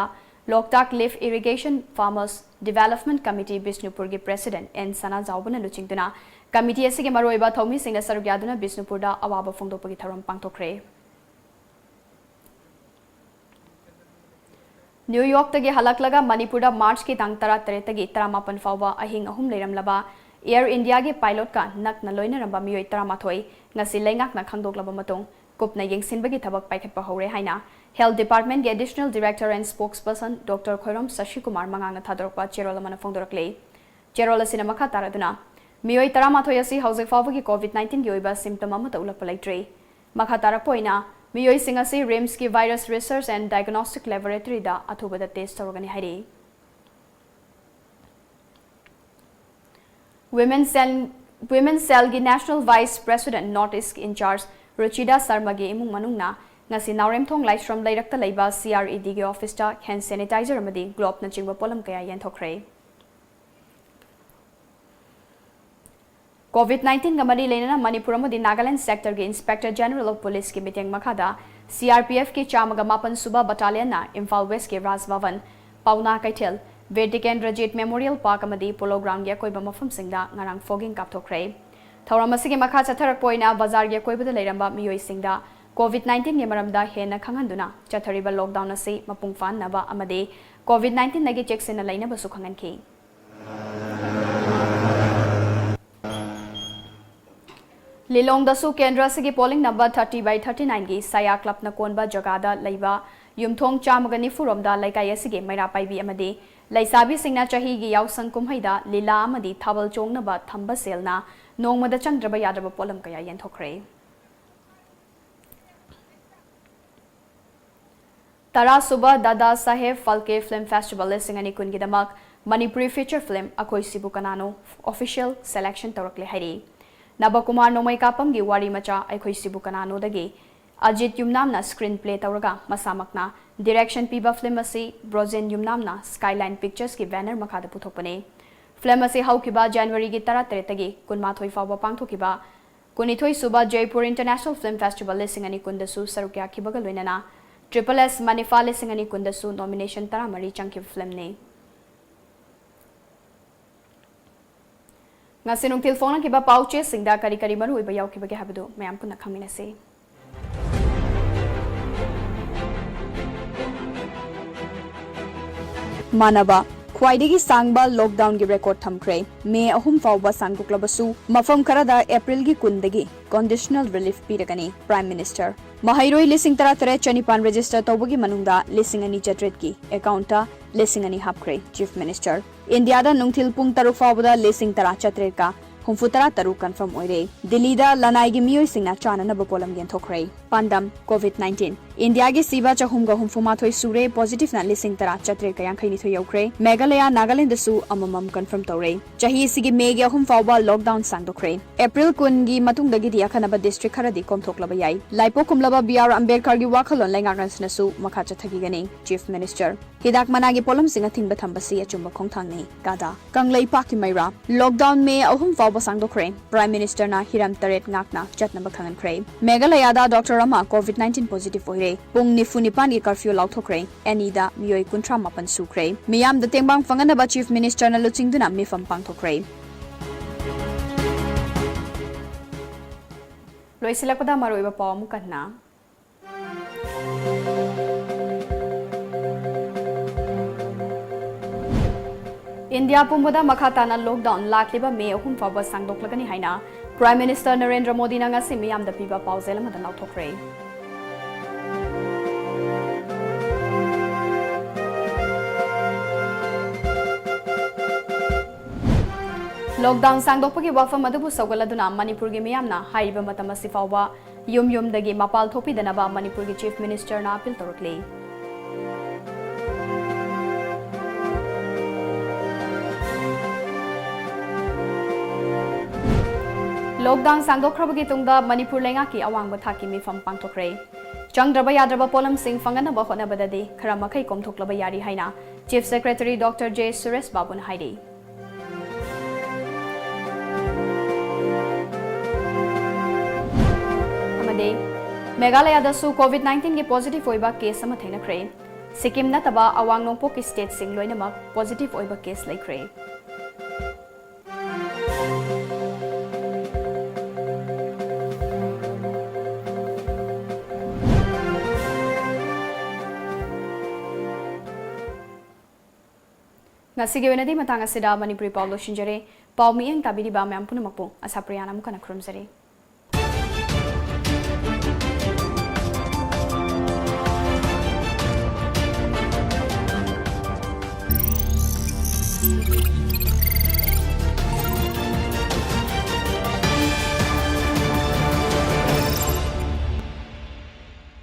Loktak Lift Irrigation Farmers Development Committee ꯕꯤꯁꯅꯨꯄꯨꯔꯒꯤ President N ꯁꯅꯥꯖꯥꯎꯕꯅ ꯂꯨꯆꯤꯡꯗꯨꯅ committee ꯑꯁꯤꯒꯤ ꯃꯔꯨꯑꯣꯏꯕ ꯊꯧꯃꯤꯁꯤꯡꯅ ꯁꯔꯨꯛ ꯌꯥꯗꯨꯅ ꯕꯤꯁꯅꯨꯄꯨꯔꯗ ꯑꯋꯥꯕ ꯐꯣꯡꯗꯣꯛꯄꯒꯤ ꯊꯧꯔꯝ ꯄꯥꯡꯊꯣꯛꯈ꯭ꯔꯦ꯫ ꯅ꯭ꯌꯨ ꯌꯣꯔꯛꯇꯒꯤ ꯍꯜꯂꯛꯂꯒ ꯃꯅꯤꯄꯨꯔꯗ ꯃꯥꯔꯆꯀꯤ ꯇꯥꯡ ꯇꯔꯥꯇꯔꯦꯠꯇꯒꯤ ꯇꯔꯥꯃꯥꯄꯟ ꯐꯥꯎꯕ ꯑꯍꯤꯡ ꯑꯍꯨꯝ ꯂꯩꯔꯝꯂꯕ Air Indiaꯒꯤ pilotꯀ ꯅꯛꯅ ꯂꯣꯏꯅꯔꯝꯕ ꯃꯤꯑꯣꯏ ꯇꯔꯥꯃꯥꯊꯣꯏ ꯉꯁꯤ ꯂꯩꯉꯥꯛꯅ ꯈꯪꯗꯣꯛꯂꯕ ꯃꯇꯨꯡ ꯀꯨꯞꯅ ꯌꯦꯡꯁꯤꯟꯕꯒꯤ ꯊꯕꯛ ꯄꯥꯏꯈꯠꯄ ꯍꯧꯔꯦ ꯍꯥꯏꯅ Health Departmentꯀꯤ Additional Director and Spokesperson Doctor Khoirom ꯁꯁꯤꯀꯨꯃꯥꯔ ꯃꯉꯥꯡꯅ ꯊꯥꯗꯣꯔꯛꯄ ꯆꯦꯔꯣꯜ ꯑꯃꯅ ꯐꯣꯡꯗꯣꯔꯛꯂꯤ꯫ ꯆꯦꯔꯣꯜ ꯑꯁꯤꯅ ꯃꯈꯥ ꯇꯥꯔꯗꯨꯅ, ꯃꯤꯑꯣꯏ ꯇꯔꯥꯃꯥꯊꯣꯏ ꯑꯁꯤ ꯍꯧꯖꯤꯛ ꯐꯥꯎꯕꯒꯤ COVID nineteenꯒꯤ ꯑꯣꯏꯕ symptom ꯑꯃꯠꯇ ꯎꯠꯂꯛꯄ ꯂꯩꯇ꯭ꯔꯤ꯫ ꯃꯈꯥ ꯇꯥꯔꯛꯄ ꯑꯣꯏꯅ, ꯃꯤꯑꯣꯏꯁꯤꯡ ꯑꯁꯤ RIMSꯀꯤ Virus Research and Diagnostic Laboratoryꯗ ꯑꯊꯨꯕꯗ test ꯇꯧꯔꯒꯅꯤ ꯍꯥꯏꯔꯤ꯫ Women Cell, Women Cellꯒꯤ National Vice President North East in charge ꯔꯨꯆꯤꯗꯥ ꯁꯔꯃꯒꯤ ꯏꯃꯨꯡ ꯃꯅꯨꯡꯅ ꯉꯁꯤ ꯅꯥꯎꯔꯦꯝꯊꯣꯡ ꯂꯥꯏꯁ꯭ꯔꯝ ꯂꯩꯔꯛꯇ ꯂꯩꯕ CREDꯒꯤ officeꯇ hand sanitizer ꯑꯃꯗꯤ gloveꯅꯆꯤꯡꯕ ꯄꯣꯠꯂꯝ ꯀꯌꯥ ꯌꯦꯟꯊꯣꯛꯈ꯭ꯔꯦ꯫ COVID nineteenꯒ ꯃꯔꯤ ꯂꯩꯅꯅ ꯃꯅꯤꯄꯨꯔ ꯑꯃꯗꯤ ꯅꯥꯒꯥꯂꯦꯟ sectorꯒꯤ Inspector General of Policeꯀꯤ ꯃꯤꯠꯌꯦꯡ ꯃꯈꯥꯗ CRPFꯀꯤ ꯆꯥꯝꯃꯒ ꯃꯥꯄꯟ ꯁꯨꯕ battalionꯅ ꯏꯝꯐꯥꯜ Westꯀꯤ ꯔꯥꯖ ꯚꯕꯟ, ꯄꯥꯎꯅꯥ ꯀꯩꯊꯦꯜ, ꯕꯤꯔ ꯇꯤꯀꯦꯟꯗ꯭ꯔꯖꯤꯠ Memorial Park ꯑꯃꯗꯤ Polo Groundꯒꯤ ꯑꯀꯣꯏꯕ ꯃꯐꯝꯁꯤꯡꯗ ꯉꯔꯥꯡ fogging ꯀꯥꯞꯊꯣꯛꯈ꯭ꯔꯦ꯫ ꯊꯧꯔꯝ ꯑꯁꯤꯒꯤ ꯃꯈꯥ ꯆꯠꯊꯔꯛꯄ ꯑꯣꯏꯅ ꯕꯖꯥꯔꯒꯤ ꯑꯀꯣꯏꯕꯗ ꯂꯩꯔꯝꯕ ꯃꯤꯑꯣꯏꯁꯤꯡꯗ COVID nineteenꯒꯤ ꯃꯔꯝꯗ ꯍꯦꯟꯅ ꯈꯪꯍꯟꯗꯨꯅ ꯆꯠꯊꯔꯤꯕ lockdown ꯑꯁꯤ ꯃꯄꯨꯡ ꯐꯥꯍꯟꯅꯕ ꯑꯃꯗꯤ COVID nineteenꯗꯒꯤ ꯆꯦꯛꯁꯤꯟꯅ ꯂꯩꯅꯕꯁꯨ ꯈꯪꯍꯟꯈꯤ꯫ ꯂꯤꯂꯣꯡꯗꯁꯨ ꯀꯦꯟꯗ꯭ꯔ ꯑꯁꯤꯒꯤ polling number thirty by thirty nineꯒꯤ ꯁꯌꯥ clubꯅ ꯀꯣꯟꯕ ꯖꯒꯥꯗ ꯂꯩꯕ ꯌꯨꯝꯊꯣꯡ ꯆꯥꯝꯃꯒ ꯅꯤꯐꯨ ꯔꯣꯝꯗ ꯂꯩꯀꯥꯏ ꯑꯁꯤꯒꯤ ꯃꯩꯔꯥ ꯄꯥꯏꯕꯤ ꯑꯃꯗꯤ ꯂꯩꯁꯥꯕꯤꯁꯤꯡꯅ ꯆꯍꯤꯒꯤ ꯌꯥꯎꯁꯪ ꯀꯨꯝꯍꯩꯗ ꯂꯤꯂꯥ ꯑꯃꯗꯤ ꯊꯥꯕꯜ ꯆꯣꯡꯅꯕ ꯊꯝꯕ ꯁꯦꯜꯅ ꯅꯣꯡꯃꯗ ꯆꯪꯗ꯭ꯔꯕ ꯌꯥꯗ꯭ꯔꯕ ꯄꯣꯠꯂꯝ ꯀꯌꯥ ꯌꯦꯟꯊꯣꯛꯈ꯭ꯔꯦ꯫ ꯇꯔꯥꯁꯨꯕ ꯗꯥꯗꯥ ꯁꯥꯍꯦꯕ ꯐꯥꯜꯀꯦ Film Festival ꯂꯤꯁꯤꯡ ꯑꯅꯤ ꯀꯨꯟꯒꯤꯗꯃꯛ ꯃꯅꯤꯄꯨꯔꯤ feature film ꯑꯩꯈꯣꯏ ꯁꯤꯕꯨ ꯀꯅꯥꯅꯣ official selection ꯇꯧꯔꯛꯂꯦ ꯍꯥꯏꯔꯤ꯫ ꯅꯕꯀꯨꯃꯥꯔ ꯅꯣꯡꯃꯩꯀꯥꯄꯝꯒꯤ ꯋꯥꯔꯤ ꯃꯆꯥ ꯑꯩꯈꯣꯏ ꯁꯤꯕꯨ ꯀꯅꯥꯅꯣꯗꯒꯤ ꯑꯖꯤꯠ ꯌꯨꯝꯅꯥꯝꯅ screenplay ꯇꯧꯔꯒ ꯃꯁꯥꯃꯛꯅ direction ꯄꯤꯕ film ꯑꯁꯤ ꯕ꯭ꯔꯣꯖꯦꯟ ꯌꯨꯝꯅꯥꯝꯅ Skyline Picturesꯀꯤ banner ꯃꯈꯥꯗ ꯄꯨꯊꯣꯛꯄꯅꯤ꯫ Film ꯑꯁꯤ ꯍꯧꯈꯤꯕ Januaryꯒꯤ ꯇꯔꯥꯇꯔꯦꯠꯇꯒꯤ ꯀꯨꯟꯃꯥꯊꯣꯏ ꯐꯥꯎꯕ ꯄꯥꯡꯊꯣꯛꯈꯤꯕ ꯀꯨꯟꯅꯤꯊꯣꯏ ꯁꯨꯕ ꯖꯩꯄꯨꯔ International Film Festival ꯂꯤꯁꯤꯡ ꯑꯅꯤ ꯀꯨꯟꯗꯁꯨ ꯁꯔꯨꯛ ꯌꯥꯈꯤꯕꯒ ꯂꯣꯏꯅꯅ ꯇ꯭ꯔꯤꯄꯜ ꯑꯦꯁ ꯃꯅꯤꯐꯥ ꯂꯤꯁꯤꯡ ꯑꯅꯤ ꯀꯨꯟꯗꯁꯨ nomination ꯇꯔꯥꯃꯔꯤ ꯆꯪꯈꯤꯕ film ꯅꯤ꯫ ꯉꯁꯤ ꯅꯨꯡꯊꯤꯜ ꯐꯣꯡꯂꯛꯈꯤꯕ ꯄꯥꯎ ꯆꯦꯁꯤꯡꯗ ꯀꯔꯤ ꯀꯔꯤ ꯃꯔꯨꯑꯣꯏꯕ ꯌꯥꯎꯈꯤꯕꯒꯦ ꯍꯥꯏꯕꯗꯨ ꯃꯌꯥꯝ ꯄꯨꯟꯅ ꯈꯪꯃꯤꯟꯅꯁꯤ꯫ ꯃꯥꯟꯅꯕ, ꯈ꯭ꯋꯥꯏꯗꯒꯤ ꯁꯥꯡꯕ lockdown ꯒꯤ record ꯊꯝꯈ꯭ꯔꯦ꯫ ꯃꯦ ꯑꯍꯨꯝ ꯐꯥꯎꯕ ꯁꯥꯡꯗꯣꯛꯂꯕꯁꯨ, ꯃꯐꯝ ꯈꯔꯗ ꯑꯦꯄ꯭ꯔꯤꯜꯒꯤ ꯀꯨꯟꯗꯒꯤ conditional relief ꯄꯤꯔꯒꯅꯤ, Prime Minister꯫ ꯃꯍꯩꯔꯣꯏ ꯂꯤꯁꯤꯡ ꯇꯔꯥ ꯇꯔꯦꯠ ꯆꯅꯤꯄꯥꯟ register ꯇꯧꯕꯒꯤ ꯃꯅꯨꯡꯗ ꯂꯤꯁꯤꯡ ꯑꯅꯤ ꯆꯥꯇ꯭ꯔꯦꯠꯀꯤ account ꯇ ꯂꯤꯁꯤꯡ ꯑꯅꯤ ꯍꯥꯞꯈ꯭ꯔꯦ, Chief Minister꯫ ꯏꯟꯗꯤꯌꯥꯗ ꯅꯨꯡꯊꯤꯜ ꯄꯨꯡ ꯇꯔꯨꯛ ꯐꯥꯎꯕꯗ ꯂꯤꯁꯤꯡ ꯇꯔꯥ ꯆꯥꯇ꯭ꯔꯦꯠꯀ ꯍꯨꯝꯐꯨ ꯇꯔꯥ ꯇꯔꯨꯛ confirm ꯑꯣꯏꯔꯦ꯫ ꯗꯤꯜꯂꯤꯗ ꯂꯅꯥꯏꯒꯤ ꯃꯤꯑꯣꯏꯁꯤꯡꯅ ꯆꯥꯅꯅꯕ ꯄꯣꯠꯂꯝ ꯌꯦꯟꯊꯣꯛꯈ꯭ꯔꯦ꯫ ꯄꯥꯟꯗꯝ, COVID nineteen꯫ ꯏꯟꯗꯤꯌꯥꯒꯤ ꯁꯤꯕ ꯆꯍꯨꯝꯒ ꯍꯨꯝꯐꯨ ꯃꯥꯊꯣꯏ ꯁꯨꯔꯦ, positive ꯅ ꯂꯤꯁꯤꯡ ꯇꯔꯥ ꯆꯥꯇ꯭ꯔꯦꯠꯀ ꯌꯥꯡꯈꯩ ꯅꯤꯊꯣꯏ ꯌꯧꯈ꯭ꯔꯦ꯫ ꯃꯦꯘꯥꯂꯌꯥ, ꯅꯥꯒꯥꯂꯦꯟꯗꯁꯨ ꯑꯃꯃꯝ confirm ꯇꯧꯔꯦ꯫ ꯆꯍꯤ ꯑꯁꯤꯒꯤ ꯃꯦꯒꯤ ꯑꯍꯨꯝ ꯐꯥꯎꯕ lockdown ꯁꯥꯡꯗꯣꯛꯈ꯭ꯔꯦ꯫ ꯑꯦꯄ꯭ꯔꯤꯜ ꯀꯨꯟꯒꯤ ꯃꯇꯨꯡꯗꯒꯤꯗꯤ ꯑꯈꯟꯅꯕ district ꯈꯔꯗꯤ ꯀꯣꯝꯊꯣꯛꯂꯕ ꯌꯥꯏ꯫ ꯂꯥꯏꯄꯣꯛ ꯈꯨꯝꯂꯕ ꯕꯤ ꯑꯥꯔ ꯑꯝꯕꯦꯗꯀꯔꯒꯤ ꯋꯥꯈꯜꯂꯣꯟ ꯂꯩꯉꯥꯛꯅꯁꯤꯅꯁꯨ ꯃꯈꯥ ꯆꯠꯊꯈꯤꯒꯅꯤ, Chief Minister꯫ ꯍꯤꯗꯥꯛ ꯃꯅꯥꯒꯤ ꯄꯣꯠꯂꯝꯁꯤꯡ ꯑꯊꯤꯡꯕ ꯊꯝꯕꯁꯤ ꯑꯆꯨꯝꯕ ꯈꯣꯡꯊꯥꯡꯅꯤ, ꯀꯥꯗꯥ꯫ ꯀꯪꯂꯩꯄꯥꯛꯀꯤ ꯃꯩꯔꯥ꯫ Lockdown ꯃꯦ ꯑꯍꯨꯝ ꯐꯥꯎꯕ ꯁꯥꯡꯗꯣꯛꯈ꯭ꯔꯦ꯫ Prime Minister ꯅ ꯍꯤꯔꯝ ꯇꯔꯦꯠ ꯉꯥꯛꯅ ꯆꯠꯅꯕ ꯈꯪꯍꯟꯈ꯭ꯔꯦ꯫ ꯃꯦꯘꯥꯂꯌꯥꯗ doctor ꯑꯃ COVID nineteen positive ꯑꯣꯏꯔꯦ꯫ ꯄꯨꯡ ꯅꯤꯐꯨ ꯅꯤꯄꯥꯟꯒꯤ curfew ꯂꯥꯎꯊꯣꯛꯈ꯭ꯔꯦ꯫ ꯑꯦꯅꯤꯗ ꯃꯤꯑꯣꯏ ꯀꯨꯟꯊ꯭ꯔꯥ ꯃꯥꯄꯟ ꯁꯨꯈ꯭ꯔꯦ꯫ ꯃꯤꯌꯥꯝꯗ ꯇꯦꯡꯕꯥꯡ ꯐꯪꯍꯟꯅꯕ Chief Minister ꯅ ꯂꯨꯆꯤꯡꯗꯨꯅ ꯃꯤꯐꯝ ꯄꯥꯡꯊꯣꯛꯈ꯭ꯔꯦ꯫ ꯂꯣꯏꯁꯤꯜꯂꯛꯄꯗ ꯃꯔꯨꯑꯣꯏꯕ ꯄꯥꯎ ꯑꯃꯨꯛ ꯍꯟꯅ꯫ ꯏꯟꯗꯤꯌꯥ ꯄꯨꯝꯕꯗ ꯃꯈꯥ ꯇꯥꯅ lockdown ꯂꯥꯛꯂꯤꯕ ꯃꯦ ꯑꯍꯨꯝ ꯐꯥꯎꯕ ꯁꯥꯡꯗꯣꯛꯂꯒꯅꯤ ꯍꯥꯏꯅ Prime Minister ꯅꯔꯦꯟꯗ꯭ꯔ ꯃꯣꯗꯤꯅ ꯉꯁꯤ ꯃꯤꯌꯥꯝꯗ ꯄꯤꯕ ꯄꯥꯎꯖꯦꯜ ꯑꯃꯗ ꯂꯥꯎꯊꯣꯛꯈ꯭ꯔꯦ꯫ Lockdown ꯁꯥꯡꯗꯣꯛꯄꯒꯤ ꯋꯥꯐꯝ ꯑꯗꯨꯕꯨ ꯁꯧꯒꯠꯂꯗꯨꯅ ꯃꯅꯤꯄꯨꯔꯒꯤ ꯃꯤꯌꯥꯝꯅ ꯍꯥꯏꯔꯤꯕ ꯃꯇꯝ ꯑꯁꯤ ꯐꯥꯎꯕ ꯌꯨꯝ ꯌꯨꯝꯗꯒꯤ ꯃꯄꯥꯜ ꯊꯣꯛꯄꯤꯗꯅꯕ ꯃꯅꯤꯄꯨꯔꯒꯤ Chief Minister ꯅ appeal ꯇꯧꯔꯛꯂꯤ꯫ Lockdown ꯁꯥꯡꯗꯣꯛꯈ꯭ꯔꯕꯒꯤ ꯇꯨꯡꯗ ꯃꯅꯤꯄꯨꯔ ꯂꯩꯉꯥꯛꯀꯤ ꯑꯋꯥꯡꯕ ꯊꯥꯛꯀꯤ ꯃꯤꯐꯝ ꯄꯥꯡꯊꯣꯛꯈ꯭ꯔꯦ꯫ ꯆꯪꯗ꯭ꯔꯕ ꯌꯥꯗ꯭ꯔꯕ ꯄꯣꯠꯂꯝꯁꯤꯡ ꯐꯪꯍꯟꯅꯕ ꯍꯣꯠꯅꯕꯗꯗꯤ ꯈꯔ ꯃꯈꯩ ꯀꯣꯝꯊꯣꯛꯂꯕ ꯌꯥꯔꯤ ꯍꯥꯏꯅ Chief Secretary Doctor J Suresh ꯕꯥꯕꯨꯅ ꯍꯥꯏꯔꯤ꯫ ꯃꯦꯘꯥꯂꯌꯥꯗꯁꯨ ꯀꯣꯚꯤꯗ ꯅꯥꯏꯟꯇꯤꯟꯒꯤ ꯄꯣꯖꯤꯇꯤꯚ ꯑꯣꯏꯕ ꯀꯦꯁ ꯑꯃ ꯊꯦꯡꯅꯈ꯭ꯔꯦ꯫ ꯁꯤꯛꯀꯤꯝ ꯅꯠꯇꯕ ꯑꯋꯥꯡ ꯅꯣꯡꯄꯣꯛꯀꯤ ꯁ꯭ꯇꯦꯠꯁꯤꯡ ꯂꯣꯏꯅꯃꯛ ꯄꯣꯖꯤꯇꯤꯚ ꯑꯣꯏꯕ ꯀꯦꯁ ꯂꯩꯈ꯭ꯔꯦ꯫ ꯉꯁꯤꯒꯤ ꯑꯣꯏꯅꯗꯤ ꯃꯇꯥꯡ ꯑꯁꯤꯗ ꯃꯅꯤꯄꯨꯔꯤ ꯄꯥꯎ ꯂꯣꯏꯁꯤꯟꯖꯔꯦ꯫ ꯄꯥꯎ ꯃꯤꯠꯌꯦꯡ ꯇꯥꯕꯤꯔꯤꯕ ꯃꯌꯥꯝ ꯄꯨꯝꯅꯃꯛꯄꯨ ꯑꯁꯥꯄ꯭ꯔꯤꯌꯥꯅ ꯑꯃꯨꯛ ꯍꯟꯅ ꯈꯨꯔꯨꯝꯖꯔꯤ꯫